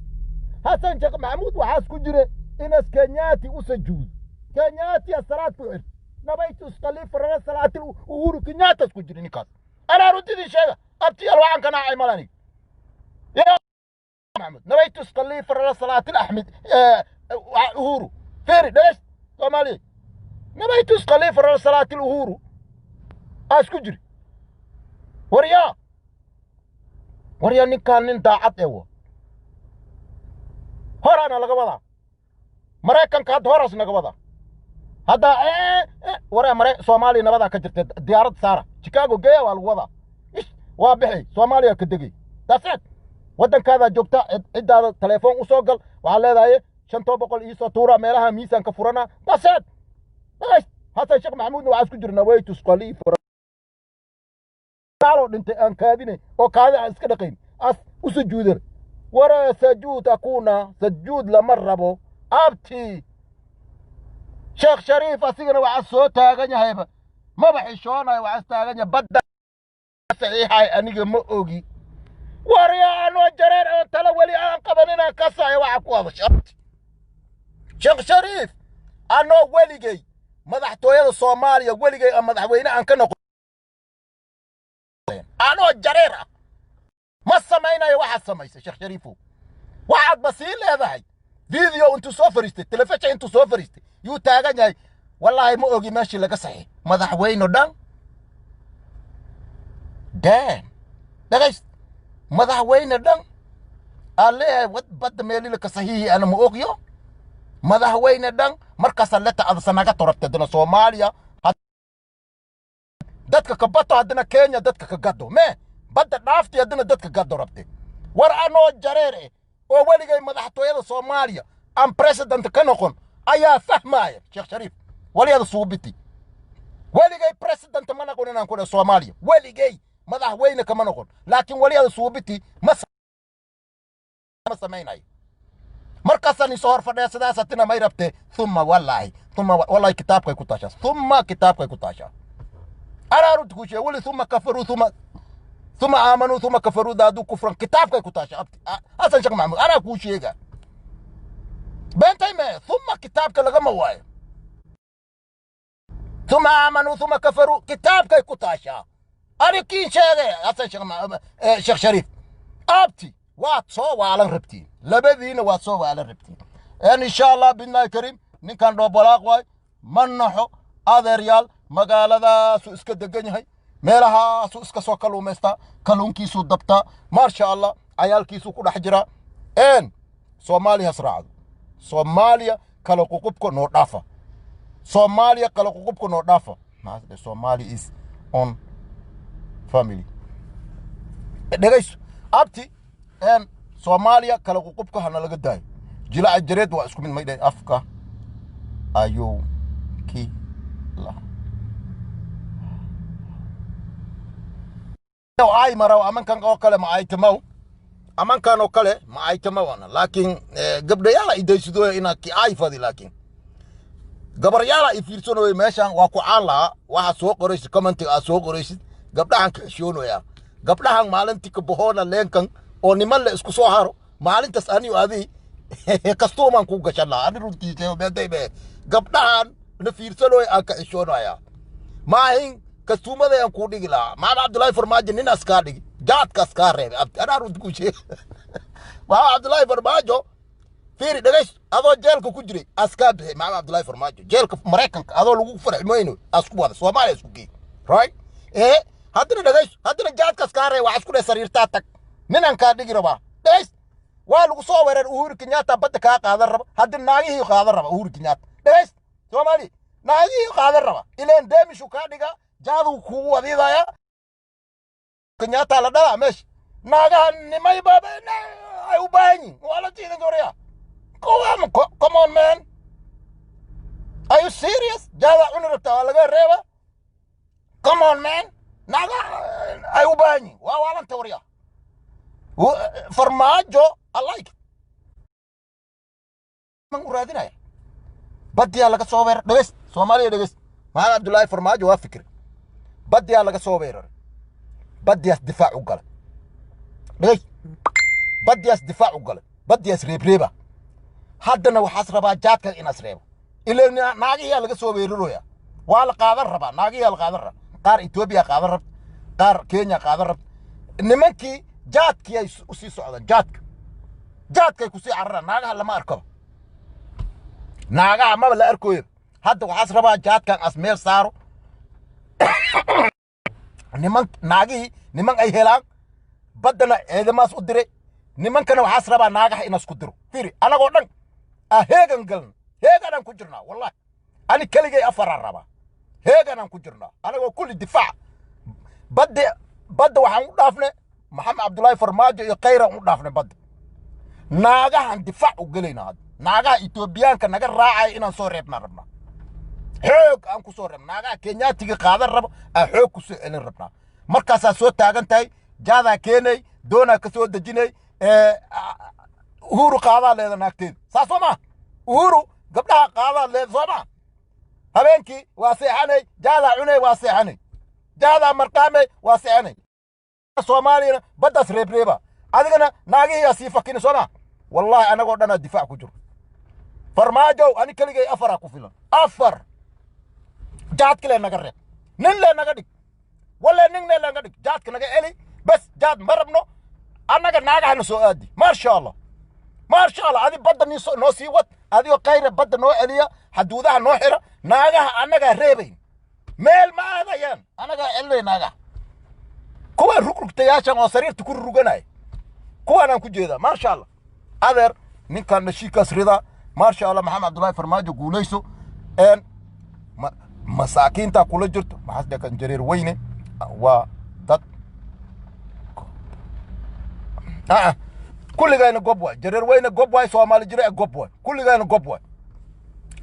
Xasan Sheekh Maxamuud waxaas ku jira inas Kenyaati u sajuud, Kenyaati salaad ku xir nabaytu iskaliif rara salaatil Uhuru Kenyatta ku jira ninkaas. Anaa runtidii sheega, abtiyaal, waxaan ka nacay mal aniga ya Maxamuud nabaytu iskaliif rara salaatil Axmed Uhuru feeri. Dhegeyst Soomaaliya, nabaytu iskaliif rara salaatil Uhuru aas ku jiri. Waryaa, waryaa, ninkaan nin daacad ee wa horaana laga wadaa Maraykanka, hadda horaas naga wadaa hadda. Waraa mare Soomaaliya nabadaa ka jirta, diyaarad saara, Chicago geeya, waa lagu wadaa. Ish, waa bixi, Soomaaliya ka degay, that's it. Waddankaadaa joogta, ciddaada telefoon u soo gal, waxaa leedahay 500 iisoo tuura, meelaha miisaanka furana, that's it. Xasan Sheekh Maxamuudna waxaa isku jira nawaytus khaliif loo dhintay aan kaadinay oo kaadi aan iska dhaqayn as u sujuudan. Wara sajuud akuna sajuud lama rabo. Abti Sheekh Shariif asigana waxaa soo taagan yahayba maba xishoonayo, waxaas taagan yahay badda saxiixay, aniga ma ogi. Waryaa, anoo Jareer oo tala weli aan qaban inaan ka sayo waxa ku hadashay abti Sheekh Shariif, anoo weligay madaxtooyada Soomaaliya weligay aan madaxweyne aan ka noqon, anoo Jareer ah ma samaynayo waxaad samaysay Sheekh Shariifow. Waxaad ba sii leedahay video intuu soo fariistay, telefishin intuu soo fariistay yuu taagan yahay, wallaahi ma ogi meeshii laga saxi madaxweyne dhan dam. Dhegayst, madaxweyne dhan aan leeyahay wad badda meelila ka saxiixi ana ma ogyo madaxweyne dhan. Markaasaa leta adasanaga torabta haddana Soomaaliya dadka ka bato, haddana Kenya dadka ka gado, me badda dhaafti haddana dadka gado rabte. War anoo Jareer eh oo weligay madaxtooyada Soomaaliya aan president ka noqon ayaa fahmaya Sheekh Shariif waliyada suubiti. Weligay president ma noqon inaan ku dhaho Soomaaliya, weligay madaxweyne kama noqon, laakiin waliyada suubiti ma samaynayo. Markaasaan isoo hor fadhiya sidaas hatina may rabte, thumma wallaahi, thumma wallahi, kitaabkay ku taashaa, thumma kitaabkay ku taashaa. Anaa runta kuu sheega weli, thumma kafaruu, thumma ثم آمنوا ثم كفروا ازدادوا كفرا. Kitaabkay ku taasha, abti Xasan Sheekh Maxamuud, anaa kuu sheega, beentay mee. ثم kitaabka lagama waayo. ثم آمنوا ثم كفروا kitaabkay ku taashaa. Ani kiin sheege, Xasan Sheekh, Sheekh Shariif, abti, waad soo waalan rabtiin, labadiina waad soo waalan rabtiin. En insha Allah biidnaahi kariim, ninkan dhoobalaaq waay, ma naxo, adeeryaal. Magaaladaasuu iska degan yahay, meelahaasuu iska soo kalluumaystaa, kalluunkiisuu dabtaa, maasha Allah, cayaalkiisuu ku dhex jiraa. En Soomaaliya has raacdo. Soomaaliya kala ququbka noo dhaafa. Soomaaliya kala ququbka noo dhaafa. Somalia is one family. Dhegayso, abti, en Soomaaliya kala ququbka hana laga daayo. Jilaca jareed waa isku mid. May dhahay afka ayuu ki laha ay maraw. Amankan oo kale ma aytamaw, amankan oo kale ma aytamawana, laakiin gabdhayaala idaysidooya inaa ki ay fadi, laakiin gabaryaala i fiirsanoy. Meeshan waa ku caan lahaa. Waxaad soo qoraysid, commentiga aad soo qoraysid, gabdhahan ka heshoonaya. Gabdhahan maalintii ka bahoona leenkan oo niman la isku soo haro, maalintaas aniyo adii kastuumaan ku gashan lahaa. Ani runtiisa meeday gabdhahan na fiirsanoy aan ka xishoonaya maahin, kastuumadayaan kuu dhigi lahaa. Maxamed Cabdullaahi Farmaajo ninaas kaa dhigi, jaadkaas kaa reebay, abti. Anaa runti kuu sheeg, Maxamed Cabdullaahi Farmaajo, fiiri, dhegays, adoo jeelka ku jiray askaa bixi Maxamed Cabdullaahi Farmaajo jeelka Maraykanka, adoo lagu farxmayno asku wada Soomaaliya isku geey, right? Ee haddana dhegays, haddana jaadkaas kaa reeb, waxaa isku dheh sariirtaa tag, ninan kaa dhigi rabaa. Dhegays, waa lagu soo weerar. Uhuru Kenyatta badda kaa qaadan raba, haddana naagihii qaadan raba Uhuru Kenyatta. Dhegays, Soomaali, naagihii qaadan raba, ileen deemishu kaa dhiga, jaaduu kugu wadiidaya. Kenyatta la dhalaa meesha naagaha nimay baaba ay u baahan yihin. Waa la jiidan koraya. Come on, man, are you serious? Jaada cuni rabtaa, waa laga reeba. Come on, man, naagaha ay u baahan yihin waa waalanta warya. Farmaajo, I like man u raadinaya badiyaa laga soo weerar. Dhegeys, Soomaaliya, dhegeys. Maxamed Cabdullaahi Farmaajo waa fikir. Badiyaa laga soo weeraray, badiyaas difaac u galay. Dhegeys, badiyaas difaac u galay, badiyaas reebreeba. Haddana waxaas rabaa jaadka inaas reebo, ilaa naagihiyaa laga soo weerarooya. Waa la qaadan rabaa, naagihiyaa la qaadan rabaa. Qaar Etoobiya qaadan rabta, qaar Kenya qaadan rabta. Nimankii jaadkii ay usii socdaan, jaadka, jaadkay kusii cararaan. Naagaha lama arkaba, naagaha maba la arkooyo. Hadda waxaas rabaa jaadkan as meel saaro, niman naagihii niman ay helaan. Baddana ciidamaas u diray, nimankana waxaas rabaa naagaha inaas ku diro. Fiiri, anagoo dhan a heegan galna, heeganaan ku jirnaa. Wallahi ani keligay afaraan rabaa. Heeganaan ku jirnaa anagoo kulli difaac badda. Badda waxaan u dhaafnay Maxamed Cabdullaahi Farmaajo iyo Khayran u dhaafnay badda. Naagahan difaac u gelaynaa hadda. Naagaha Etoobiyaanka naga raacaya inaan soo reebnaan rabnaa, xoog aan ku soo reebna. Naagaha Kenyaatiga qaadan rabo aan xoog ku soo celin rabnaa. Markaasaa soo taagan tahay, jaadaa keenay, doonaa ka soo dejinay, Uhuru qaadaa leeda naagteeda. Saas soo maa? Uhuru gabdhaha qaadaa leeda, soo maa? Habeenkii waa seexanay, jaadaa cunay, waa seexanay, jaadaa marqaamay, waa seexanay. Soomaaliyana baddaas reebreeba, adigana naagihiyaa sii fakini, soo maa? Wallahi anagoo dhanaa difaac ku jiro. Farmaajow, ani keligay afaraa ku filan. Afar jaadka lee naga reeb, nin lee naga dhig, walle nin lee naga dhig. Jaadka naga celi bas, jaad ma rabno annaga. Naagahana soo aadi, maasha Allah, maasha Allah. Adi badda noo sii wad, adigoo kayra badda noo celiya, xaduudaha noo xira. Naagaha annagaa reebayn, meel ma aadayaan, annagaa celinay naagaha. Kuwa rugrugtayaashan oo sariirta ku ruganaya, kuwaanaan ku jeedaa. Maasha Allah, adeer, ninkan nashiikaas ridaa. Maasha Allah, Maxamed Cabdullaahi Farmaajo, guulayso. Een masaakiintaa kula jirto. Maxaas dhekan jareer weyne waa dad kulligayna gob waay. Jareer weyne gob waay, Soomaali jire gob waay, kulligayna gob waay.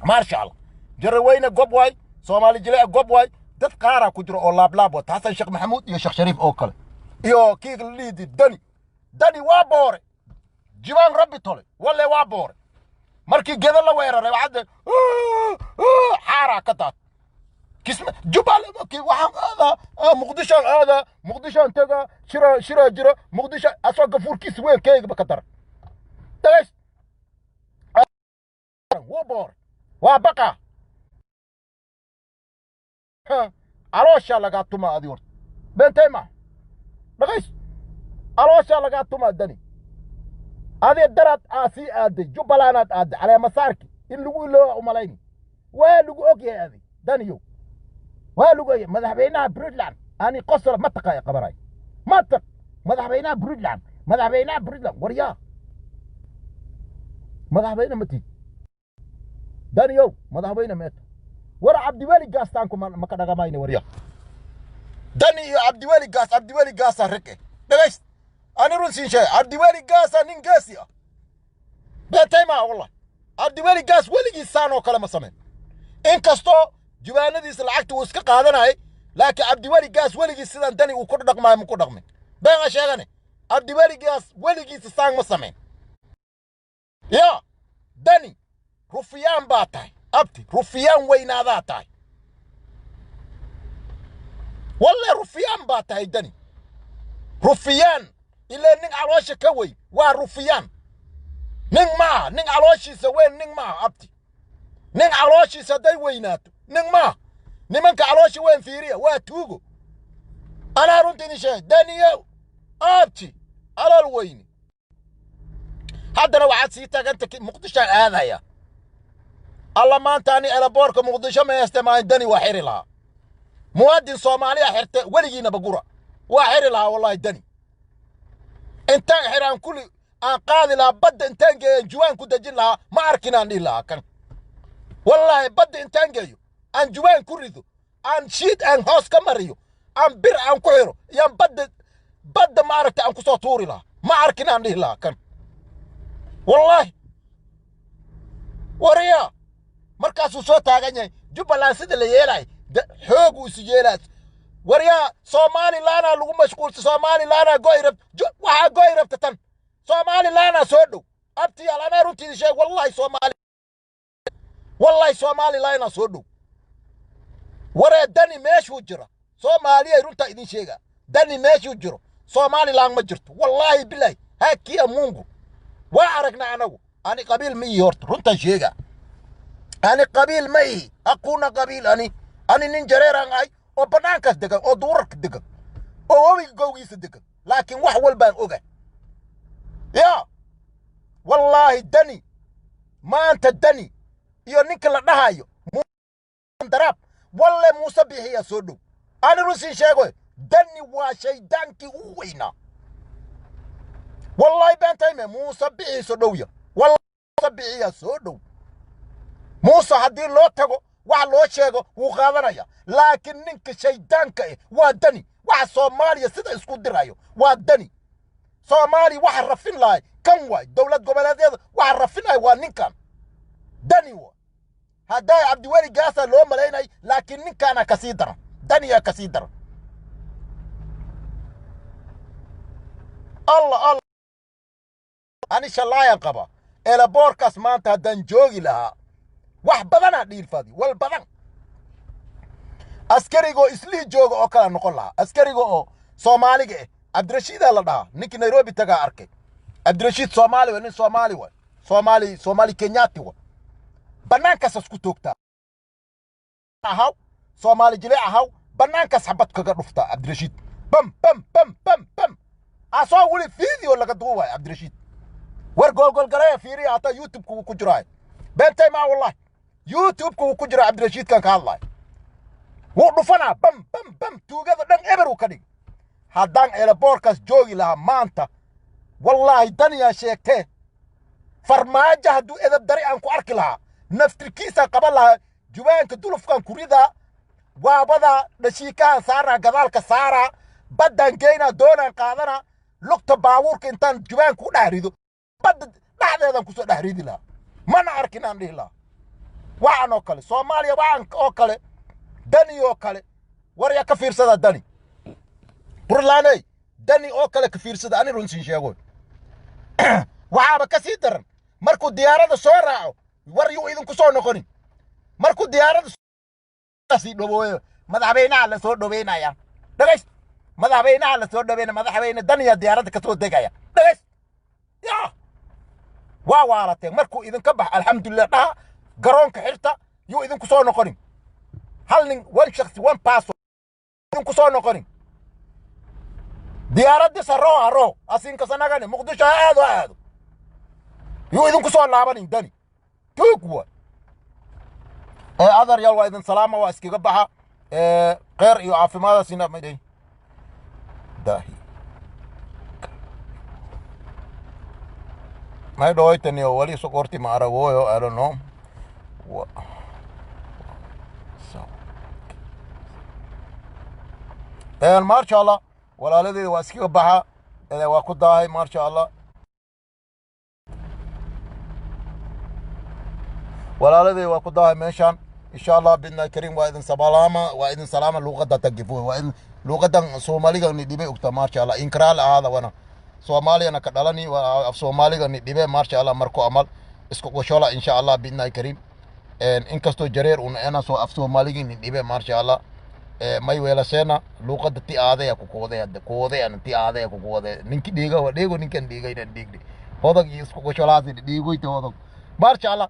Maasha Allah, jareer weyne gob waay, Soomaali jire gob waay. Dad qaaraa ku jiro oo laablaab wata, Xasan Sheekh Maxamuud iyo Sheekh Shariif oo kale iyo kii liidi Dani. Dani waa boore jibaan rabbi tole, walle waa boore. Markii gedo la weeraray, waxaad xaaraa ka daat. Kisma Jubbal, Markii waxaan aadaa Muqdishoan, aadaa Muqdishoan tagaa, shira shiraa jira Muqdisho, asoo gafuurkiisa weyn keygaba ka dara dagays. Wuu boor, waa baqa, calooshaa lagaa tumaa. Adi horta beentay maa dhagays, calooshaa lagaa tumaa. Dani, adi daraad aa sii aaday Jubbalandaad aaday, caleemasaarki in lagu ilooba umalayni. Waa lagu og yahay adi, Daniyow, waa lagu ogyahay. Madaxweynaha Puntland ani qosol ma taqaa qabanay, ma taq madaxweynaha Puntland, madaxweynaha Puntland. Waryaa, madaxweyne ma tid, Daniyow, madaxweyne meeta. War Cabdiweli Gaastaanku maka dhagamayne. Warya, Dani iyo Cabdiweli Gaas, Cabdiweli Gaasaa rag eh. Dhegayst, ani run siin sheegay, Cabdiweli Gaasaa nin geesi ah. Beentay maa wallah. Cabdiweli Gaas weligiis saan oo kale ma samayn, inkastoo jubaanadiisa lacagta uu iska qaadanayay, laakiin Cabdiweli Gaas weligiis sidaan Dani uu ku dhaqmaayo ma ku dhaqmin. Been a sheegane, Cabdiweli Gaas weligiisa saan ma samayn. Ya Dani, rufiyaan baa tahay abti, rufiyaan weynaadaa tahay walle, rufiyaan baa tahay Dani, rufiyaan. Ilaa nin caloosha ka weyn waa rufiyaan, nin maaha. Nin calooshiisa weyn nin maaha abti. Nin calooshiisa hadday weynaato nin maaha. Nimanka caloosha weyn fiiriya, waa tuugo. Anaa runta idin sheegay. Daniyow abti, calool weyni, haddana waxaad sii taaganta Muqdishoan aadaya. Alla maanta ani airportka Muqdisho ma heeste maalin Dani waa xiri lahaa. Muwaadin Soomaaliya xirte weligiinaba gura, waa xiri lahaa wallahi. Dani intaan xiraan kulli aan qaadi lahaa, badda intaan geeyo juwaan ku dejin lahaa. Ma arkin aan dhihi lahaa kan wallaahi. Badda intaan geeyo aan juwaan ku rido, aan shiid aan hoos ka mariyo, aan bir aan ku xiro, yaan badda maaragta aan kusoo tuuri lahaa. Ma arkin aan dhihi lahaa kan wallaahi. Wariya, markaasuu soo taagan yahay Jubbaland sida la yeelay, xooguu isu yeelaa. Waryaa, Somalilanaa lagu mashquulsa, Somalilanaa go'i rab, waxaa go'i rabta tan Somalilanaa soo dhow. Abtiyaal, anaa runtiidi sheeg wallahi, Soomaali wallahi, Somalilanaa soo dhow. Waree, Dani meeshuu jira, Soomaaliyay, runtaa idin sheegaa, Dani meeshuu jiro Somaliland ma jirto, wallaahi bilaahi. Hakiya Mungu, waa aragnaa anagu. Ani qabiil ma ihi horta, runtaan sheegaa, ani qabiil ma ihi, aquuna qabiil. Ani nin Jareeraan ahay oo bannaankaas degan, oo duurarka degan, oo webiga gowgiisa degan, laakiin wax walbaan oga ya wallaahi. Dani maanta, Dani iyo ninka la dhahayo Daraab walle Muuse Bixiyaa soo dhow. Ani runtii sheego, Dani waa shaydaankii ugu weynaa wallahi. Beentayme, Muuse Bixii soo dhowya wallahi, Muuse Bixiyaa soo dhow. Muuse haddii loo tago, wax loo sheego wuu qaadanaya, laakiin ninka shaydaanka eh waa Dani. Waxa Soomaaliya sida isku dirayo waa Dani. Soomaaliya waxa rafin lahay kan waay, dowlad goboleedyada waxa rafinaya waa ninkan Dani wa. Haddaa Cabdiweli Gaasaa loo malaynay, laakiin ninkaana kasii daran, Daniyaa kasii daran. Allah Allah, ani shallaayan qaba. Airportkaas maanta haddaan joogi lahaa, wax badanaa dhiilfadi wal badan. Askarigoo islii jooga oo kalaa noqon lahaa, askariga oo Soomaaliga ah. Cabdirashiidaa la dhahaa ninkii Nairobi tagaa arkay. Cabdirashiid Soomaali wa, nin Soomaali wa, Soomaali, Soomaali Kenyaati wa. Bannaankaas isku toogtaa ahaw, Soomaali jileec ahaw, bannaankaas xabad kaga dhuftaa Cabdirashiid, bam bam bam bam bam. Asoo weli video laga duubayo Cabdirashiid. War goolgoolgareeya, fiiriya, hataa YouTube-ka wuu ku jiraa. Beentay maa wallahi, YouTube-ka wuu ku jiraa. Cabdirashiidkan ka hadlayo wuu dhufanaa, bam bam bam, tuugada dhan eber uu ka dhig. Haddaan airportkaas joogi lahaa maanta wallaahi, Daniyaa sheegtee, Farmaajo hadduu edab dari aan ku arki lahaa, naftirkiisaan qaban lahaa, jubaanka dulufkan ku ridaa, waabadaa dhashiikahan saaraa, gadaalka saaraa, baddaan geynaa, doonaan qaadanaa, lugta baabuurka intaan jubaanka ku dhex rido badda dhexdeedaan kusoo dhex ridi lahaa. Mana arkin aan dhihi lahaa waxaan oo kale Soomaaliya, waxaan oo kale, Dani oo kale. War yaa ka fiirsada Dani? Burlaaney, Dani oo kale ka fiirsada. Ani runtiin sheego, waxaaba ka sii daran markuu diyaaradda soo raaco. War yuu idinku soo noqonin markuu diyaaradda sii dhawooyo. Madaxweynaha la soo dhoweynaya, dhagays. Madaxweynaha la soo dhoweynaya, madaxweyne Daniya diyaaradda ka soo degaya, dhagays. Ya waa waalateen. Markuu idinka bax, alxamdulilah dhaha, garoonka xirta, yuu idinku soo noqonin. Hal nin, one shakhsi, one person idinku soo noqonin. Diyaaraddi saroo haro asinkasanagani Muqdisho ha aado, ha aado, yuu idinku soo laabanin. Dani tuug wa. Ee adaryaal, waa idin salaama, waa iskaga baxa. Kheyr iyo caafimaadaasina madhay daahi may dhoytaniyo wali sokorti ma aragoyo. I don't know. So maasha Allah, walaaladeeda, waa iskaga baxa. Waa ku daahay, maasha Allah, walaaladeeda, waa ku daahay meeshaan. Insha Allah bidna karim, waa idin salaama, waa idin salaama. Luuqadda tagifo waa idin luuqadan Soomaaliga ni dhibe ogta, maasha Allah. Inkraal ahaada, wana Soomaaliyana ka dhalani, waa af Soomaaliga ni dhibe, maasha Allah. Marko amal isku qoshola, insha Allah bidna karim. Inkastoo jareer una ena soo af Soomaaligi ni dhibe, maasha Allah. May weelaseena luuqadda ti aadaya ku kooday hadda kooday ana ti aadaya ku kooday. Ninki dhiiga waa dheego, ninkan dhiigayna dhiigdi hodag iyo isku qosholaasi dhiigoyta hodag, maasha Allah.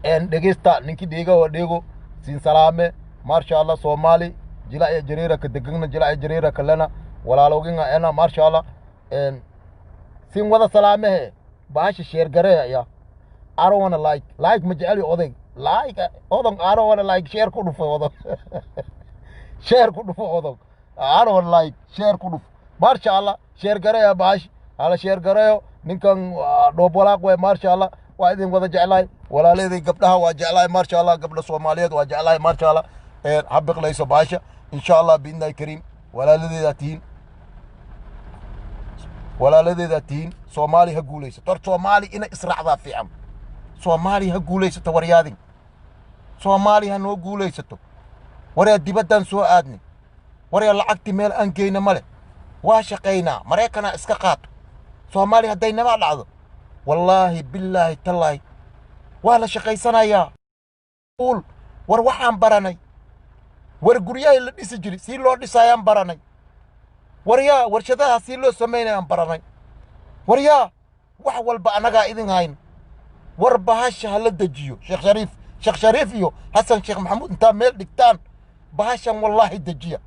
Dhegeysta, ninkii dhiiga waa dheego, siin salaame, maasha Allah. Soomaali jila iyo jareera ka degagna, jila iyo jareera kalena walaalooginga ena, maasha Allah. Siin wada salaamehe. Bahasha share gareeya. I don't wanna like ma jeceli oday like odon. I don't wanna like. Share ku dhufo odon, share ku dhufo odon. I don't wanna like, share ku dhufo, maasha Allah. Share gareeya bahash, hala share gareeyo. Ninkan dhoob walaaq way, maasha Allah. Waa idin wada jeclahay, walaaladay gabdhaha waa jeclahay, maasha Allah. Gabdha Soomaaliyeed waa jeclahay, maasha Allah. Ha biqlayso bahasha, insha Allah biidnillahi kariim. Walaaladeedaa tihiin, walaaladeedaa tihiin. Soomaali ha guulaysato. Hor Soomaali inay israacdaa fiican. Soomaali ha guulaysato, waryaadin. Soomaali ha noo guulaysato. Waryaa, dibaddaan soo aadnay. Waryaa, lacagti meel aan geyna male, waa shaqaynaa, Maraykanaa iska qaato. Soomaali hadday nabaa dhacdo, wallaahi billaahi tallaahi, waa la shaqaysanayaa. Uul war waxaan baranay, war guryahay la dhisi jiri sii loo dhisaayaan baranay. Waryaa, warshadaha sii loo samaynayaan baranay. Waryaa, wax walba annagaa idin hayn. War bahasha ha la dejiyo. Sheekh Shariif, Sheekh Shariif iyo Xasan Sheekh Maxamuud intaa meel dhigtaan bahashan wallaahi dejiya.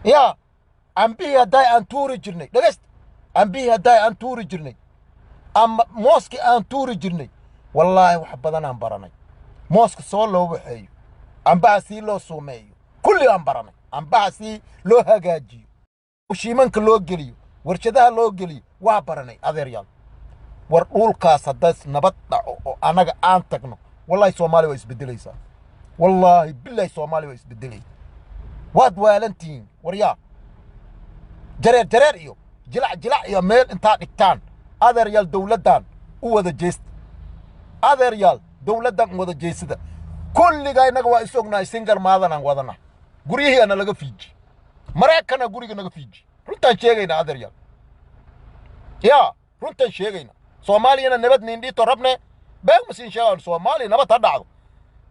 Yaa cambihii haddaay aan tuuri jirnay, dhegaysta, cambihii haddaay aan tuuri jirnay ama mooskii aan tuuri jirnay, wallaahi wax badanaan baranay. Mooska soo loo waxeeyo, cambaha sii loo suumeeyo, kulli aan baranay. Cambaha sii loo hagaajiyo, shiimanka loo geliyo, warshadaha loo geliyo, waa baranay, adeeryaal. War dhulkaas haddaas nabad dhaco oo annaga aan tagno, wallahi Soomaaliya waa isbedelaysaa. Wallaahi billahi, Soomaaliya waa isbedelay. Waad waalantihiin. Waryaa, jareer jareer iyo jilac jilac iyo meel intaa dhigtaan, adeeryaal, dowladdan u wada jeesta. Adeeryaal, dowladdan u wada jeesada. Kulligaa innaga waa is ognahay, single maadanaan wadana, guryihii ana laga fiiji, Maraykana guriga naga fiiji. Runtaan sheegayna, adeeryaal, yaa runtaan sheegayna. Soomaaliyana nabad nindhito rabne, been masiin sheegaan. Soomaaliya nabad ha dhacdo.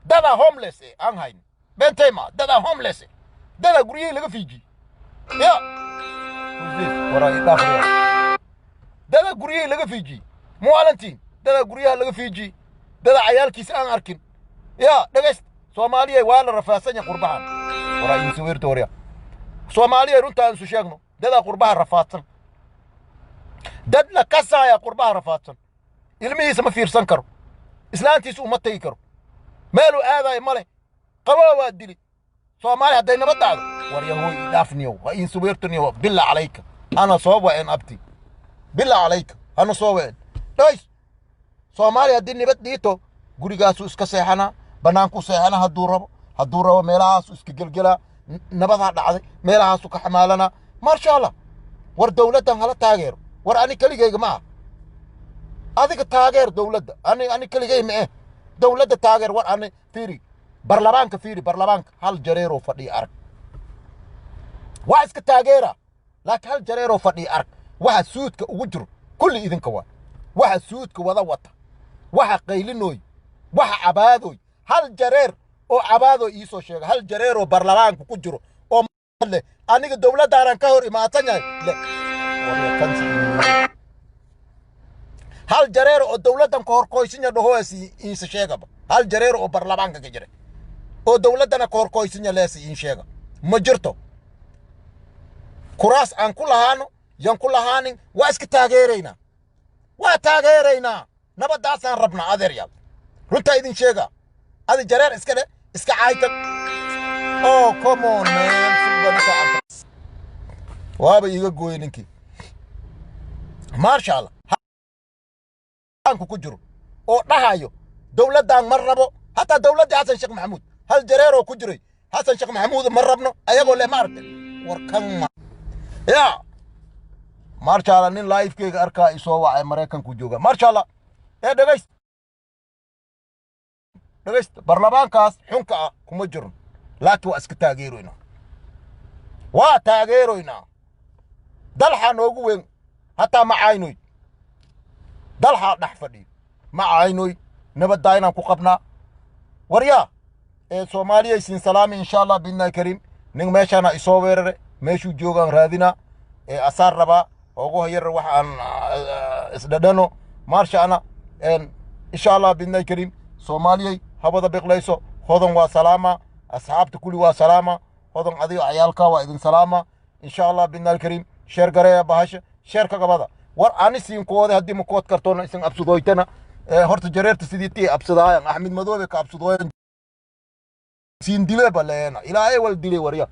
Dadaa homeless eh aan hayn, beentayma, dadaa homeless eh, dadaa guryihii laga fiiji. Ya waraa idhaafriya, dadaa guryihii laga fiiji, muwaalantiin, dadaa guryaha laga fiiji, dadaa cayaalkiisa aan arkin. Yaa dhegayst, Soomaaliya waa la rafaadsan yahay qurbahan. Waraa iinsi weerta, warya Soomaaliya, runta aan isu sheegno. Dadaa qurbaha rafaadsan, dad la kasaaya qurbaha rafaadsan. Ilmihiisa ma fiirsan karo, islaantiisa uma tegi karo, meeluu aadayo male, qaboo waa dili. Soomaali hadday nabad dhacdo, war yahoy idhaafniyow, ha iinsi weertaniyow, bila calayka hana soo waceen, abti, bila calayka hana soo waceen. Dhays, Soomaaliya haddii nabad dhiito, gurigaasuu iska seexanaa, bannaankuu seexanaa, hadduu rabo, hadduu rabo meelahaasuu iska gelgelaa. Nabadaa dhacday, meelahaasuu ka xamaalanaa, maasha Allah. War dowladdan hala taageero. War ani keligayga ma aha, adiga taageer dowladda. Ani keligay ma eh, dowladda taageer. War ani fiiri barlamaanka, fiiri barlamaanka, hal jareeroo fadhiya arag. Waa iska taageera, laakiin hal jareeroo fadhiya arag. Waxa suudka ugu jiro kulli idinka waa waxa suudka wada wata, waxa qaylinooy, waxa cabaadoy, hal jareer Oo cabaadoo iisoo sheega hal jareeroo baarlamaanka ku jiro oo leh aniga dowladdaanan ka hor imaatan yahay le. Hal jareer oo dowladdan ka horkoysinya dhahoas iinsa sheegaba. Hal jareer oo baarlamaanka ka jira oo dowladdana ka horkoysinya leesa iin sheega. Ma jirto. Kuraas aan ku lahaano yan ku lahaanin, waa iska taageeraynaa, waa taageeraynaa. Nabaddaasaan rabnaa, adeeryaal. Runtaa idin sheega. Adi jareer iska dhe, iska caaytan. Oh, come on, man. Waaba iiga gooyey ninkii. Maasha Allah, anku ku jiro oo dhahayo dowladdan ma rabo. Hataa dowladdii Xasan Sheekh Maxamuud hal jareeroo ku jiray Xasan Sheekh Maxamuud ma rabno ayagoo leh, ma aragtay? War kan ma ya. Maasha Allah, nin live-keyga arkaa isoo wacay, Maraykanku jooga. Maasha Allah. Ee dhegayst, dhegayst. Baarlamaankaas xunka ah kuma jirno, laakiin waa iska taageeroynaa, waa taageeroynaa. Dalxaa noogu weyn. Hataa ma caynoy, dalxaa dhex fadhiyo, ma caynoy. Nabaddaa inaan ku qabnaa. Waryaa ee Soomaaliya, siin salaami. Insha Allah biidnillahi kariim. Nin meeshaana isoo weerare, meeshuu joogaan raadinaa ee asaar rabaa ogu yar wax aan isdhadhano. Maasha ana, insha Allah biidnillahi kariim. Soomaaliyay habada biqlayso. Hodan waa salaama, asxaabta kulli waa salaama. Hodan, adigo cayaalka waa idin salaama. Insha Allah biidnillahi kariim. Share gareeya bahasha, share ka gabada. War ani siinkooda haddii makood kartoona isin absadooytana. Horta jareerta sidii tii absadaayan Axmed Madoobe ka absadooyan siin dile baleena. Ilaahay wal dile. Warya,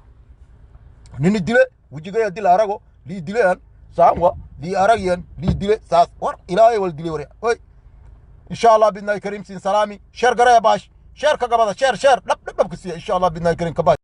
nini dile wejigaya dil arago lii dilean saanwa lii aragyan lii dile saas. War ilaahay wal dile. Warya oy, insha Allah biidnillahi kariim. Siin salaami. Share gareeya bahash, share ka gabada, share, share, dhab dhab dhab ka siiya. Insha Allah biidnillahi kariim. Ka bash.